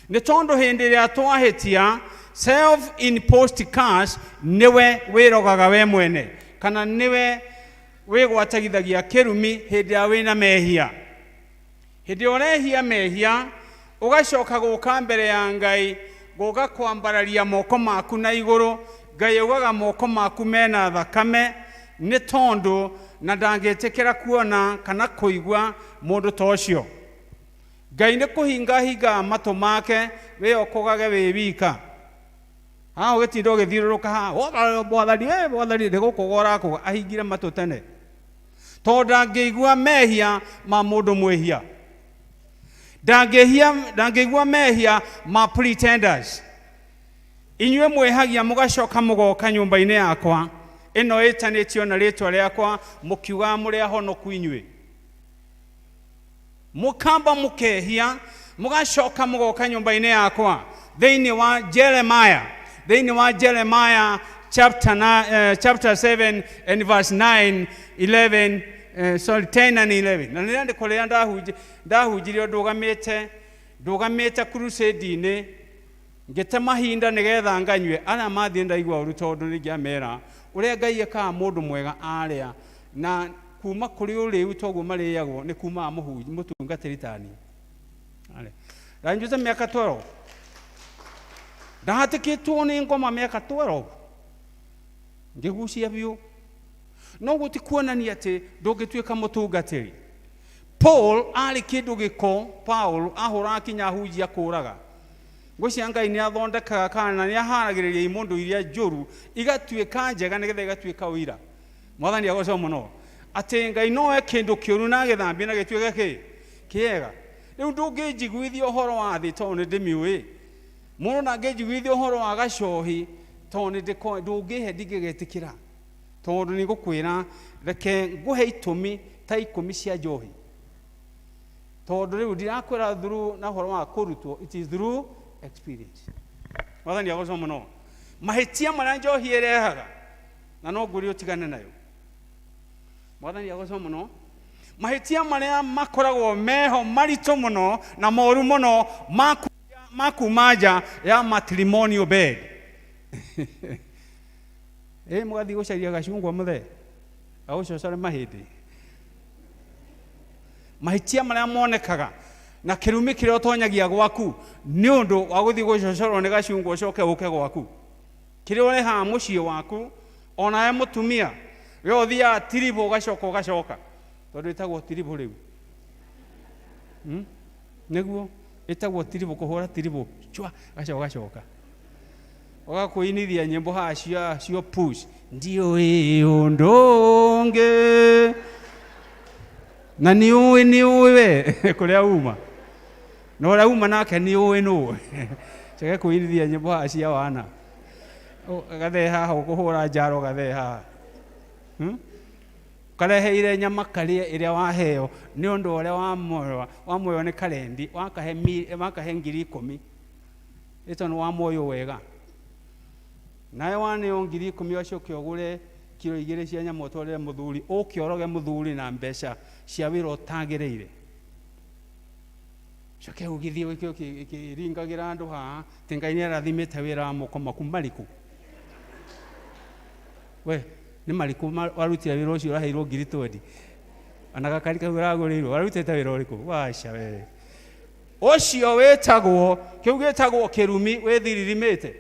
Nĩ tondũ hĩndĩ ĩrĩa twahĩtia, self imposed curse nĩwe wĩrogaga we mwene kana nĩwe wĩgwatagithagia kĩrumi hĩndĩ ĩrĩa wĩna mehia. Hĩndĩ ĩrĩa ũrehia mehia ũgacoka gũka mbere ya Ngai, gũka kwambararia moko maku na igũrũ, Ngai augaga moko maku mena thakame, nĩ tondũ na ndangĩtĩkĩra kuona kana kũigua mũndũ ta ũcio. Ngai nĩ kũhinga hingaga matũ make, wĩokũgage wĩ wika. Haha ũgĩtinda ũgĩthiũrũrũka haha, "Ô, mwathani, ĩ, mwathani," nĩ gũkũga ũrakũga, ahingire matũ tene. Tondũ ndangĩigua mehia ma mũndũ mwĩhia. Ndangĩigua mehia ma pretenders. Inyuĩ mwĩhagia mũgacoka mũgoka nyũmba-inĩ yakwa ĩno ĩtanĩtio na rĩtwa rĩakwa, mũkiugaga mũrĩ ahonoku inyuĩ. Mũkamba mũkehia mũgacoka mũgoka nyũmba-inĩ yakwa. Thĩinĩ wa Jeremiah, thĩinĩ wa Jeremiah chapter chapter 7 and verse 9, 11, sorry, 10 and 11. Na nĩ rĩandĩko rĩrĩa ndahunjirie ndũgamĩte crusade-inĩ, ngĩte mahinda nĩgetha nganyue. Arĩa mathiĩ ndaigua ũru tondũ nĩingĩamera ũrĩa Ngai ekaga mũndũ mwega arĩa na kuma kũrĩ ũrĩu toguo marĩagwo nĩ kumaga mũtungatĩri tani. Ndanyuĩte mĩaka 12. Ndahatĩkĩtwo nĩ ngoma mĩaka 12. Ngĩgucia biũ. No gũti kuonania atĩ ndũngĩtuĩka mũtungatĩri. Paul arĩ kĩndũ gĩko. Paul ahũraga kinya ahunjia kũraga. Ngwĩciria Ngai nĩ athondekaga kana nĩ aharagĩrĩria imũndũ iria njũru igatuĩka njega nĩgetha igatuĩka ũira. Mwathani agocwo mũno. Atĩ Ngai noe kĩndũ kĩũru na agĩthambie na gĩtuĩke kĩ kĩega. Rĩu ndũngĩnjiguithia ũhoro wa thĩ tondũ nĩ ndĩmĩũĩ. Mũndũ ndangĩnjiguithia ũhoro wa gacohi tondũ nĩ ndĩkoĩ, ndũngĩhe ndingĩgetĩkĩra. Tondũ nĩ ngũkwĩra reke ngũhe itũmi ta 10 cia njohi. Tondũ rĩu ndirakwĩra through na ũhoro wa kũrutwo, it is through experience. Mwathani agocwo mũno. Mahĩtia marĩa njohi ĩrehaga na no ngwĩre ũtigane nayo. Mwathani agocwo mũno. Mahĩtia marĩa makoragwo meho maritũ mũno na moru mũno ma kuma nja ya matrimonial bed. Ĩ mũgathiĩ gũcaria gacungwa mũthee agũcocore mahĩndĩ. Mahĩtia marĩa monekaga na kĩrumi kĩrĩa ũtonyagia gwaku nĩ ũndũ wa gũthiĩ gũcocorwo nĩ gacungwa ũcoke ũke gwaku. Kĩrĩa ũrehaga mũciĩ waku onawe mũtumia we ũthiaga tiribũ ũgacoka ũgacoka tondũ ĩtagwo tiribũ rĩu. Nĩguo ĩtagwo tiribũ, kũhũra tiribũ chwa gacoka gacoka ũgakwĩinithia nyĩmbo haha cia push ndiũĩ ũndũ ũngĩ na nĩũĩ nĩũĩ we kũrĩa uma na ũrĩa uma nake nĩũĩ nũ coke kwĩinithia nyĩmbo haha cia wana gathee haha ũkũhũra njaro gathee haha kareheire nyama karĩe ĩrĩa waheo nĩ ũndũ ũrĩa wamoyo nĩ karendi wakahe 10,000 ĩto nĩ wamoyo wega nawe waneo 10,000 ũcoke ũgũre kiro 2 cia nyama ũtwarĩre mũthuri ũke ũroge mũthuri na mbeca cia wĩra ũtagĩrĩire coke ũgĩthiĩ ũkĩringagĩra andũ haha atĩ Ngai nĩ arathimĩte wĩra wa moko maku marĩkũ we nĩ marĩkũ warutire wĩra ũcio ũraheirwo 20,000 ona gakari kau ũragũrĩirwo warutĩte wĩra ũrĩkũ waca we ũcio wĩtagwo kĩu gĩtagwo kĩrumi wĩthiririmĩte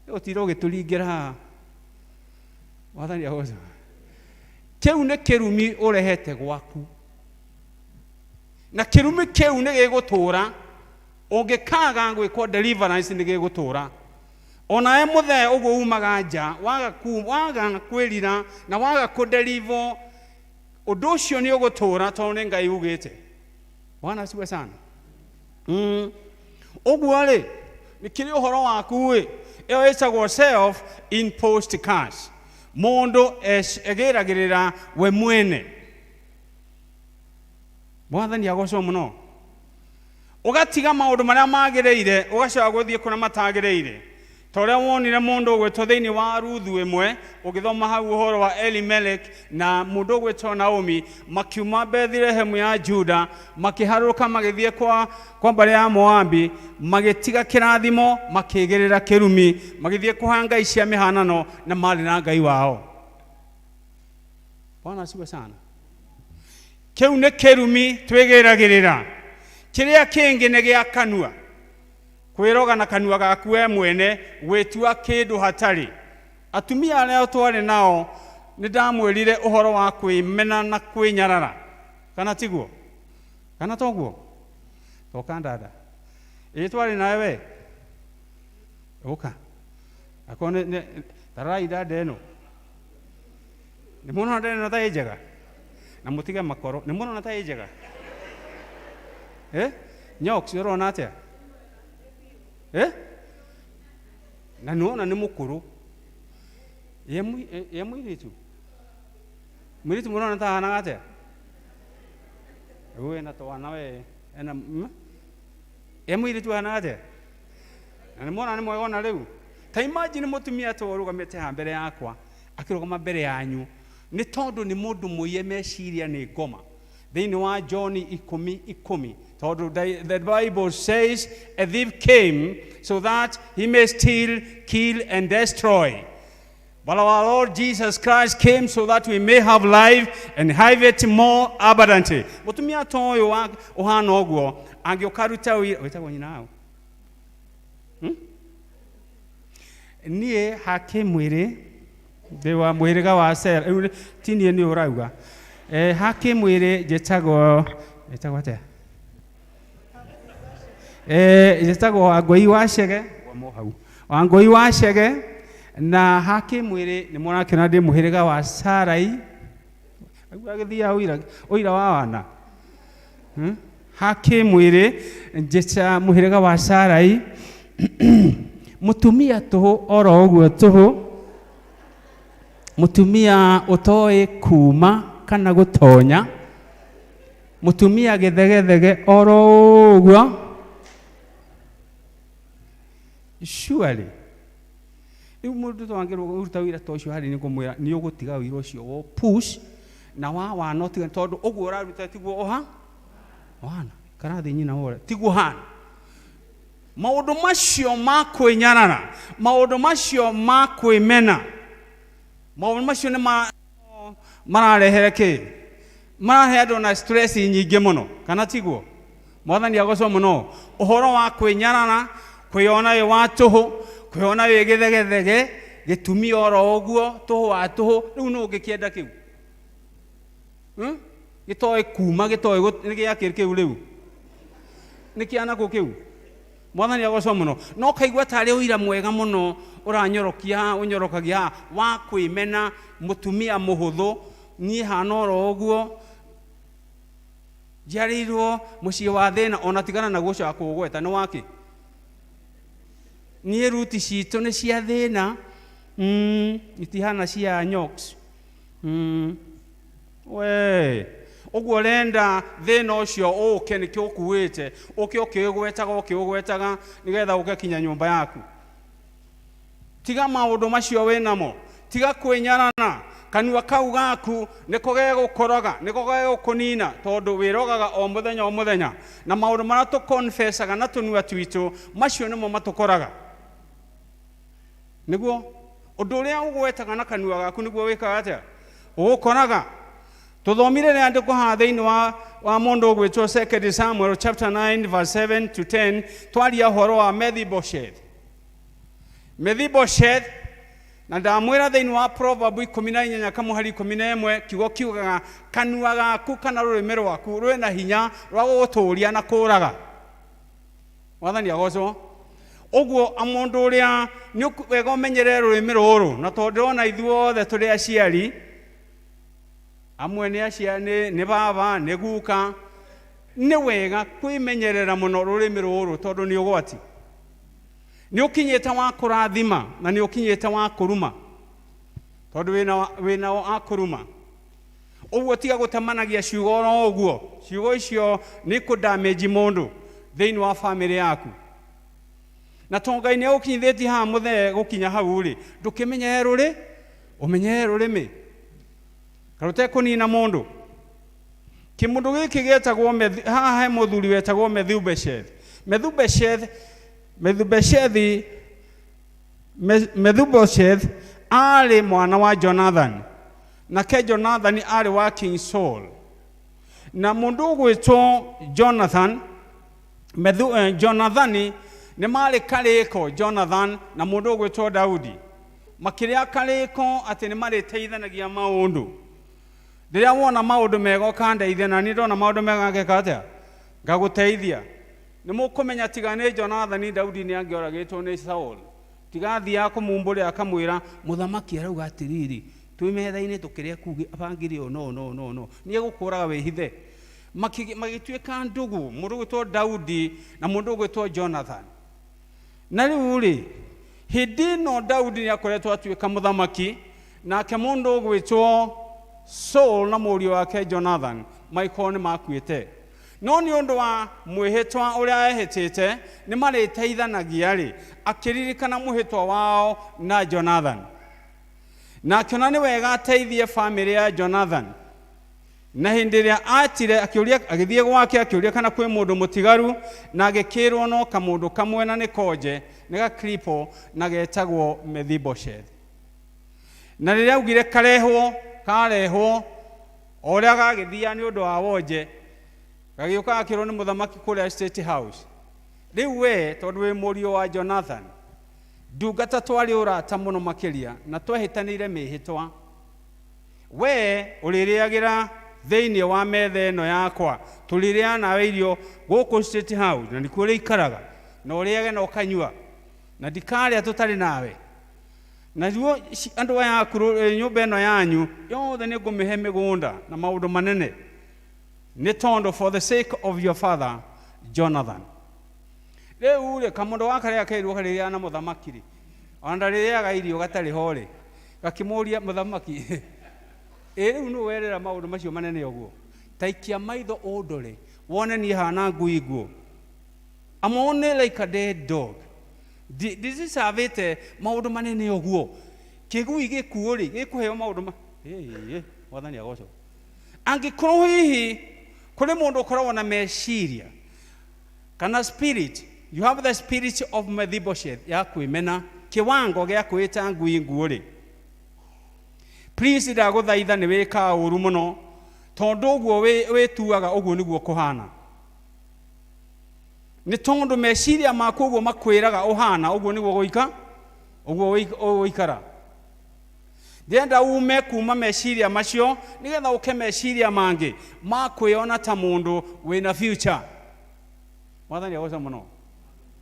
ũtira ũgĩtũringĩra haha Mwathani agocwo. Kĩu nĩ kĩrumi ũrehete gwaku na kĩrumi kĩu nĩ gĩgũtũra ũngĩkaga gwĩkwo deliverance nĩ gĩgũtũra onawe mũthee ũguo umaga nja waga kwĩrira na waga kũdeliver ũndũ ũcio nĩ ũgũtũra tondũ nĩ Ngai ugĩte. Bwana asifiwe sana. Ũguo rĩ nĩ kĩrĩ ũhoro waku ĩ ĩyo ĩtagwo self imposed curse. Mũndũ egĩragĩrĩra we mwene. Mwathani agocwo mũno. Ũgatiga maũndũ marĩa magĩrĩire ũgacoka gũthiĩ kũrĩa matagĩrĩire. Ta ũrĩa wonire mũndũ ũgwĩtwo thĩinĩ wa Ruthu ĩmwe ũgĩthoma hau ũhoro wa Elimelech na mũndũ ũgwĩtwo Naomi makiuma Bethilehemu ya Juda makĩharũrũka magĩthiĩ kwa mbarĩ ya Moabi magĩtiga kĩrathimo makĩgĩrĩra kĩrumi magĩthiĩ kũhoya ngai cia mĩhanano na marĩ na Ngai wao. Bwana asifiwe sana. Kĩu nĩ kĩrumi twĩgĩragĩrĩra. Kĩrĩa kĩngĩ nĩ gĩa kanua. Kwĩroga na kanua gaku we mwene gwĩtua kĩndũ hatarĩ. Atumia arĩa twarĩ nao nĩ ndamwĩrire ũhoro wa kwĩmena na kwĩnyarara. Kana tiguo? Kana toguo? Toka ndada. Ĩ twarĩ nawe we? Ũka. Akorwo nĩ tarorai ndanda ĩno. Nĩ muona ndanda ĩno ta ĩ njega? Na mũtige makoro. Nĩ muona ta ĩ njega? Nyox ũrona atĩa? Na nĩwona nĩ mũkũrũ. Ye mũirĩtu? Mũirĩtu mũrona ta ahanaga atĩa? Ũyũ ena twana we. Ena Ye mũirĩtu ahanaga atĩa? Na nĩmwona nĩ mwega ona rĩu. Ta imagine mũtumia ta ũrũgamĩte haha mbere yakwa akĩrũgama mbere yanyu nĩ tondũ nĩ mũndũ mũiye meciria nĩ ngoma. Thĩinĩ wa John 10:10 tondũ the Bible says a thief came so that he may steal, kill and destroy. But our Lord Jesus Christ came so that we may have life and have it more abundantly. Mũtumia ta ũyũ ũhana ũguo angĩũka aruta wĩra wĩtagwo nyina waũ? Niĩ hakĩ mwĩrĩ ndĩ wa mũhĩrĩga wa Sera rĩu ti niĩ nĩ ũrauga. Ha kĩmwĩrĩ njĩtagwo njĩtagwo atĩa? Njĩtagwo Wangũi wa Chege, hau. Wangũi wa Chege, na ha kĩmwĩrĩ nĩ mũrakĩona ndĩ mũhĩrĩga wa Sarai. Agĩthiaga ũira ũira wa wana. Ha kĩmwĩrĩ njĩta mũhĩrĩga wa Sarai. Mũtumia tũhũ oro ũguo tũhũ, mũtumia ũtoĩ kuma kana gũtonya, mũtumia gĩthegethege oro ũguo. Surely rĩu mũndũ twangĩrwo kũruta wĩra ta ũcio harĩ nĩ kũmwĩra nĩ ũgũtiga wĩra ũcio wo push na wa wana ũtige, tondũ ũguo ũraruta tiguo ũha wana karathi nyina wore tiguo hana. Maũndũ macio ma kwĩnyarara, maũndũ macio ma kwĩmena, maũndũ macio nĩ mararehere kĩ, marahe andũ na stress nyingĩ mũno, kana tiguo? Mwathani agocwo mũno. Ũhoro wa kwĩnyarara, kwĩona wĩ wa tũhũ, kwĩona wĩ gĩthegethege, gĩtumia oro ũguo, tũhũ wa tũhũ, rĩu nũ ũngĩkĩenda kĩu? Gĩtoĩ kuma, gĩtoĩ nĩ gĩakĩ kĩu rĩu? Nĩ kĩa nakũ kĩu? Mwathani agocwo mũno. No ũkaigua tarĩ ũira mwega mũno ũranyorokia haha, ũnyorokagia haha, wa kwĩmena, mũtumia mũhũthũ, niĩ hana oro ũguo, njiarĩirwo mũciĩ wa thĩna, ona tigana naguo ũcio wa kũũgweta, nĩ wakĩ? Niĩ ruti citũ nĩ cia thĩna, itihana cia nyoks. We, ũguo ũrenda thĩna ũcio ũke nĩkĩo ũkuĩte, ũke ũkĩũgwetaga, ũkĩũgwetaga, nĩgetha ũke kinya nyũmba yaku. Tiga maũndũ macio wĩnamo, tiga kwĩnyarana, kanua kau gaku nĩko gegũkũroga, nĩko gegũkũnina, tondũ wĩrogaga o mũthenya o mũthenya, na maũndũ marĩa tũconfessaga na tũnua twitũ, macio nĩmo matũkoraga. Nĩguo ũndũ ũrĩa ũgwetaga na kanua gaku nĩguo wĩkaga atĩa? Ũgũkoraga. Tũthomire rĩandĩko haha thĩinĩ wa mũndũ ũgwĩtwo 2 Samuel chapter 9 verse 7 to 10, twaria ũhoro wa Mephibosheth. Mephibosheth, na ndamwĩra thĩinĩ wa Proverb 18 kamũhari 11, kiugo kiugaga kanua gaku kana rũrĩmĩ rwaku rwĩna hinya rwa gũgũtũria na kũũraga. Mwathani agocwo. Ũguo mũndũ ũrĩa nĩ wega ũmenyerere rũrĩmĩ rũrũ, na tondũ ndĩrona ithuothe tũrĩ aciari, amwe nĩ aciari, nĩ baba, nĩ guka, nĩ wega kwĩmenyerera mũno rũrĩmĩ rũrũ tondũ nĩ ũgwati. Nĩ ũkinyĩte wa kũrathima na nĩ ũkinyĩte wa kũruma, tondũ wĩna wa kũruma. Ũguo tiga gũtemanagia ciugo oro ũguo, ciugo icio nĩ kũdamage mũndũ thĩinĩ wa bamĩrĩ yaku. Na tondũ Ngai nĩ agũkinyithĩtie haha mũthee gũkinya hau rĩ, ndũkĩmenyerere rũrĩ, ũmenyerere rũrĩmĩ karũtekũnina mũndũ. Kĩmũndũ gĩkĩ gĩetagwo haha he mũthuri wetagwo Mephibosheth. Mephibosheth, Mephibosheth, Mephibosheth arĩ mwana wa Jonathan, nake Jonathan arĩ wa King Saul. Na mũndũ ũgwĩtwo Jonathan, Jonathan nĩ marĩ karĩko Jonathan na mũndũ ũgwĩtwo Daudi. Makĩrĩa karĩko atĩ nĩ marĩteithanagia maũndũ. Rĩrĩa wona maũndũ mega ũkandeithia, na niĩ ndona maũndũ mega ngeka atĩa? Ngagũteithia. Nĩ mũkũmenya tiga nĩ Jonathan, Daudi nĩ angĩoragĩtwo nĩ Saul. Tiga athiaga kũmumbũrĩra akamwĩra mũthamaki arauga atĩrĩrĩ, twĩ metha-inĩ tũkĩrĩa kuu bangĩrĩ ũũ no no no no, nĩ egũkũraga wĩhithe. Magĩtuĩka ndũgũ, mũndũ ũgwĩtwo Daudi na mũndũ ũgwĩtwo Jonathan. Na rĩu rĩ, hĩndĩ ĩno Daudi nĩ akoretwo atuĩka mũthamaki, nake mũndũ ũgwĩtwo Saul na mũriũ wake Jonathan maikorwo nĩ makuĩte. No nĩ ũndũ wa mwĩhĩtwa ũrĩa ehĩtĩte nĩ marĩteithanagia rĩ, akĩririkana mwĩhĩtwa wao na Jonathan. Na akĩona nĩ wega ateithie bamĩrĩ ya Jonathan. Na hĩndĩ ĩrĩa atire, akĩũria, agĩthiĩ gwake akĩũria kana kwĩ mũndũ mũtigaru, na agĩkĩrwo no kamũndũ kamwe na nĩ konje, nĩ gakripo, na getagwo Mephibosheth. Na rĩrĩa augire karehwo, karehwo, o ũrĩa gagĩthiaga nĩ ũndũ wa wonje, gagĩũka gakĩrwo nĩ mũthamaki kũrĩa State House. Rĩu we, tondũ wĩ mũriũ wa Jonathan, ndungata twarĩ ũrata mũno makĩria, na twehĩtanĩire mĩhĩtwa. We ũrĩrĩagĩra Thĩinĩ wa metha ĩno yakwa tũrĩrĩa nawe irio gũkũ State House na nĩkuo ũrĩikaraga na ũrĩage na ũkanyua na ndikarĩa tũtarĩ nawe naruo andũ aya aku nyũmba ĩno yanyu yothe nĩ ngũmĩhe mĩgũnda na maũndũ manene nĩ tondũ for the sake of your father Jonathan. Rĩu rĩ kamũndũ gaka rĩrĩa kerirwo karĩrĩaga na mũthamaki rĩ ona ndarĩrĩaga irio gatarĩ ho rĩ gakĩmũria mũthamaki ĩ rĩu nũ werĩra maũndũ macio manene ũguo ta ikia maitho ũndore wone niĩ hana ngui nguo. I'm only like a dead dog. Ndicicabĩte maũndũ manene ũguo kĩgui gĩkuũ rĩ gĩkũheo maũndũ ma ĩ mwathani agocwo. Angĩkorwo hihi kũrĩ mũndũ ũkoragwo na meciria kana spirit, you have the spirit of Mephibosheth ya kwĩmena kiwango gĩa kwĩta ngui nguo rĩ, please ndagũthaitha nĩ wĩkaga ũru mũno tondũ ũguo wĩtuaga ũguo nĩguo kũhana nĩ tondũ meciria maku ũguo makwĩraga ũhana ũguo nĩguo gũika ũguo ũgũikara. Ndĩrenda ume kuma meciria macio nĩgetha ũke meciria mangĩ ma kwĩona ta mũndũ wĩna future. Mwathani agoce mũno.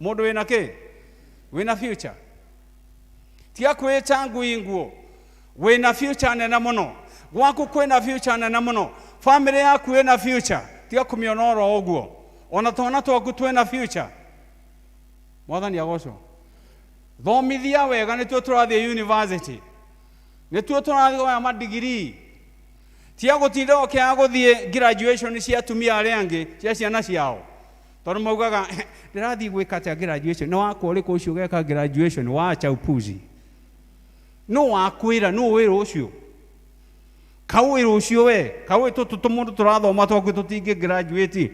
Mũndũ wĩna kĩ? Wĩna future. Tiga kwĩta ngui nguo. Wĩna future nene mũno. Gwaku kwĩna future nene mũno. Family yaku ĩna future. Tiga kũmĩona oro ũguo. Ona twana twaku twĩna future. Mwathani agocwo. Thomithia wega nĩtuo tũrathiĩ university. Nĩtuo tũrathiĩ oya madigiri. Tiga gũtinda ũkĩaga gũthiĩ graduation cia atumia arĩa angĩ cia ciana ciao. Tondũ maugaga ndĩrathiĩ gwĩka atĩa graduation. Nĩ wakwa ũrĩkũ ũcio ũgeka graduation wacha upuzi. Nũ wakwĩra nũ wĩra ũcio? Kau wĩra ũcio we, kau tũtũ tũmũndũ tũrathoma twaku tũtingĩ graduate.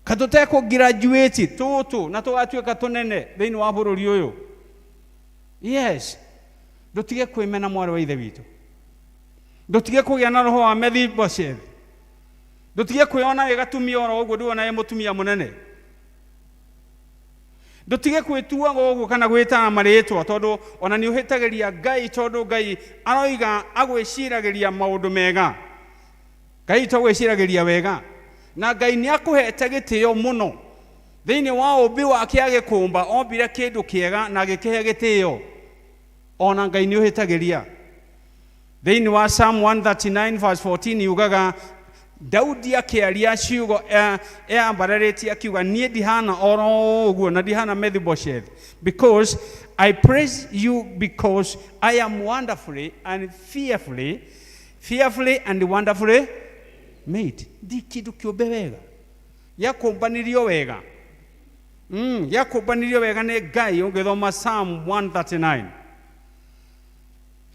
Katũtekũ graduate tũtũ na tũgatuĩka tũnene thĩinĩ wa bũrũri ũyũ. Yes. Ndũtige kwĩmena mwarĩ wa ithe witũ. Ndũtige kũgĩa na roho wa Mephibosheth. Ndũtige kwĩona wĩ gatumia oro ũguo ndũona wĩ mũtumia mũnene. Ndũtige gwĩtuaga ũguo kana gwĩtaga marĩtwa tondũ ona nĩ ũhĩtagĩria Ngai tondũ Ngai aroiga agwĩciragĩria maũndũ mega. Ngai to gwĩciragĩria wega. Na Ngai nĩ akũhete gĩtĩo mũno. Thĩinĩ wa ũmbi wake agĩkũmba ombire kĩndũ kĩega na agĩkĩhe gĩtĩo. Ona Ngai nĩ ũhĩtagĩria. Thĩinĩ wa Psalm 139 verse 14 yugaga Daudi akĩaria ciugo eambararĩtie akiuga niĩ ndihana oro ũguo na ndihana Mephibosheth because I praise you because I am wonderfully and fearfully fearfully and wonderfully made. Ndi kĩndũ kĩũmbe wega gĩakũmbanirio wega gĩakũmbanirio wega nĩ Ngai. Ũngĩthoma Psalm 139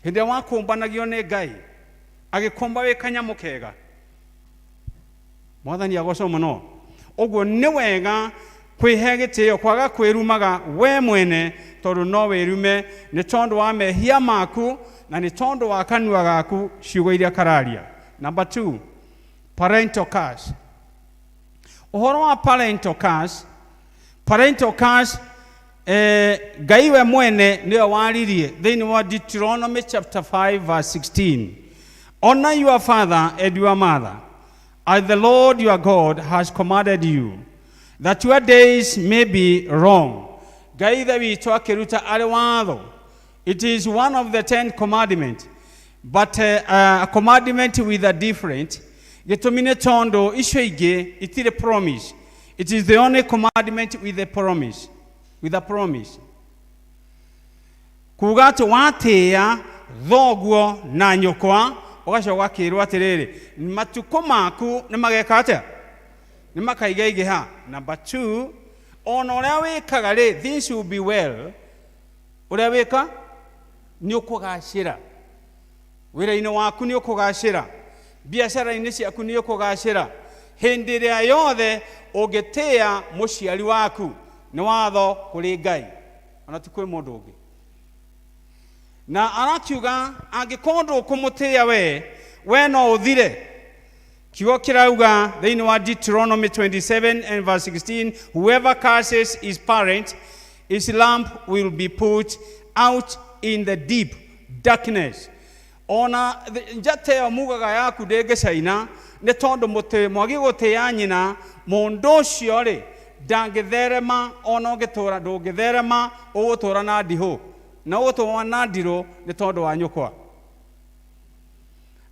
hĩndĩ ĩrĩa wakũmbanagio nĩ Ngai agĩkũmba wĩ kanyamũ kega. Mwathani agocwo mũno. Ũguo nĩ wega kwĩhe gĩtĩo kwaga kwĩrumaga we mwene tondũ no wĩrume nĩ tondũ wa mehia maku na nĩ tondũ wa kanua gaku ciugo iria kararia. Number 2, parental curse. Ũhoro wa parental curse, parental curse Ngai we mwene nĩwe waririe thĩinĩ wa Deuteronomy chapter 5 verse 16. Honor your father and your mother, as the Lord your God has commanded you, that your days may be long. Ngai ithe witũ akĩruta arĩ watho. It is one of the 10 commandments, but a commandment with a different. Gĩtũmi nĩ tondũ icio ingĩ itirĩ promise. It is the only commandment with a promise. With a promise. Kuga atĩ watĩĩa thoguo na nyũkwa ũgacoka ũgakĩrwo atĩrĩrĩ matukũ maku nĩ mageka atĩa nĩ makaigaigĩha. Number 2, ona ũrĩa wĩkaga rĩ things will be well. Ũrĩa wĩka nĩ ũkũgacĩra. Wĩra-inĩ waku nĩ ũkũgacĩra. Biacara-inĩ ciaku nĩ ũkũgacĩra. Hĩndĩ ĩrĩa yothe ũngĩtĩĩa mũciari waku nĩ watho kũrĩ Ngai ona ti kwĩ mũndũ ũngĩ. Na arakiuga angĩkorwo ndũkũmũtĩĩa we no ũthire. Kiugo kĩrauga thĩinĩ wa Deuteronomy 27 and verse 16, whoever curses his parent, his lamp will be put out in the deep darkness. Ona njata ĩyo mugaga yaku ndĩngĩcaina nĩ tondũ mũtĩ mwagi gũtĩĩa nyina mũndũ ũcio rĩ ndangĩtherema ona ũngĩtũra ndũngĩtherema ũgũtũra na ndihũ na ũgũtũra na ndirũ nĩ tondũ wa nyũkwa.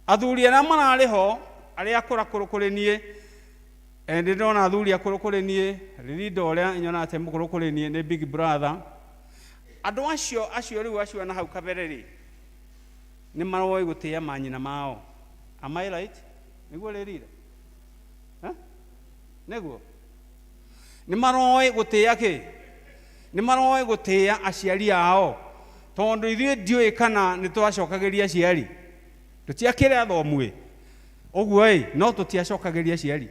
Athuri arĩa mararĩ ho arĩa akũrakũrũ kũrĩ niĩ ndĩ ndona athuri akũrũ kũrĩ niĩ rĩrinda ũrĩa nyonaga ta mũkũrũ kũrĩ niĩ nĩ big brother. Andũ acio acio rĩu acio na hau kabere rĩ nĩ maroĩ gũtĩĩa manyina mao. Am I right? Nĩguo rĩrira? Nĩguo nĩ maroĩ gũtĩĩa kĩ? Nĩ maroĩ gũtĩĩa aciari ao tondũ ithuĩ ndiũĩ kana nĩ twacokagĩria aciari tũtiakĩrĩ athomu ĩ ũguo ĩ no tũtiacokagĩria aciari.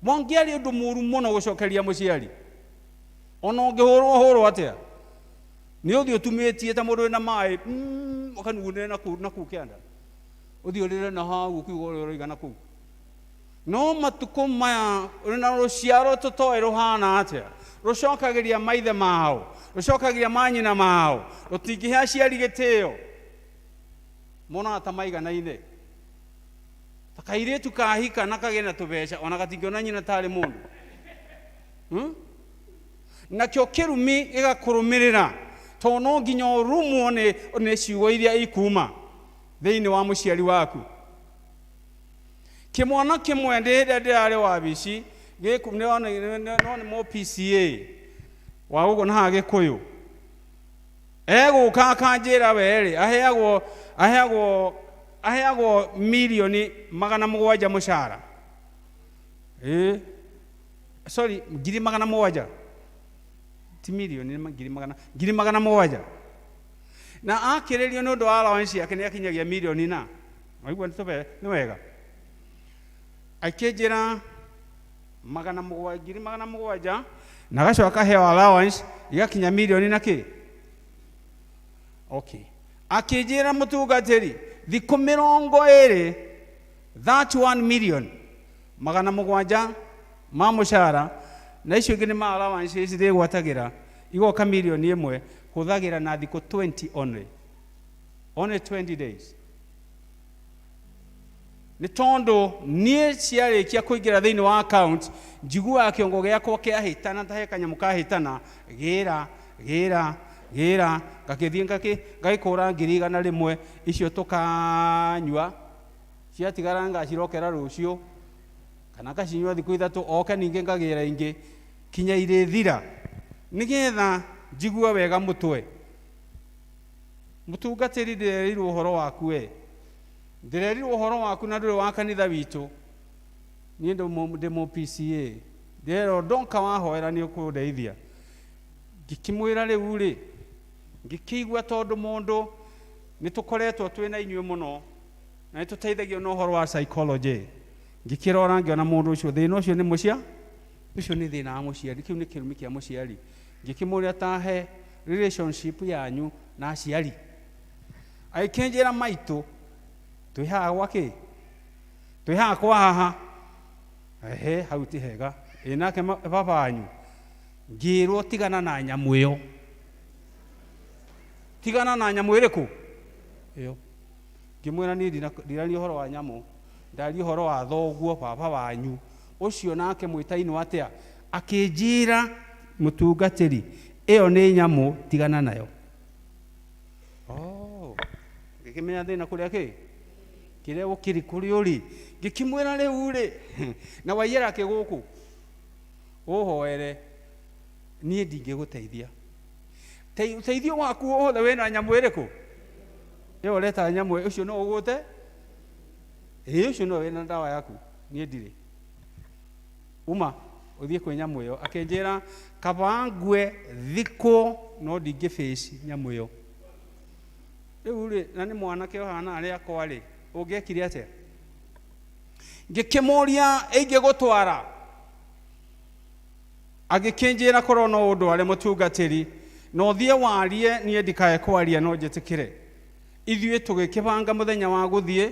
Wangĩarĩ ũndũ mũru mũno gũcokeria mũciari ona ũngĩhũrwo hũrwo atĩa nĩ ũthiĩ ũtumĩtie ta mũndũ wĩna maĩ ũkanugunĩre na kũu kĩanda ũthiĩ ũrĩre na hau ũkiuga ũrĩa ũroiga na kũu. No matukũ maya na rũciaro tũtoĩ rũhana atĩa rũcokagĩria maithe mao rũcokagĩria manyina mao rũtingĩhe aciari gĩtĩo monaga ta maiganaine ta kairĩtu kahika na kagĩe na tũbeca ona gatingĩona nyina tarĩ mũndũ Nakĩo kĩrumi gĩgakũrũmĩrĩra tondũ no nginya ũrumwo nĩ ciugo iria ikuma thĩinĩ wa mũciari waku. Kĩmwana kĩmwe ndĩ hĩndĩ ĩrĩa ndĩrarĩ wabici gĩku no nĩ mũ PCA wa gũkũ na haha Gĩkũyũ egũka akanjĩra we rĩ aheagwo milioni 700 mũcara sorry 700,000 ti milioni nĩ 700,000 na akĩrĩrio nĩ ũndũ wa allowance yake nĩ akinyagia milioni na waigua nĩ tũbe nĩ wega akĩnjĩra 700,000 na agacoka akaheo allowance igakinya milioni na kĩ. Okay, akĩnjĩra mũtungatĩri thikũ 20 31 million 700 ma mũcara na icio ingĩ nĩ ma allowance ici ndĩgwatagĩra igoka milioni 1 hũthagĩra na thikũ 20 only 20 days nĩ tondũ niĩ ciarĩkia kũingĩra thĩinĩ wa account njiguaga kĩongo gĩakwa kĩahĩtana ta he kanyamũ kahĩtana gĩra gĩra gĩra ngagĩthiĩ ngagĩkũra 100,000 icio tũkanyua ciatigara ngacirokera rũciũ kana ngacinyua thikũ 3 oke ningĩ ngagĩra ingĩ kinya irĩthira nĩgetha njigue wega mũtwe. Mũtungatĩri ndĩrerirwo ũhoro waku we ndĩrerirwo ũhoro waku na ndũrĩ wa kanitha witũ niĩ ndĩ mũ PCA ndĩrerwo ndonka wahoera nĩ ũkũndeithia. Ngĩkĩmwĩra rĩu rĩ ngĩkĩigua tondũ mũndũ nĩ tũkoretwo twĩna inyuĩ mũno na nĩ tũteithagio na ũhoro wa psychology ngĩkĩrora ngĩona mũndũ ũcio thĩna ũcio nĩ mũcia ũcio nĩ thĩna wa mũciari kĩu nĩ kĩrumi kĩa mũciari. Ngĩkĩmũria tahe relationship yanyu na aciari agĩkĩnjĩra maitũ twĩ haha gwa kĩ twĩ haha kwa haha ehe hau ti hega ĩ nake baba wanyu ngĩrwo tigana na nyamũ ĩyo tigana na nyamũ ĩrĩkũ ĩyo. Ngĩmwĩra niĩ ndiraria ũhoro wa nyamũ ndaria ũhoro wa thoguo baba wanyu ũcio nake mwĩtainwo atĩa akĩnjĩra mũtungatĩri ĩyo nĩ nyamũ tigana nayo. Oh, ngĩkĩmenya thĩna kũrĩa kĩ kĩrĩa ũkĩrĩ kũrĩ ũrĩ ngĩkĩmwĩra rĩu rĩ na waiyĩra kĩ gũkũ ũhoere niĩ ndingĩgũteithia ũteithio waku wothe wĩna nyamũ ĩrĩkũ ĩyo ũreta nyamũ ũcio no ũgũte ĩĩ ũcio no wĩna ndawa yaku niĩ ndirĩ uma ũthiĩ kwĩ nyamũ ĩyo. Akĩnjĩra kaba ngue thikũ no ndingĩ face nyamũ ĩyo. Rĩu rĩ na nĩ mwanake ũhana arĩa akwa rĩ ũngĩekire atĩa? Ngĩkĩmũria ĩingĩgũtwara agĩkĩnjĩra korwo no ũndware mũtungatĩri na ũthiĩ warie niĩ ndikae kwaria no njĩtĩkĩre. Ithuĩ tũgĩkĩbanga mũthenya wa gũthiĩ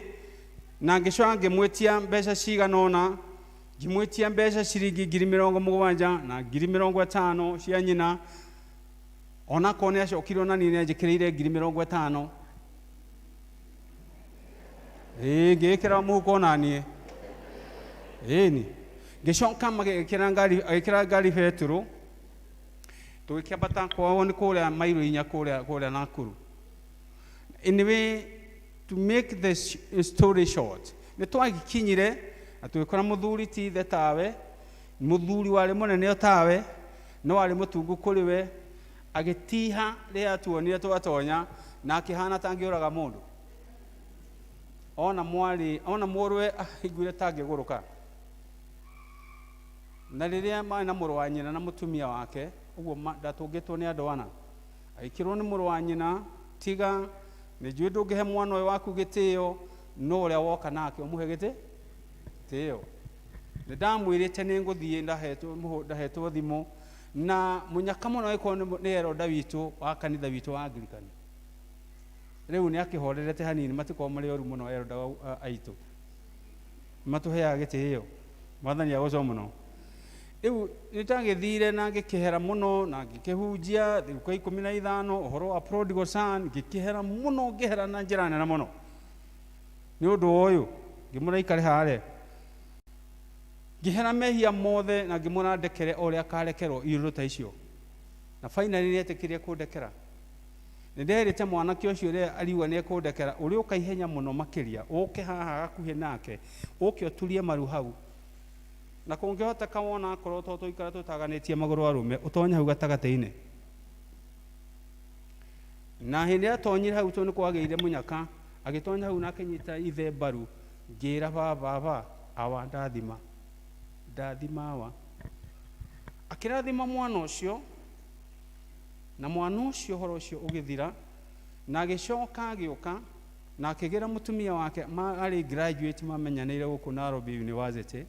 na ngĩcoka ngĩmwĩtia mbeca cigana ũna ngĩmwĩtia mbeca ciringi 70,000 na 50,000 cia nyina onakorwo nĩ acokire ona niĩ nĩ anjĩkĩrĩire 50,000. Ĩĩ, ngĩĩkĩra mũhuko naniĩ. Ĩni ngĩcoka magĩkĩra ngari, agĩkĩra ngari betũrũ, tũgĩkĩambata kwao nĩ kũrĩa mairo 4 kũrĩa Nakuru. Anyway, to make the story short, nĩ twagĩkinyire na tũgĩkora mũthuri ti ithe tawe, mũthuri warĩ mũnene o tawe, no warĩ mũtungu kũrĩ we, agĩtiha rĩrĩa atuonire twatonya, na akĩhana ta angĩũraga mũndũ. Ona mwarĩ, ona mũrũwe aiguire ta angĩgũrũka. Na rĩrĩa marĩ na mũrũ wa nyina na mũtumia wake, ũguo ndatũngĩtwo nĩ andũ ana. Agĩkĩrwo nĩ mũrũ wa nyina, tiga nĩ njũĩ ndũngĩhe mwana ũyũ waku gĩtĩo, no ũrĩa woka nake ũmũhe gĩtĩo. Nĩ ndamwĩrĩte nĩ ngũthiĩ, ndahetwo thimũ na mũnyaka mũno agĩkorwo nĩ eroda witũ wa kanitha witũ wa Anglican. Rĩu nĩ akĩhorerete hanini, matikoragwo marĩ oru mũno eroda aitũ. Matũheaga gĩtĩo. Mwathani agocwo mũno. Rĩu nĩ ndagĩthire na ngĩkĩhera mũno na ngĩkĩhunjia thikũ 15 ũhoro wa prodigal son, ngĩkĩhera mũno, ngĩhera na njĩra nene mũno. Nĩ ũndũ ũyũ ngĩmũra aikare harĩa. Ngĩhera mehia mothe na ngĩmũra ndekere o ũrĩa akarekerwo irũrũ ta icio. Na finally nĩ etĩkĩrire kũndekera. Nĩ nderĩte mwanake ũcio ũrĩa ariuga nĩ ekũndekera, ũrĩa ũka ihenya mũno makĩria, ũke haha hakuhĩ nake, ũke ũturie maru hau. Na kũngĩhoteka wona akorwo to tũikara tũtaganĩtie magũrũ arũme, ũtonye hau gatagatĩ-inĩ. Na hĩndĩ ĩrĩa atonyire hau tondũ nĩ kwagĩire mũnyaka, agĩtonya hau na akĩnyita ithe mbaru, ngĩra baba, baba, awa ndathima. Ndathima awa. Akĩrathima mwana ũcio, na mwana ũcio ũhoro ũcio ũgĩthira, na agĩcoka agĩũka, na akĩgĩra mũtumia wake, arĩ graduate mamenyanĩire gũkũ Nairobi University,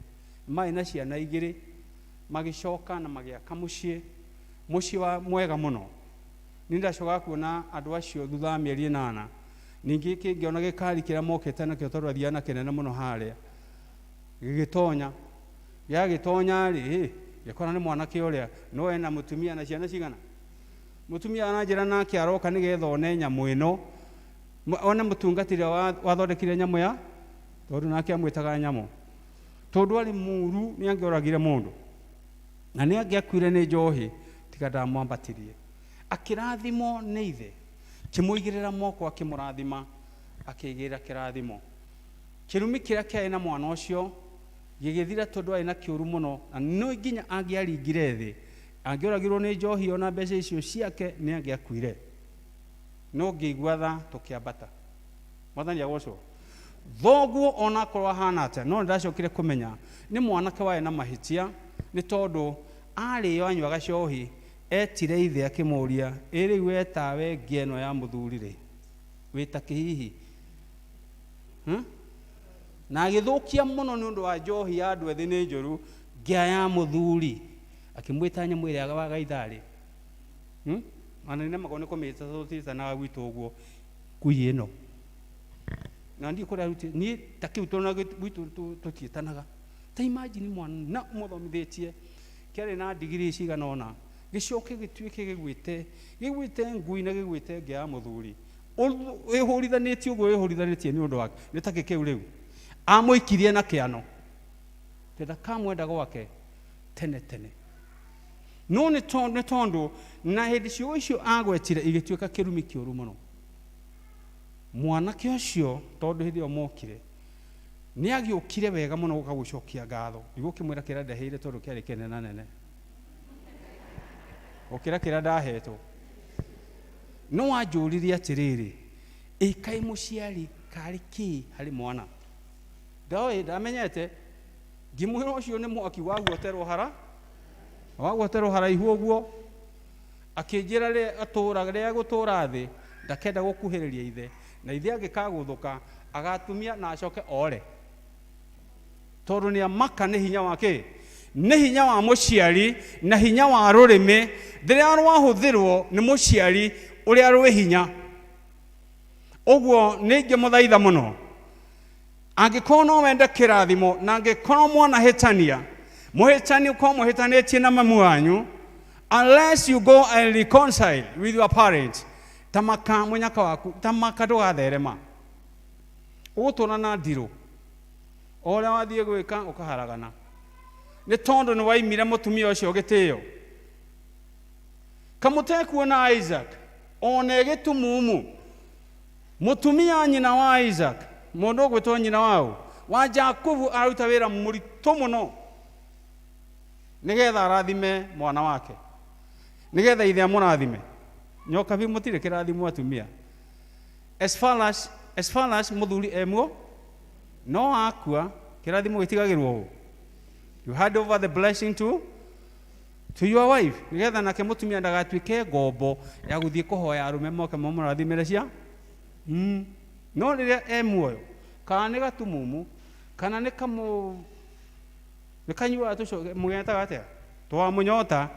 marĩ na ciana igĩrĩ, magĩcoka na magĩaka mũciĩ, mũciĩ wa mwega mũno. Nĩ ndacokaga kuona andũ acio thutha wa mĩeri 8, ningĩ ngĩona gĩkari kĩrĩa mokĩte nakĩo tondũ athiaga na kĩnene mũno harĩa, gĩgĩtonya. Gĩagĩtonya rĩ, gĩkora nĩ mwanake ũrĩa, no ena mũtumia na ciana cigana. Mũtumia aranjĩra nake aroka nĩgetha one nyamũ ĩno, one mũtungatĩri ũrĩa wathondekire nyamũ ya, tondũ nake amwĩtaga nyamũ. Tondũ arĩ mũru nĩ angĩoragire mũndũ, na nĩ angĩakuire nĩ njohi, tiga ndamwambatirie. Akĩrathimwo nĩ ithe, kĩmũigĩrĩra moko akĩmũrathima, akĩigĩrĩra kĩrathimo. Kĩrumi kĩrĩa kĩarĩ na mwana ũcio gĩgĩthira tondũ arĩ na kĩũru mũno, na no nginya angĩaringire thĩ, angĩoragirwo nĩ njohi ona mbeca icio ciake nĩ angĩakuire. No ngĩigua tha tũkĩambata. Mwathani agocwo. Thoguo ona akorwo ahana atĩa, no nĩndacokire kũmenya nĩ mwanake warĩ na mahĩtia, nĩ tondũ arĩo anyuaga cohi, etire ithe akĩmũria, ĩ rĩu we tawe ngĩa ĩno ya mũthuri rĩ, wĩta kĩhihi? Na agĩthũkia mũno nĩ ũndũ wa njohi ya andũ ethĩ nĩ njũru, ngĩa ya mũthuri. Akĩmwĩta nyamũ ĩrĩa wa gaitharĩ. Ona nĩ nemagwo nĩ kũmĩta tũtiĩtanaga gwitũ ũguo, ngui ĩno. Na ndiũ kũrĩa arutire, niĩ ta kĩu tũrona gwitũ tũtiĩtanaga. Ta imagine mwana ũmũthomithĩtie, kĩarĩ na ndigiri cigana ũna, gĩcoke gĩtuĩke gĩgwĩte, gĩgwĩte ngui na gĩgwĩte ngĩa ya mũthuri. Wĩhũrithanĩtie ũguo, wĩhũrithanĩtie nĩ ũndũ wake. Nĩ ta kĩu rĩu. Amũikirie na kĩano. Ndakamwenda gwake tene tene. No nĩ tondũ na hĩndĩ ciugo icio agwetire igĩtuĩka kĩrumi kĩũru mũno. Mwanake ũcio tondũ hĩndĩ ĩyo mokire, nĩ agĩũkire wega mũno gũka gũcokia ngatho. Ndigũkĩmwĩra kĩrĩa ndeheire tondũ kĩarĩ kĩnene nene. Gũkĩra kĩrĩa ndahetwo. No anjũririe atĩrĩrĩ, ĩ kaĩ mũciari karĩ kĩ harĩ mwana? Ndoĩ, ndamenyete. Ngĩmwĩra ũcio nĩ mwaki waguoterwo hara, waguoterwo haraihu ũguo. Akĩnjĩra rĩrĩa atũra, rĩrĩa egũtũra thĩ, ndakenda gũkuhĩrĩria ithe, na ithe angĩkagũthũka, agatumia na acoke ore. Tondũ nĩ amaka nĩ hinya wa kĩ? Nĩ hinya wa mũciari na hinya wa rũrĩmĩ rĩrĩa rwahũthĩrwo nĩ mũciari ũrĩa rwĩ hinya. Ũguo nĩ ingĩmũthaitha mũno, angĩkorwo no wende kĩrathimo na angĩkorwo mwana hĩtania, mũhĩtani ũkorwo mũhĩtanĩtie na mamu wanyu, unless you go and reconcile with your parents, tamaka mũnyaka waku, tamaka ndũgatherema. Ũgũtũra na ndirũ. O ũrĩa wathiĩ gwĩka ũkaharagana. Nĩ tondũ nĩ waimire mũtumia ũcio gĩtĩo. Kamũtekuona Isaac ona e gĩtumumu. Mũtumia nyina wa Isaac, mũndũ ũgwĩtwo nyina waũ wa Jakubu aruta wĩra mũritũ mũno nĩgetha arathime mwana wake, nĩgetha ithe amũrathime. Nyokabi mũtirĩ kĩrathimo atumia. As far as, as far as mũthuri emuo no akua kĩrathimo gĩtigagĩrwo ũ. You hand over the blessing to your wife nĩgetha nake mũtumia ndagatuĩke ngombo ya gũthiĩ kũhoya arũme moke mamũrathimĩre cia No rĩrĩa e muoyo kana nĩ gatumumu kana nĩ kamũ nĩ kanyuaga tũcoke mũgetaga atĩa twamũnyota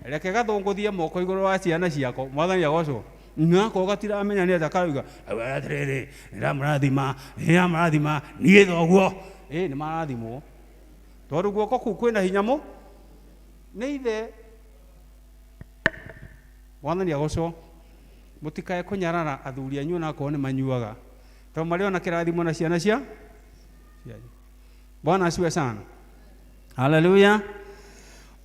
reke gathũngũthie moko igũrũ wa ciana ciako mwathani agocwo nako gatiramenya nĩ atĩa karauga atĩrĩrĩ nĩndamũrathima nĩndamũrathima niĩ thoguo ĩ nĩ marathimwo tondũ guoko kũu kwĩna hinya mũ nĩ ithe mwathani agocwo mũtikae kũnyarara athuri anyu onakorwo nĩ manyuaga tondũ marĩ ona kĩrathimo na ciana cia cianyu. Bwana asiwe sana. Haleluya.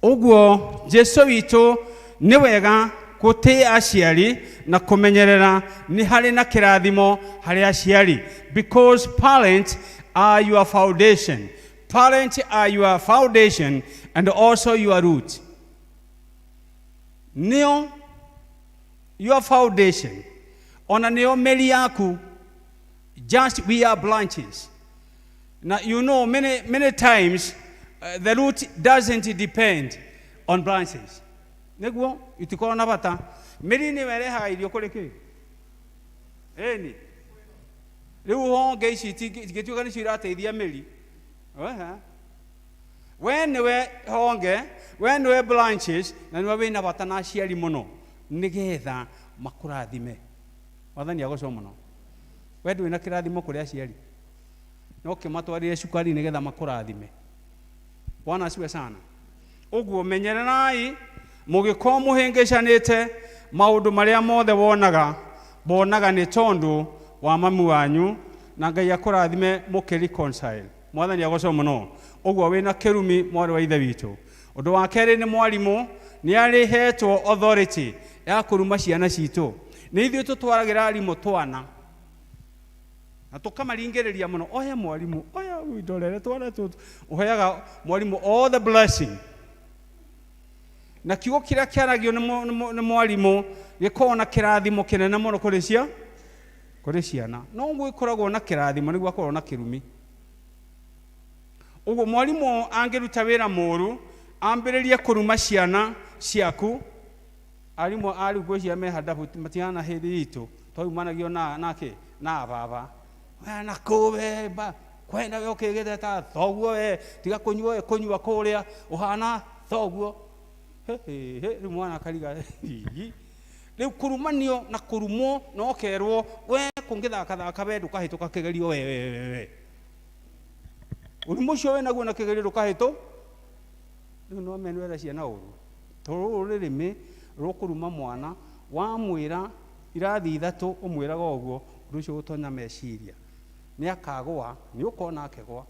Ũguo Jesu witũ nĩ wega gũtĩa aciari na kũmenyerera nĩ harĩ na kĩrathimo harĩ aciari because parents are your foundation. Parents are your foundation and also your root. Nĩo your foundation ona nĩo mĩri yaku. Just we are branches. Now, you know, many, many times the root doesn't depend on branches. Nĩguo itikorwo na bata. Mĩri nĩyo ĩrehaga irio kũrĩ kĩ? Ĩni. Rĩu honge ici itingĩtuĩka nĩcio irateithia mĩri. Ehe. We nĩwe honge, we nĩwe branches, na nĩwe wĩna bata na aciari mũno nĩgetha makũrathime. Mwathani agocwo mũno. We ndũrĩ na kĩrathimo kũrĩ aciari. No kĩmatwarĩre cukari nĩgetha makũrathime. Bwana asiwe sana. Ũguo menyererai mũgĩkorwo mũhĩngĩcanĩte maũndũ marĩa mothe wonaga bonaga nĩ tondũ wa mamu wanyu na Ngai akũrathime mũkĩ reconcile. Mwathani agocwo mũno. Ũguo wĩna kĩrumi mwarĩ wa ithe witũ. Ũndũ wa kerĩ nĩ mwarimũ nĩ arĩhetwo authority ya kũruma ciana citũ. Nĩ ithuĩ tũtwaragĩra arimũ twana na tũkamaringĩrĩria mũno, oya mwarimũ, oya windorere twana tũtũ. Ũheaga mwarimũ all the blessing. Na kiugo kĩrĩa kĩaragio nĩ mwarimũ gĩkoragwo na kĩrathimo kĩnene mũno kũrĩ cia kũrĩ ciana. No ũguo ĩkoragwo na kĩrathimo nĩguo akorwo na kĩrumi. Ũguo mwarimũ angĩruta wĩra mũru ambĩrĩrie kũruma ciana ciaku. Arimũ a rĩu ngwĩciria me handabu matihana hĩndĩ itũ twaumanagio na nake na baba we na kũ we ba kwenda we ũkĩgĩte ta thoguo we tiga kũnyua we kũnyua kũrĩa ũhana thoguo. He, he, he, rĩu mwana akariga hihi. Rĩu kũrumanio na kũrumwo na ũkerwo we kũngĩthakathaka we ndũkahĩtũka kĩgerio we, we, we, we. Ũrimũ ũcio wĩnaguo na kĩgerio ndũkahĩtũ. Rĩu no menwera ciana ũru. Tondũ rũrũ rũrĩmĩ rũkũruma mwana wamwĩra irathi ithatũ ũmwĩraga ũguo ũndũ ũcio ũtonya meciria nĩ akagũa nĩ ũkona akĩgũa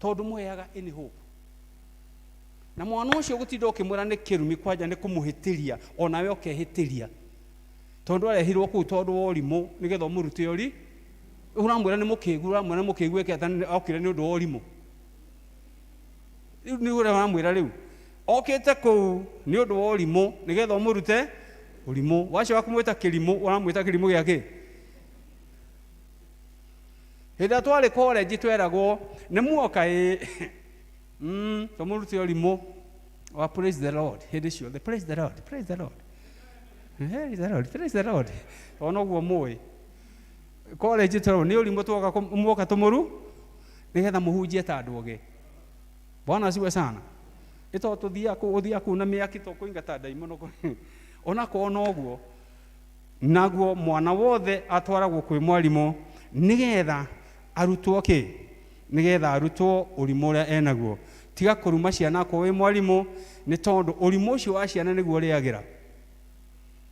tondũ mũheaga any hope. Na mwana ũcio gũtinda ũkĩmwĩra nĩ kĩrumi kwanja nĩ kũmũhĩtĩria onawe ũkehĩtĩria tondũ arehirwo kũu tondũ wa ũrimũ nĩgetha ũmũrute ũri ũramwĩra nĩ mũkĩgu ũramwĩra nĩ mũkĩgu eke atĩa okire nĩ ũndũ wa ũrimũ. Rĩu nĩ ũrĩa ũramwĩra rĩu okĩte kũu nĩ ũndũ wa ũrimũ nĩgetha ũmũrute ũrimũ. Wacoka kũmwĩta kĩrimũ ũramwĩta kĩrimũ gĩa kĩ? Hĩndĩ ĩrĩa twarĩ college tweragwo nĩ muoka ĩ tũmũrute ũrimũ wa praise the Lord hĩndĩ ciothe praise the Lord, praise the Lord, praise the Lord, praise the Lord. Tondũ noguo mũĩ college tweragwo nĩ ũrimũ twoka muoka tũmũru nĩgetha mũhunjie ta andũ ogĩ. Bwana asiwe sana. Ĩto tũthiaga kũu ũthiaga kũu na mĩaki tũkũingata ndaimono onakorwo noguo naguo mwana wothe atwaragwo kwĩ mwarimũ nĩgetha arutwo kĩ nĩgetha arutwo ũrimũ ũrĩa enaguo. Tiga kũruma ciana akorwo wĩ mwarimũ nĩ tondũ ũrimũ ũcio wa ciana nĩguo ũrĩagĩra.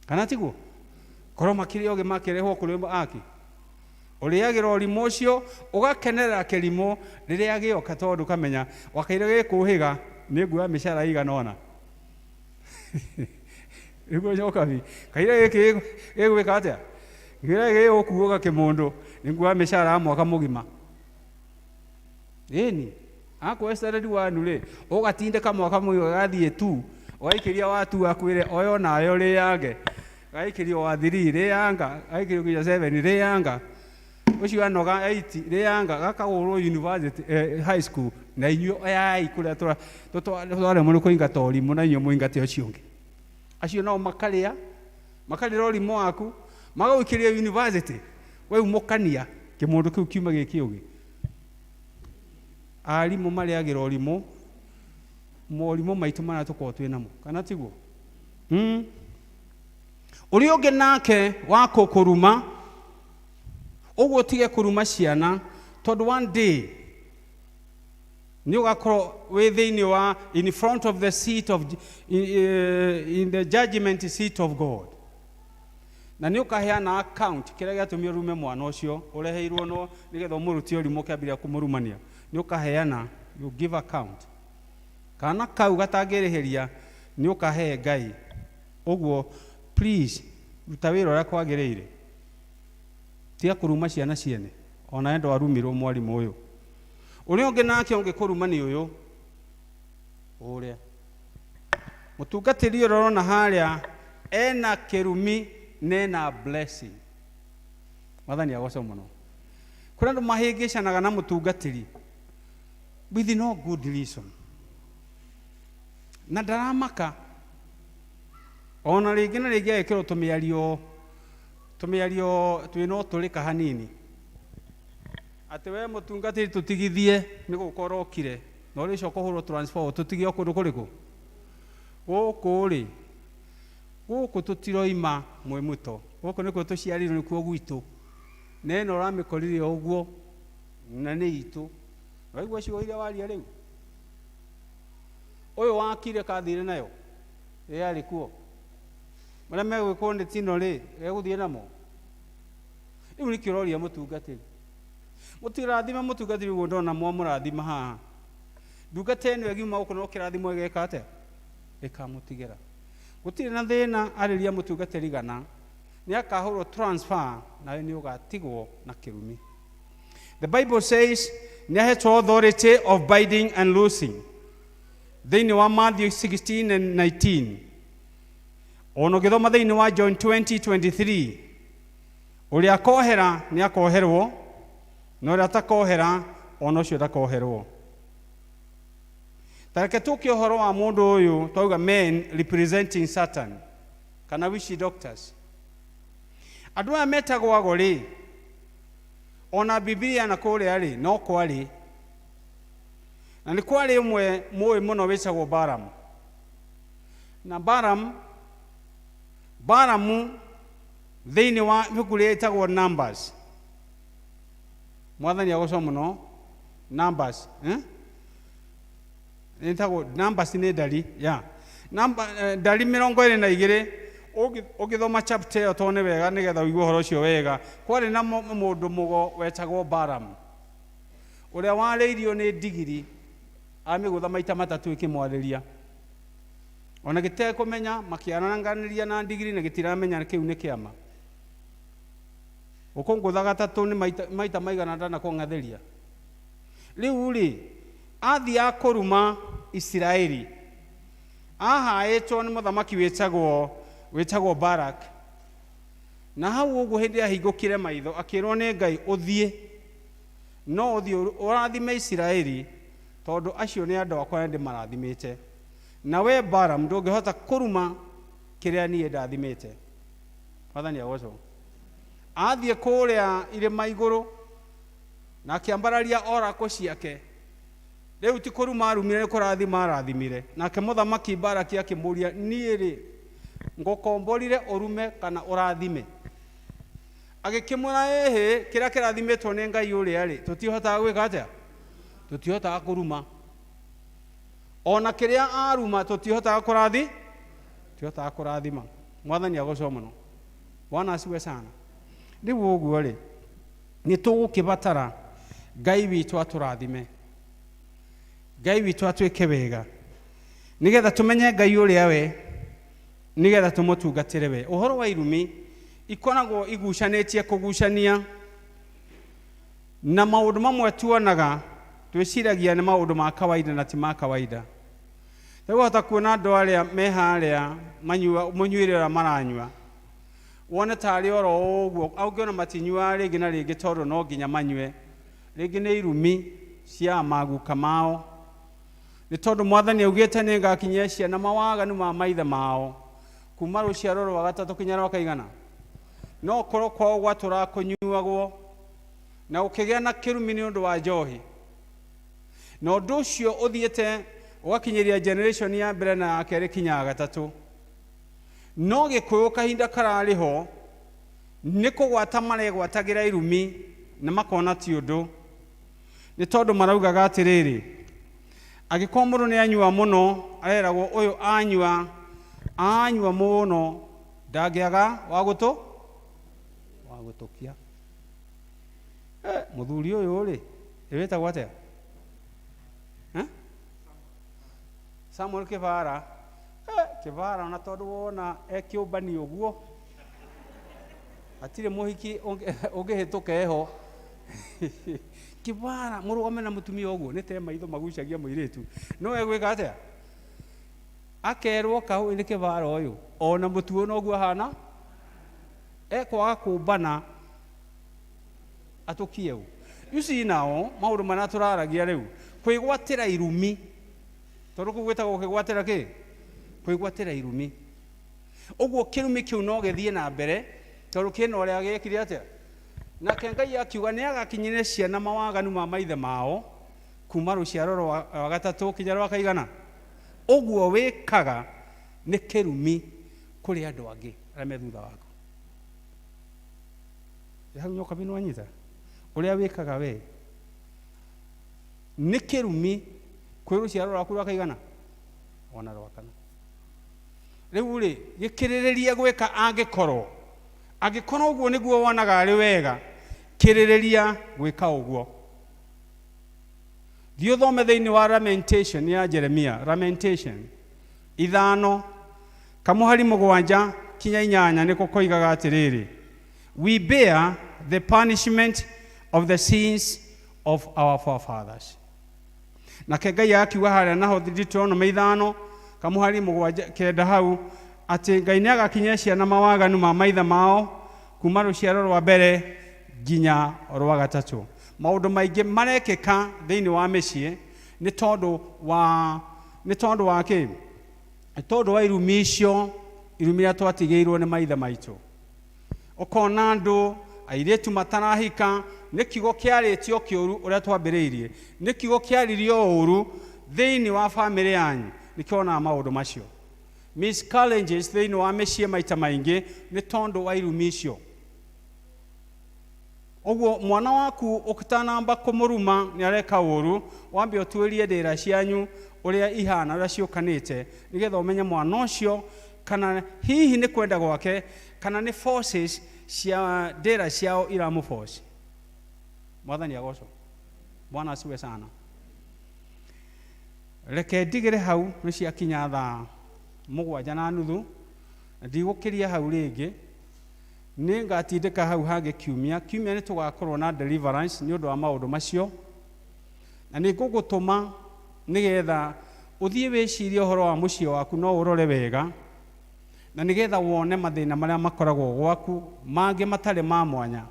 Kana tiguo? Korwo makĩrĩ ogĩ makĩrehwo kũrĩ aki. Ũrĩagĩra ũrimũ ũcio, ũgakenerera kĩrimũ rĩrĩa gĩoka tondũ ũkamenya wakaire gĩkũhĩga nĩ nguoya mĩcara ĩigana ũna. Nĩguo nyokabi kaira gĩkĩ gĩgwĩka atĩa? Kĩrĩa gĩgũkuũka kĩmũndũ nĩ nguoya mĩcara ya mwaka mũgima. Ĩni akorwo salary wanu rĩ ũgatindĩka mwaka mũgima gathiĩ tu ũgaikĩria wa tu akwĩre oyo nawe ũrĩange gaikĩrio wa 3 rĩanga gaikĩrio nginya 7 rĩanga ũcio anoga 8 rĩanga gakagũrwo university high school na inyuĩ oyai kũrĩa twaremwo nĩ kũingata ũrimũ na inyuĩ mũingate ũcio ũngĩ acio nao makarĩa makarĩra ũrimũ waku magagũikĩria university we umũkania kĩmũndũ kĩu kiuma gĩ kĩũgĩ. Arimũ marĩagĩra ũrimũ morimũ maitũ marĩa tũkoragwo twĩ namo kana tiguo? Ũrĩa ũngĩ nake wa kũkũruma ũguo ũtige kũruma ciana tondũ one day nĩ ũgakorwo wĩ thĩinĩ wa in front of the seat of in the judgment seat of God na nĩ ũkaheana account kĩrĩa gĩatũmire ũrume mwana ũcio ũreheirwo no nĩgetha ũmũrutie ũrimũ ũkĩambĩrĩria kũmũrumania nĩ ũkaheana, you give account. Kana kau gatangĩrĩhĩria nĩ ũkahe Ngai. Ũguo please ruta wĩra ũrĩa kwagĩrĩire, tiga kũruma ciana ciene ona we ndwarumirwo mwarimũ ũyũ. Ũrĩa ũngĩ nake ũngĩkũruma nĩ ũyũ ũrĩa mũtungatĩri ũrĩa ũrona harĩa ena kĩrumi na ena blessing. Mwathani agocwo mũno. Kũrĩ andũ mahĩngĩcanaga na mũtungatĩri with no good reason na ndaramaka ona rĩngĩ na rĩngĩ agĩkĩrwo tũmĩario twĩna ũtũrĩka hanini atĩ we mũtungatĩri tũtigithie nĩ gũka ũrokire na ũrĩcoka ũhũrwo transfer ũtũtige o kũndũ kũrĩkũ gũkũ rĩ gũkũ tũtiroima mwĩ mũto gũkũ nĩkuo tũciarirwo nĩkuo gwitũ na ĩno ũramĩkorire o ũguo na nĩ itũ. Waigua ciugo iria waria rĩu ũyũ wakire kathire nayo ĩrĩ kuo marĩa megwĩkwo nĩ tino rĩ egũthiĩ namo. Rĩu nĩkĩo ũroria mũtungatĩri mũtirathime mũtungatĩri ũguo ndona mwamũrathima haha ndungata ĩno ĩgiuma gũkũ no kĩrathimo ĩgeka atĩa ĩkamũtigĩra. Gũtirĩ na thĩna arĩria mũtungatĩri gana nĩ akahũrwo transfer nawe nĩ ũgatigwo na kĩrumi. The Bible says nĩ ahetwo authority of binding and loosing thĩinĩ wa Matthew 16 and 19 ona ũgĩthoma thĩinĩ wa John 20:23 ũrĩa akohera nĩ akoherwo na ũrĩa atakohera ona ũcio ndakoherwo. Ta reke tũke ũhoro wa mũndũ ũyũ twauga men representing Satan kana witch doctors. Andũ aya metagwo ago rĩ ona Biblia na kũrĩa rĩ no kwarĩ na nĩ kwarĩ ũmwe mũĩ mũno wĩtagwo Balaam na Balaam thĩinĩ wa ibuku rĩtagwo Numbers. Mwathani agocwo mũno. Numbers ĩtagwo Numbers nĩ ndari ya ndari 22 ũngĩthoma chapter ĩyo tondũ nĩ wega nĩgetha ũigue ũhoro ũcio wega. Kwarĩ na mũndũ mũgo wetagwo Balaam ũrĩa warĩirio nĩ ndigiri amĩgũtha maita matatũ ĩkĩmwarĩria ona gĩtekũmenya makĩaranganĩria na ndigiri na gĩtiramenya kĩu nĩ kĩama. Ũkũngũtha gatatũ nĩ maita maigana ndanakũng'athĩria. Rĩu rĩ athiaga kũruma Isiraeli ahaĩtwo nĩ mũthamaki wĩtagwo Barak na hau ũguo hĩndĩ ahingũkire maitho akĩrwo nĩ Ngai ũthiĩ no ũthiĩ ũrathime Isiraeli tondũ acio nĩ andũ akwa na ndĩmarathimĩte na we Balaam ndũngĩhota kũruma kĩrĩa niĩ ndathimĩte. Mwathani agocwo. Athiĩ kũrĩa irĩma igũrũ na akĩambararia orako ciake rĩu ti kũruma arumire nĩ kũrathima arathimire. Nake mũthamaki Baraki akĩmũria niĩ rĩ ngũkomborire ũrume kana ũrathime? Agĩkĩmwĩra ĩhĩ kĩrĩa kĩrathimĩtwo nĩ Ngai ũrĩa rĩ tũtihotaga gwĩka atĩa? Tũtihotaga kũruma. Ona kĩrĩa aruma tũtihotaga kũrathi tũtihotaga kũrathima. Mwathani agocwo mũno. Bwana asiwe sana. Rĩu ũguo rĩ Nĩ tũgũkĩbatara Ngai witũ atũrathime, Ngai witũ atwĩke wega, nĩgetha tũmenye Ngai ũrĩa we, nĩgetha tũmũtungatĩre we. Ũhoro wa irumi ikoragwo igucanĩtie kũgucania na maũndũ mamwe tuonaga twĩciragia nĩ maũndũ ma kawaida na ti ma kawaida. Rĩu wahota kuona andũ arĩa me harĩa manyua mũnyuĩre ũrĩa maranyua, wone tarĩ oro ũguo, ũngĩona matinyuaga rĩngĩ na rĩngĩ tondũ no nginya manyue, rĩngĩ nĩ irumi cia maguka mao, nĩ tondũ Mwathani augĩte nĩ ngakinyia ciana mawaganu ma maithe mao kuma rũciaro rwa gatatũ kinya rwa kaigana. No korwo kwao gwatũraga kũnyuagwo na gũkĩgĩa na kĩrumi nĩ ũndũ wa njohi, na ũndũ ũcio ũthiĩte ũgakinyĩria generation ya mbere na ya kerĩ kinya ya gatatũ. No Gĩkũyũ kahinda kararĩ ho nĩ kũgwata maregwatagĩra irumi na makona ti ũndũ, nĩ tondũ maraugaga atĩrĩrĩ, angĩkorwo mũndũ nĩ anyua mũno, areragwo ũyũ anyua anyua mũno ndangĩaga wa gũtũ wa gũtũkia. Mũthuri ũyũ rĩ, wĩtagwo atĩa? Samuel Kĩbara. Kĩbara ona tondũ wona ekĩũmbani ũguo, hatirĩ mũhiki ũngĩhĩtũka eho. Kĩbara mũrũgame na mũtumia ũguo nĩ te maitho magucagia mũirĩtu, no egwĩka atĩa? Akerwo kahũĩ nĩ Kĩbara ũyũ, ona mũtuo noguo ahana, ekwaga kũmbana atũkie ũ. You see now maũndũ marĩa tũraragia rĩu, kwĩgwatĩra irumi, tondũ kũu gwĩtagwo kwĩgwatĩra kĩ? Kwĩgwatĩra irumi. Ũguo kĩrumi kĩu no gĩthiĩ na mbere tondũ kĩna ũrĩa gĩekire atĩa? Nake Ngai akiuga nĩ agakinyĩre ciana mawaganu ma maithe mao kuma rũciaro rwa gatatũ kinya rwa kaigana. Ũguo wĩkaga nĩ kĩrumi kũrĩ andũ angĩ arĩa me thutha waku. Hau nyoka nĩ wanyita? Ũrĩa wĩkaga we nĩ kĩrumi kwĩ rũciaro rwaku rwa kaigana ona rwa kana. Rĩu rĩ, gĩkĩrĩrĩria gwĩka angĩkorwo angĩkorwo ũguo nĩguo wonaga arĩ wega, kĩrĩrĩria gwĩka ũguo. Thiĩ ũthome thĩinĩ wa Lamentation ya Jeremia, Lamentation 5 kamũhari 7 kinya 8 nĩko koigaga atĩrĩrĩ, we bear the punishment of the sins of our forefathers. Nake Ngai akiuga harĩa naho Deuteronomy 5 kamũhari 7 9 hau atĩ Ngai nĩ agakinyia ciana mawaganu ma maithe mao kuma rũciaro rwa mbere nginya rwa gatatũ. Maũndũ maingĩ marekĩka thĩinĩ wa mĩciĩ nĩ tondũ wa nĩ tondũ wa kĩ? Nĩ tondũ wa irumi icio, irumi iria twatigĩirwo nĩ maithe maitũ. Ũkona andũ airĩtu matarahika nĩ kiugo kĩarĩtio kĩũru ũrĩa twambĩrĩirie, nĩ kiugo kĩaririo ũru thĩinĩ wa bamĩrĩ yanyu, nĩkĩo wonaga maũndũ macio. Miscarriages thĩinĩ wa mĩciĩ maita maingĩ nĩ tondũ wa irumi icio. Ũguo mwana waku ũtanamba kũmũruma nĩ areka ũru, wambe ũtuĩrie ndĩra cianyu ũrĩa ihana, ũrĩa ciũkanĩte, nĩgetha ũmenye mwana ũcio kana hihi nĩ kwenda gwake kana nĩ forces cia ndĩra ciao iramũforce. Mwathani agocwo. Bwana asiwe sana. Reke ndigĩre hau, nĩ ciakinya thaa 7:30, na ndigũkĩria hau rĩngĩ. Nĩ ngatindĩka hau hangĩ kiumia. Kiumia nĩ tũgakorwo na deliverance nĩ ũndũ wa maũndũ macio, na nĩ ngũgũtũma nĩgetha ũthiĩ wĩcirie ũhoro wa mũciĩ waku, no ũrore wega, na nĩgetha wone mathĩna marĩa makoragwo gwaku, mangĩ matarĩ ma mwanya,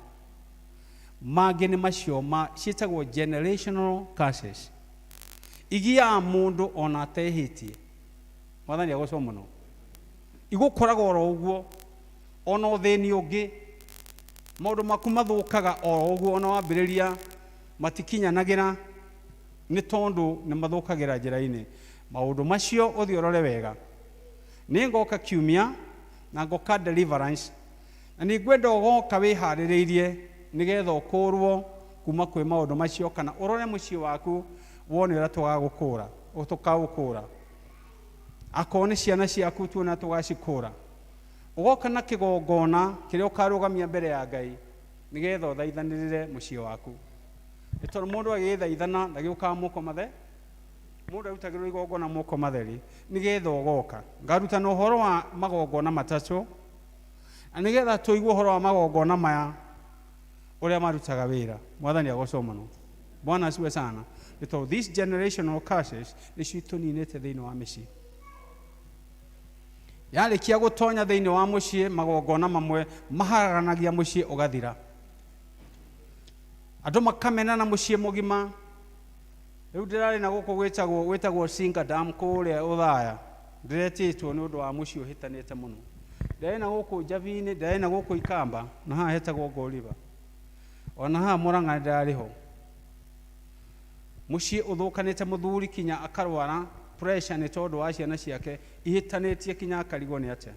mangĩ nĩ macio ma ciĩtagwo generational curses, igiaga mũndũ ona atehĩtie. Mwathani agocwo mũno. Igũkoraga oro ũguo, ona ũthĩni ũngĩ, maũndũ maku mathũkaga oro ũguo, ona wambĩrĩria matikinyanagĩra nĩ tondũ nĩ mathũkagĩra njĩra-inĩ. Maũndũ macio ũthiĩ ũrore wega. Nĩ ngoka kiumia na ngoka deliverance, na nĩ ngwenda ũgoka wĩharĩrĩirie nĩgetha ũkũrwo kuma kwĩ maũndũ macio, kana ũrore mũciĩ waku wone ũrĩa tũgagũkũra, tũkaũkũra. Akorwo nĩ ciana ciaku tuone tũgacikũra. Ũgoka na kĩgongona kĩrĩa ũkarũgamia mbere ya Ngai. Nĩgetha ũthaithanĩrĩre mũciĩ waku. Nĩ tondũ mũndũ agĩthaithana ndagĩũkaga moko mathe, mũndũ arutagĩrwo igongona moko matheri, nĩgetha ũgoka. Ngarutana ũhoro wa magongona matatũ, na nĩgetha tũigue ũhoro wa magongona maya ũrĩa marutaga wĩra. Mwathani agocwo mũno. Bwana asifiwe sana. Nĩ tondũ these generational curses nĩcio itũninĩte thĩinĩ wa mĩciĩ. Yarĩkia gũtonya thĩinĩ wa mũciĩ, magongona mamwe maharaganagia mũciĩ ũgathira. Andũ makamenana mũciĩ mũgima. Rĩu ndĩrarĩ na gũkũ gwĩtagwo gwĩtagwo Singa Dam kũrĩa Ũthaya. Ndĩretĩtwo nĩ ũndũ wa mũciĩ ũhĩtanĩte mũno. Ndĩrarĩ na gũkũ Njabi-inĩ, ndĩrarĩ na gũkũ Ikamba, na haha hetagwo Ngoriba. Ona haha Mũrang'a ndĩrarĩ ho. Mũciĩ ũthũkanĩte mũthuri kinya akarwara pressure nĩ tondũ wa ciana ciake ihĩtanĩtie kinya akarigwo nĩ atĩa.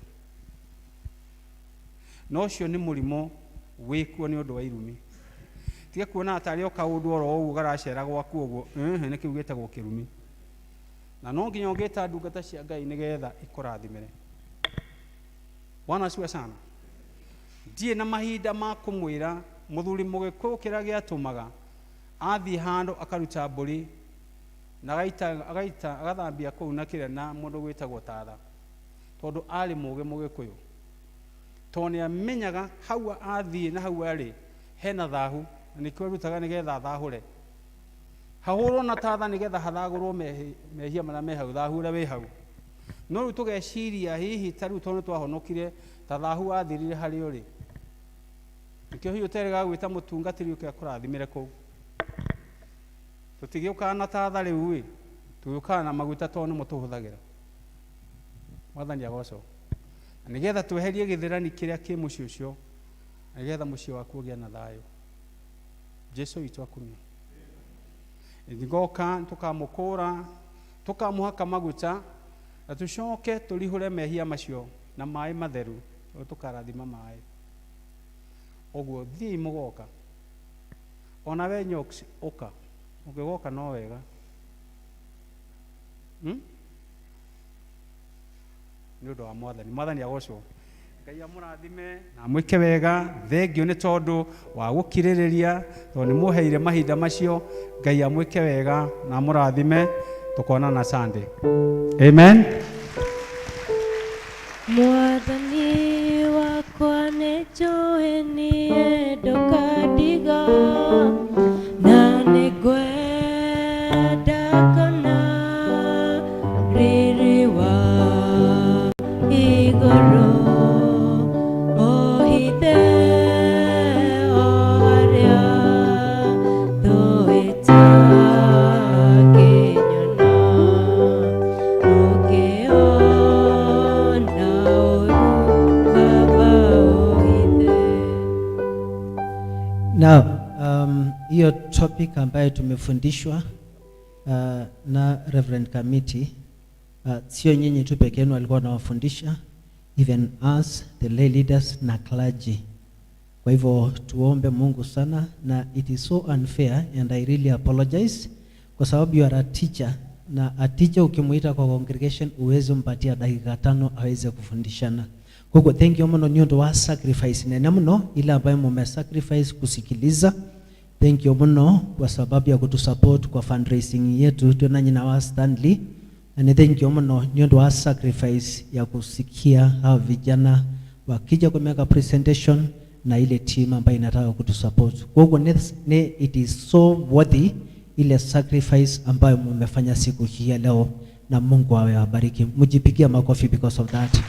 Na ũcio nĩ mũrimũ wĩkuo nĩ ũndũ wa irumi. Tiga kuona tarĩ o kaũndũ oro ũguo garacera gwaku ũguo, ĩhĩ nĩ kĩu gĩtagwo kĩrumi. Na no nginya ũngĩta ndungata cia Ngai nĩgetha ikũrathimĩre. Bwana asifiwe sana. Ndirĩ na mahinda ma kũmwĩra mũthuri mũgĩkũyũ kĩrĩa gĩatũmaga athiĩ handũ akaruta mbũri na agaita, agaita agathambia kũu na kĩrĩa na mũndũ gwĩtagwo tatha, tondũ arĩ mũgĩ mũgĩkũyũ, tondũ nĩ amenyaga hau athiĩ na hau arĩ hena thahu, na nĩkĩo arutaga nĩgetha athahũre hahũrwo na tatha nĩgetha hathagũrwo mehia marĩa me hau, thahu ũrĩa wĩ hau. No rĩu tũgeciria hihi ta rĩu tondũ nĩtwahonokire ta thahu wathirire harĩ ũrĩ, nĩkĩo hihi ũterĩgaga gwĩta mũtungatĩri ũke akũrathimĩre kũu. Tũtigĩũkaga na tatha rĩu ĩ, tũgĩũkaga na maguta tondũ nĩmo tũhũthagĩra. Mwathani agocwo. Na nĩgetha tweherie gĩthĩrani kĩrĩa kĩ mũciĩ ũcio, na nĩgetha mũciĩ waku ũgĩe na thayũ. Jesu witũ akumio. Ngoka tũkamũkũra, tũkamũhaka maguta, na tũcoke tũrihũre mehia macio na maĩ matheru, tondũ tũkarathima maĩ. Ũguo thiĩi mũgoka. Ona we Nyox ũka, ũngĩgoka no wega. Nĩ ũndũ wa Mwathani. Mwathani agocwo. Ngai amũrathime na amwĩke wega. Thengio nĩ tondũ wa gũkirĩrĩria, tondũ nĩ mũheire mahinda macio. Ngai amwĩke wega na amũrathime. Tũkonana Sunday. Amen. Mwathani wakwa nĩ njũĩ niĩ ndũkandiga, na nĩ ngwenda kuona riri wa igũrũ, ũhithe o harĩa thũ ĩtangĩnyona, ũngĩona ũru Baba ũhithe. Now, hiyo topic ambayo tumefundishwa na Reverend Kamiti, sio nyinyi tu peke yenu walikuwa wanawafundisha, even us the lay leaders na clergy. Kwa hivyo tuombe Mungu sana, na it is so unfair and I really apologize kwa sababu you are a teacher, na a teacher ukimuita kwa congregation uweze mpatia dakika 5 aweze kufundishana. Kwa hivyo thank you muno ni undu wa sacrifice nene muno ile ambayo mume sacrifice kusikiliza. Thank you muno kwa sababu ya kutusupport kwa fundraising yetu tuna nyina wa Stanley. Na thank you muno ni undu wa sacrifice ya kusikia hao vijana wakija kwa meka presentation na ile team ambayo inataka kutusupport. Kwa hivyo it is so worthy ile sacrifice ambayo mmefanya siku hii ya leo, na Mungu awabariki. Mjipigie makofi because of that.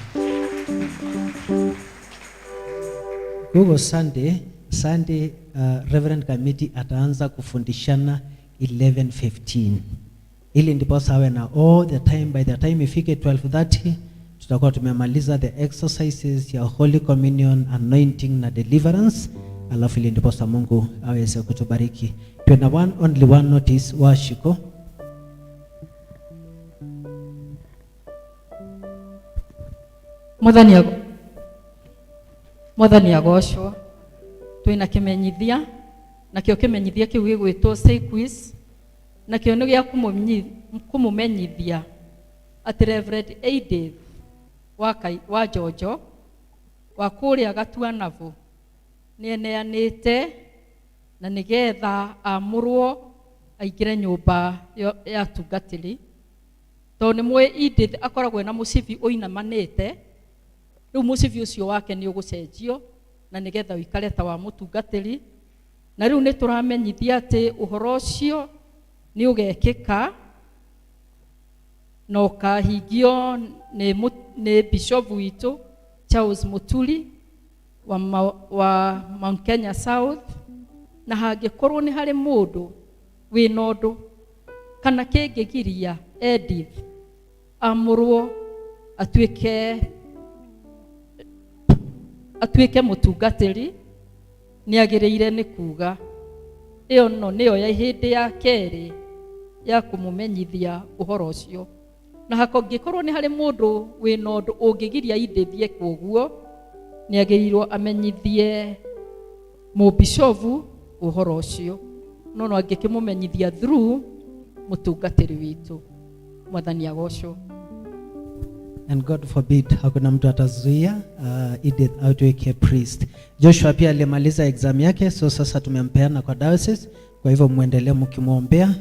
Hugo Sunday, Reverend Kamiti ataanza kufundishana 11:15. Ili ndiposa awe na all the time, by the time ifike 12:30 tutakuwa tumemaliza the exercises ya Holy Communion, anointing na deliverance, alafu ili ndiposa Mungu aweze kutubariki. Tuna only one notice washiko. Mwathani agocwo. Twina kimenyithia, nakio kimenyithia kiu gigwitwo Sequis, nakio ni gia kumumenyithia ati Reverend Edith wa Jojo wa kuria Gatuanabu Nĩ eneanĩte na nĩgetha amũrwo aingĩre nyũmba ya atungatĩri, tondũ nĩ mũĩ Edith akoragwo ena mũcibi ũinamanĩte. Rĩu mũcibi ũcio wake nĩ ũgũcenjio na nĩgetha ũikare ta wa mũtungatĩri. Na rĩu nĩ tũramenyithia atĩ ũhoro ũcio nĩ ũgekĩka na ũkahingio nĩ bishop witũ Charles Muturi wa Mount Kenya South. Na hangĩkorwo nĩ harĩ mũndũ wĩna ũndũ kana kĩngĩgiria Edith amũrwo atuĩke mũtungatĩri, nĩ agĩrĩire nĩ kuga. Ĩyo no nĩyo ya hĩndĩ ya kerĩ ya kũmũmenyithia ũhoro ũcio. Na hakongĩkorwo nĩ harĩ mũndũ wĩna ũndũ ũngĩgiria Edith eke ũguo, nĩ agĩrĩirwo amenyithie mũbishovu ũhoro ũcio, no no angĩkĩmũmenyithia through mũtungatĩri witũ. Mwathani agocwo. And God forbid hakuna mtu atazuia Edith atuike priest. Joshua pia alimaliza exam yake, so sasa tumempeana kwa diocese. Kwa hivyo muendelee mkimwombea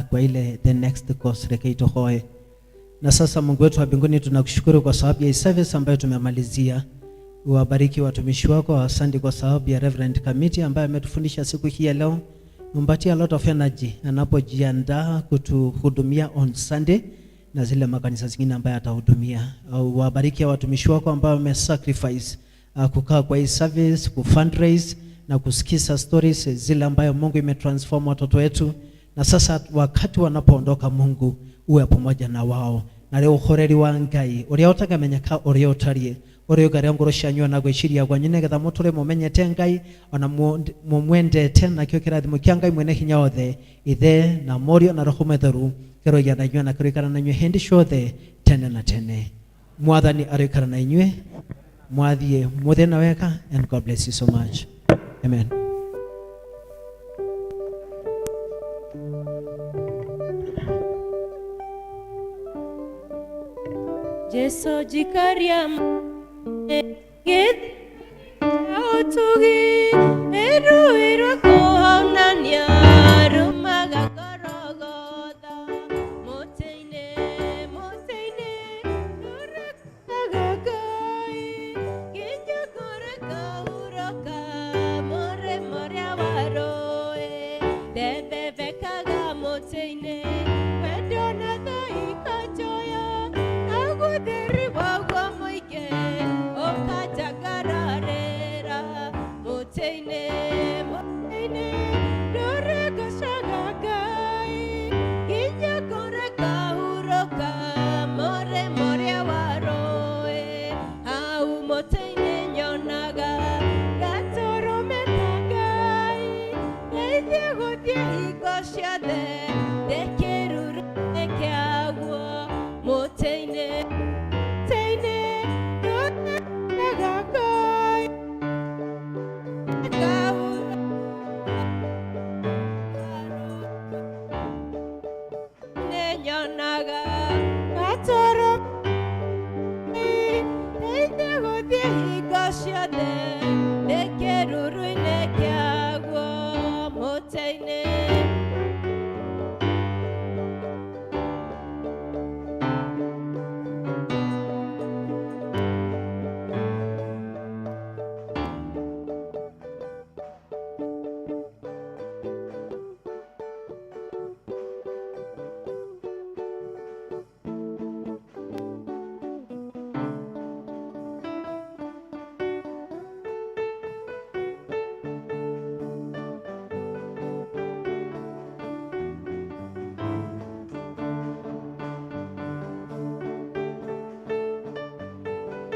kwa ile the next course rekeitohoe. Na sasa Mungu wetu wa mbinguni, tunakushukuru kwa sababu ya hii service ambayo tumemalizia. Uwabariki watumishi wako. Asante kwa sababu ya Reverend Committee ambaye ametufundisha siku hii ya leo. Umpatie a lot of energy anapojiandaa kutuhudumia on Sunday na zile makanisa zingine ambaye atahudumia. Uwabariki watumishi wako ambao wamesacrifice kukaa kwa hii service, kufundraise na kusikiza stories zile ambayo Mungu imetransform watoto wetu, na sasa wakati wanapoondoka, Mungu uwe pamoja na wao. Na rĩu ũhoreri wa Ngai ũrĩa ũtangĩmenyeka, ũrĩa ũtariĩ, ũrĩa ũgaria ngoro cianyu na gwĩciria kwanyu, nĩgetha mũtũre mũmenyete Ngai ona mũmwendete, nakĩo kĩrathimo kĩa Ngai mwene hinya wothe, Ithe na Mũriũ na Roho Mũtheru, kĩroigĩa na inyuĩ na kĩroikara na inyuĩ hĩndĩ ciothe tene na tene. Mwathani aroikara na inyuĩ. Mwathiĩ mũthĩ na wega, and God bless you so much. Amen. Jesu njikaria ũtugi ĩruirwe kũhonania rumaga Gorogotha mũtĩ-inĩ, mũtĩ-inĩ rũrekaga Ngai nginya kũreka mũrĩmo ũrĩa wa rũĩ ndembebekaga mũtĩ-inĩ wendo na tha ikanjoya naguo ũtheri waguo mũingĩ ũkanjangararĩra mũtĩ-inĩ, mũtĩ-inĩ ndũrĩgocaga Ngai nginya kũreka hurũka mũrĩmo ũrĩa wa rũĩ hau mũtĩ-inĩ nyonaga gatũrũme ka Ngai ndeithie gũthiĩ hingo ciothe ndĩ kĩruru-inĩ kĩaguo mũtĩ-inĩ, mũtĩ-inĩ ndũrĩgocaga Ngai nyonaga gatũrũme ndeithie gũthiĩ hingo ciothe.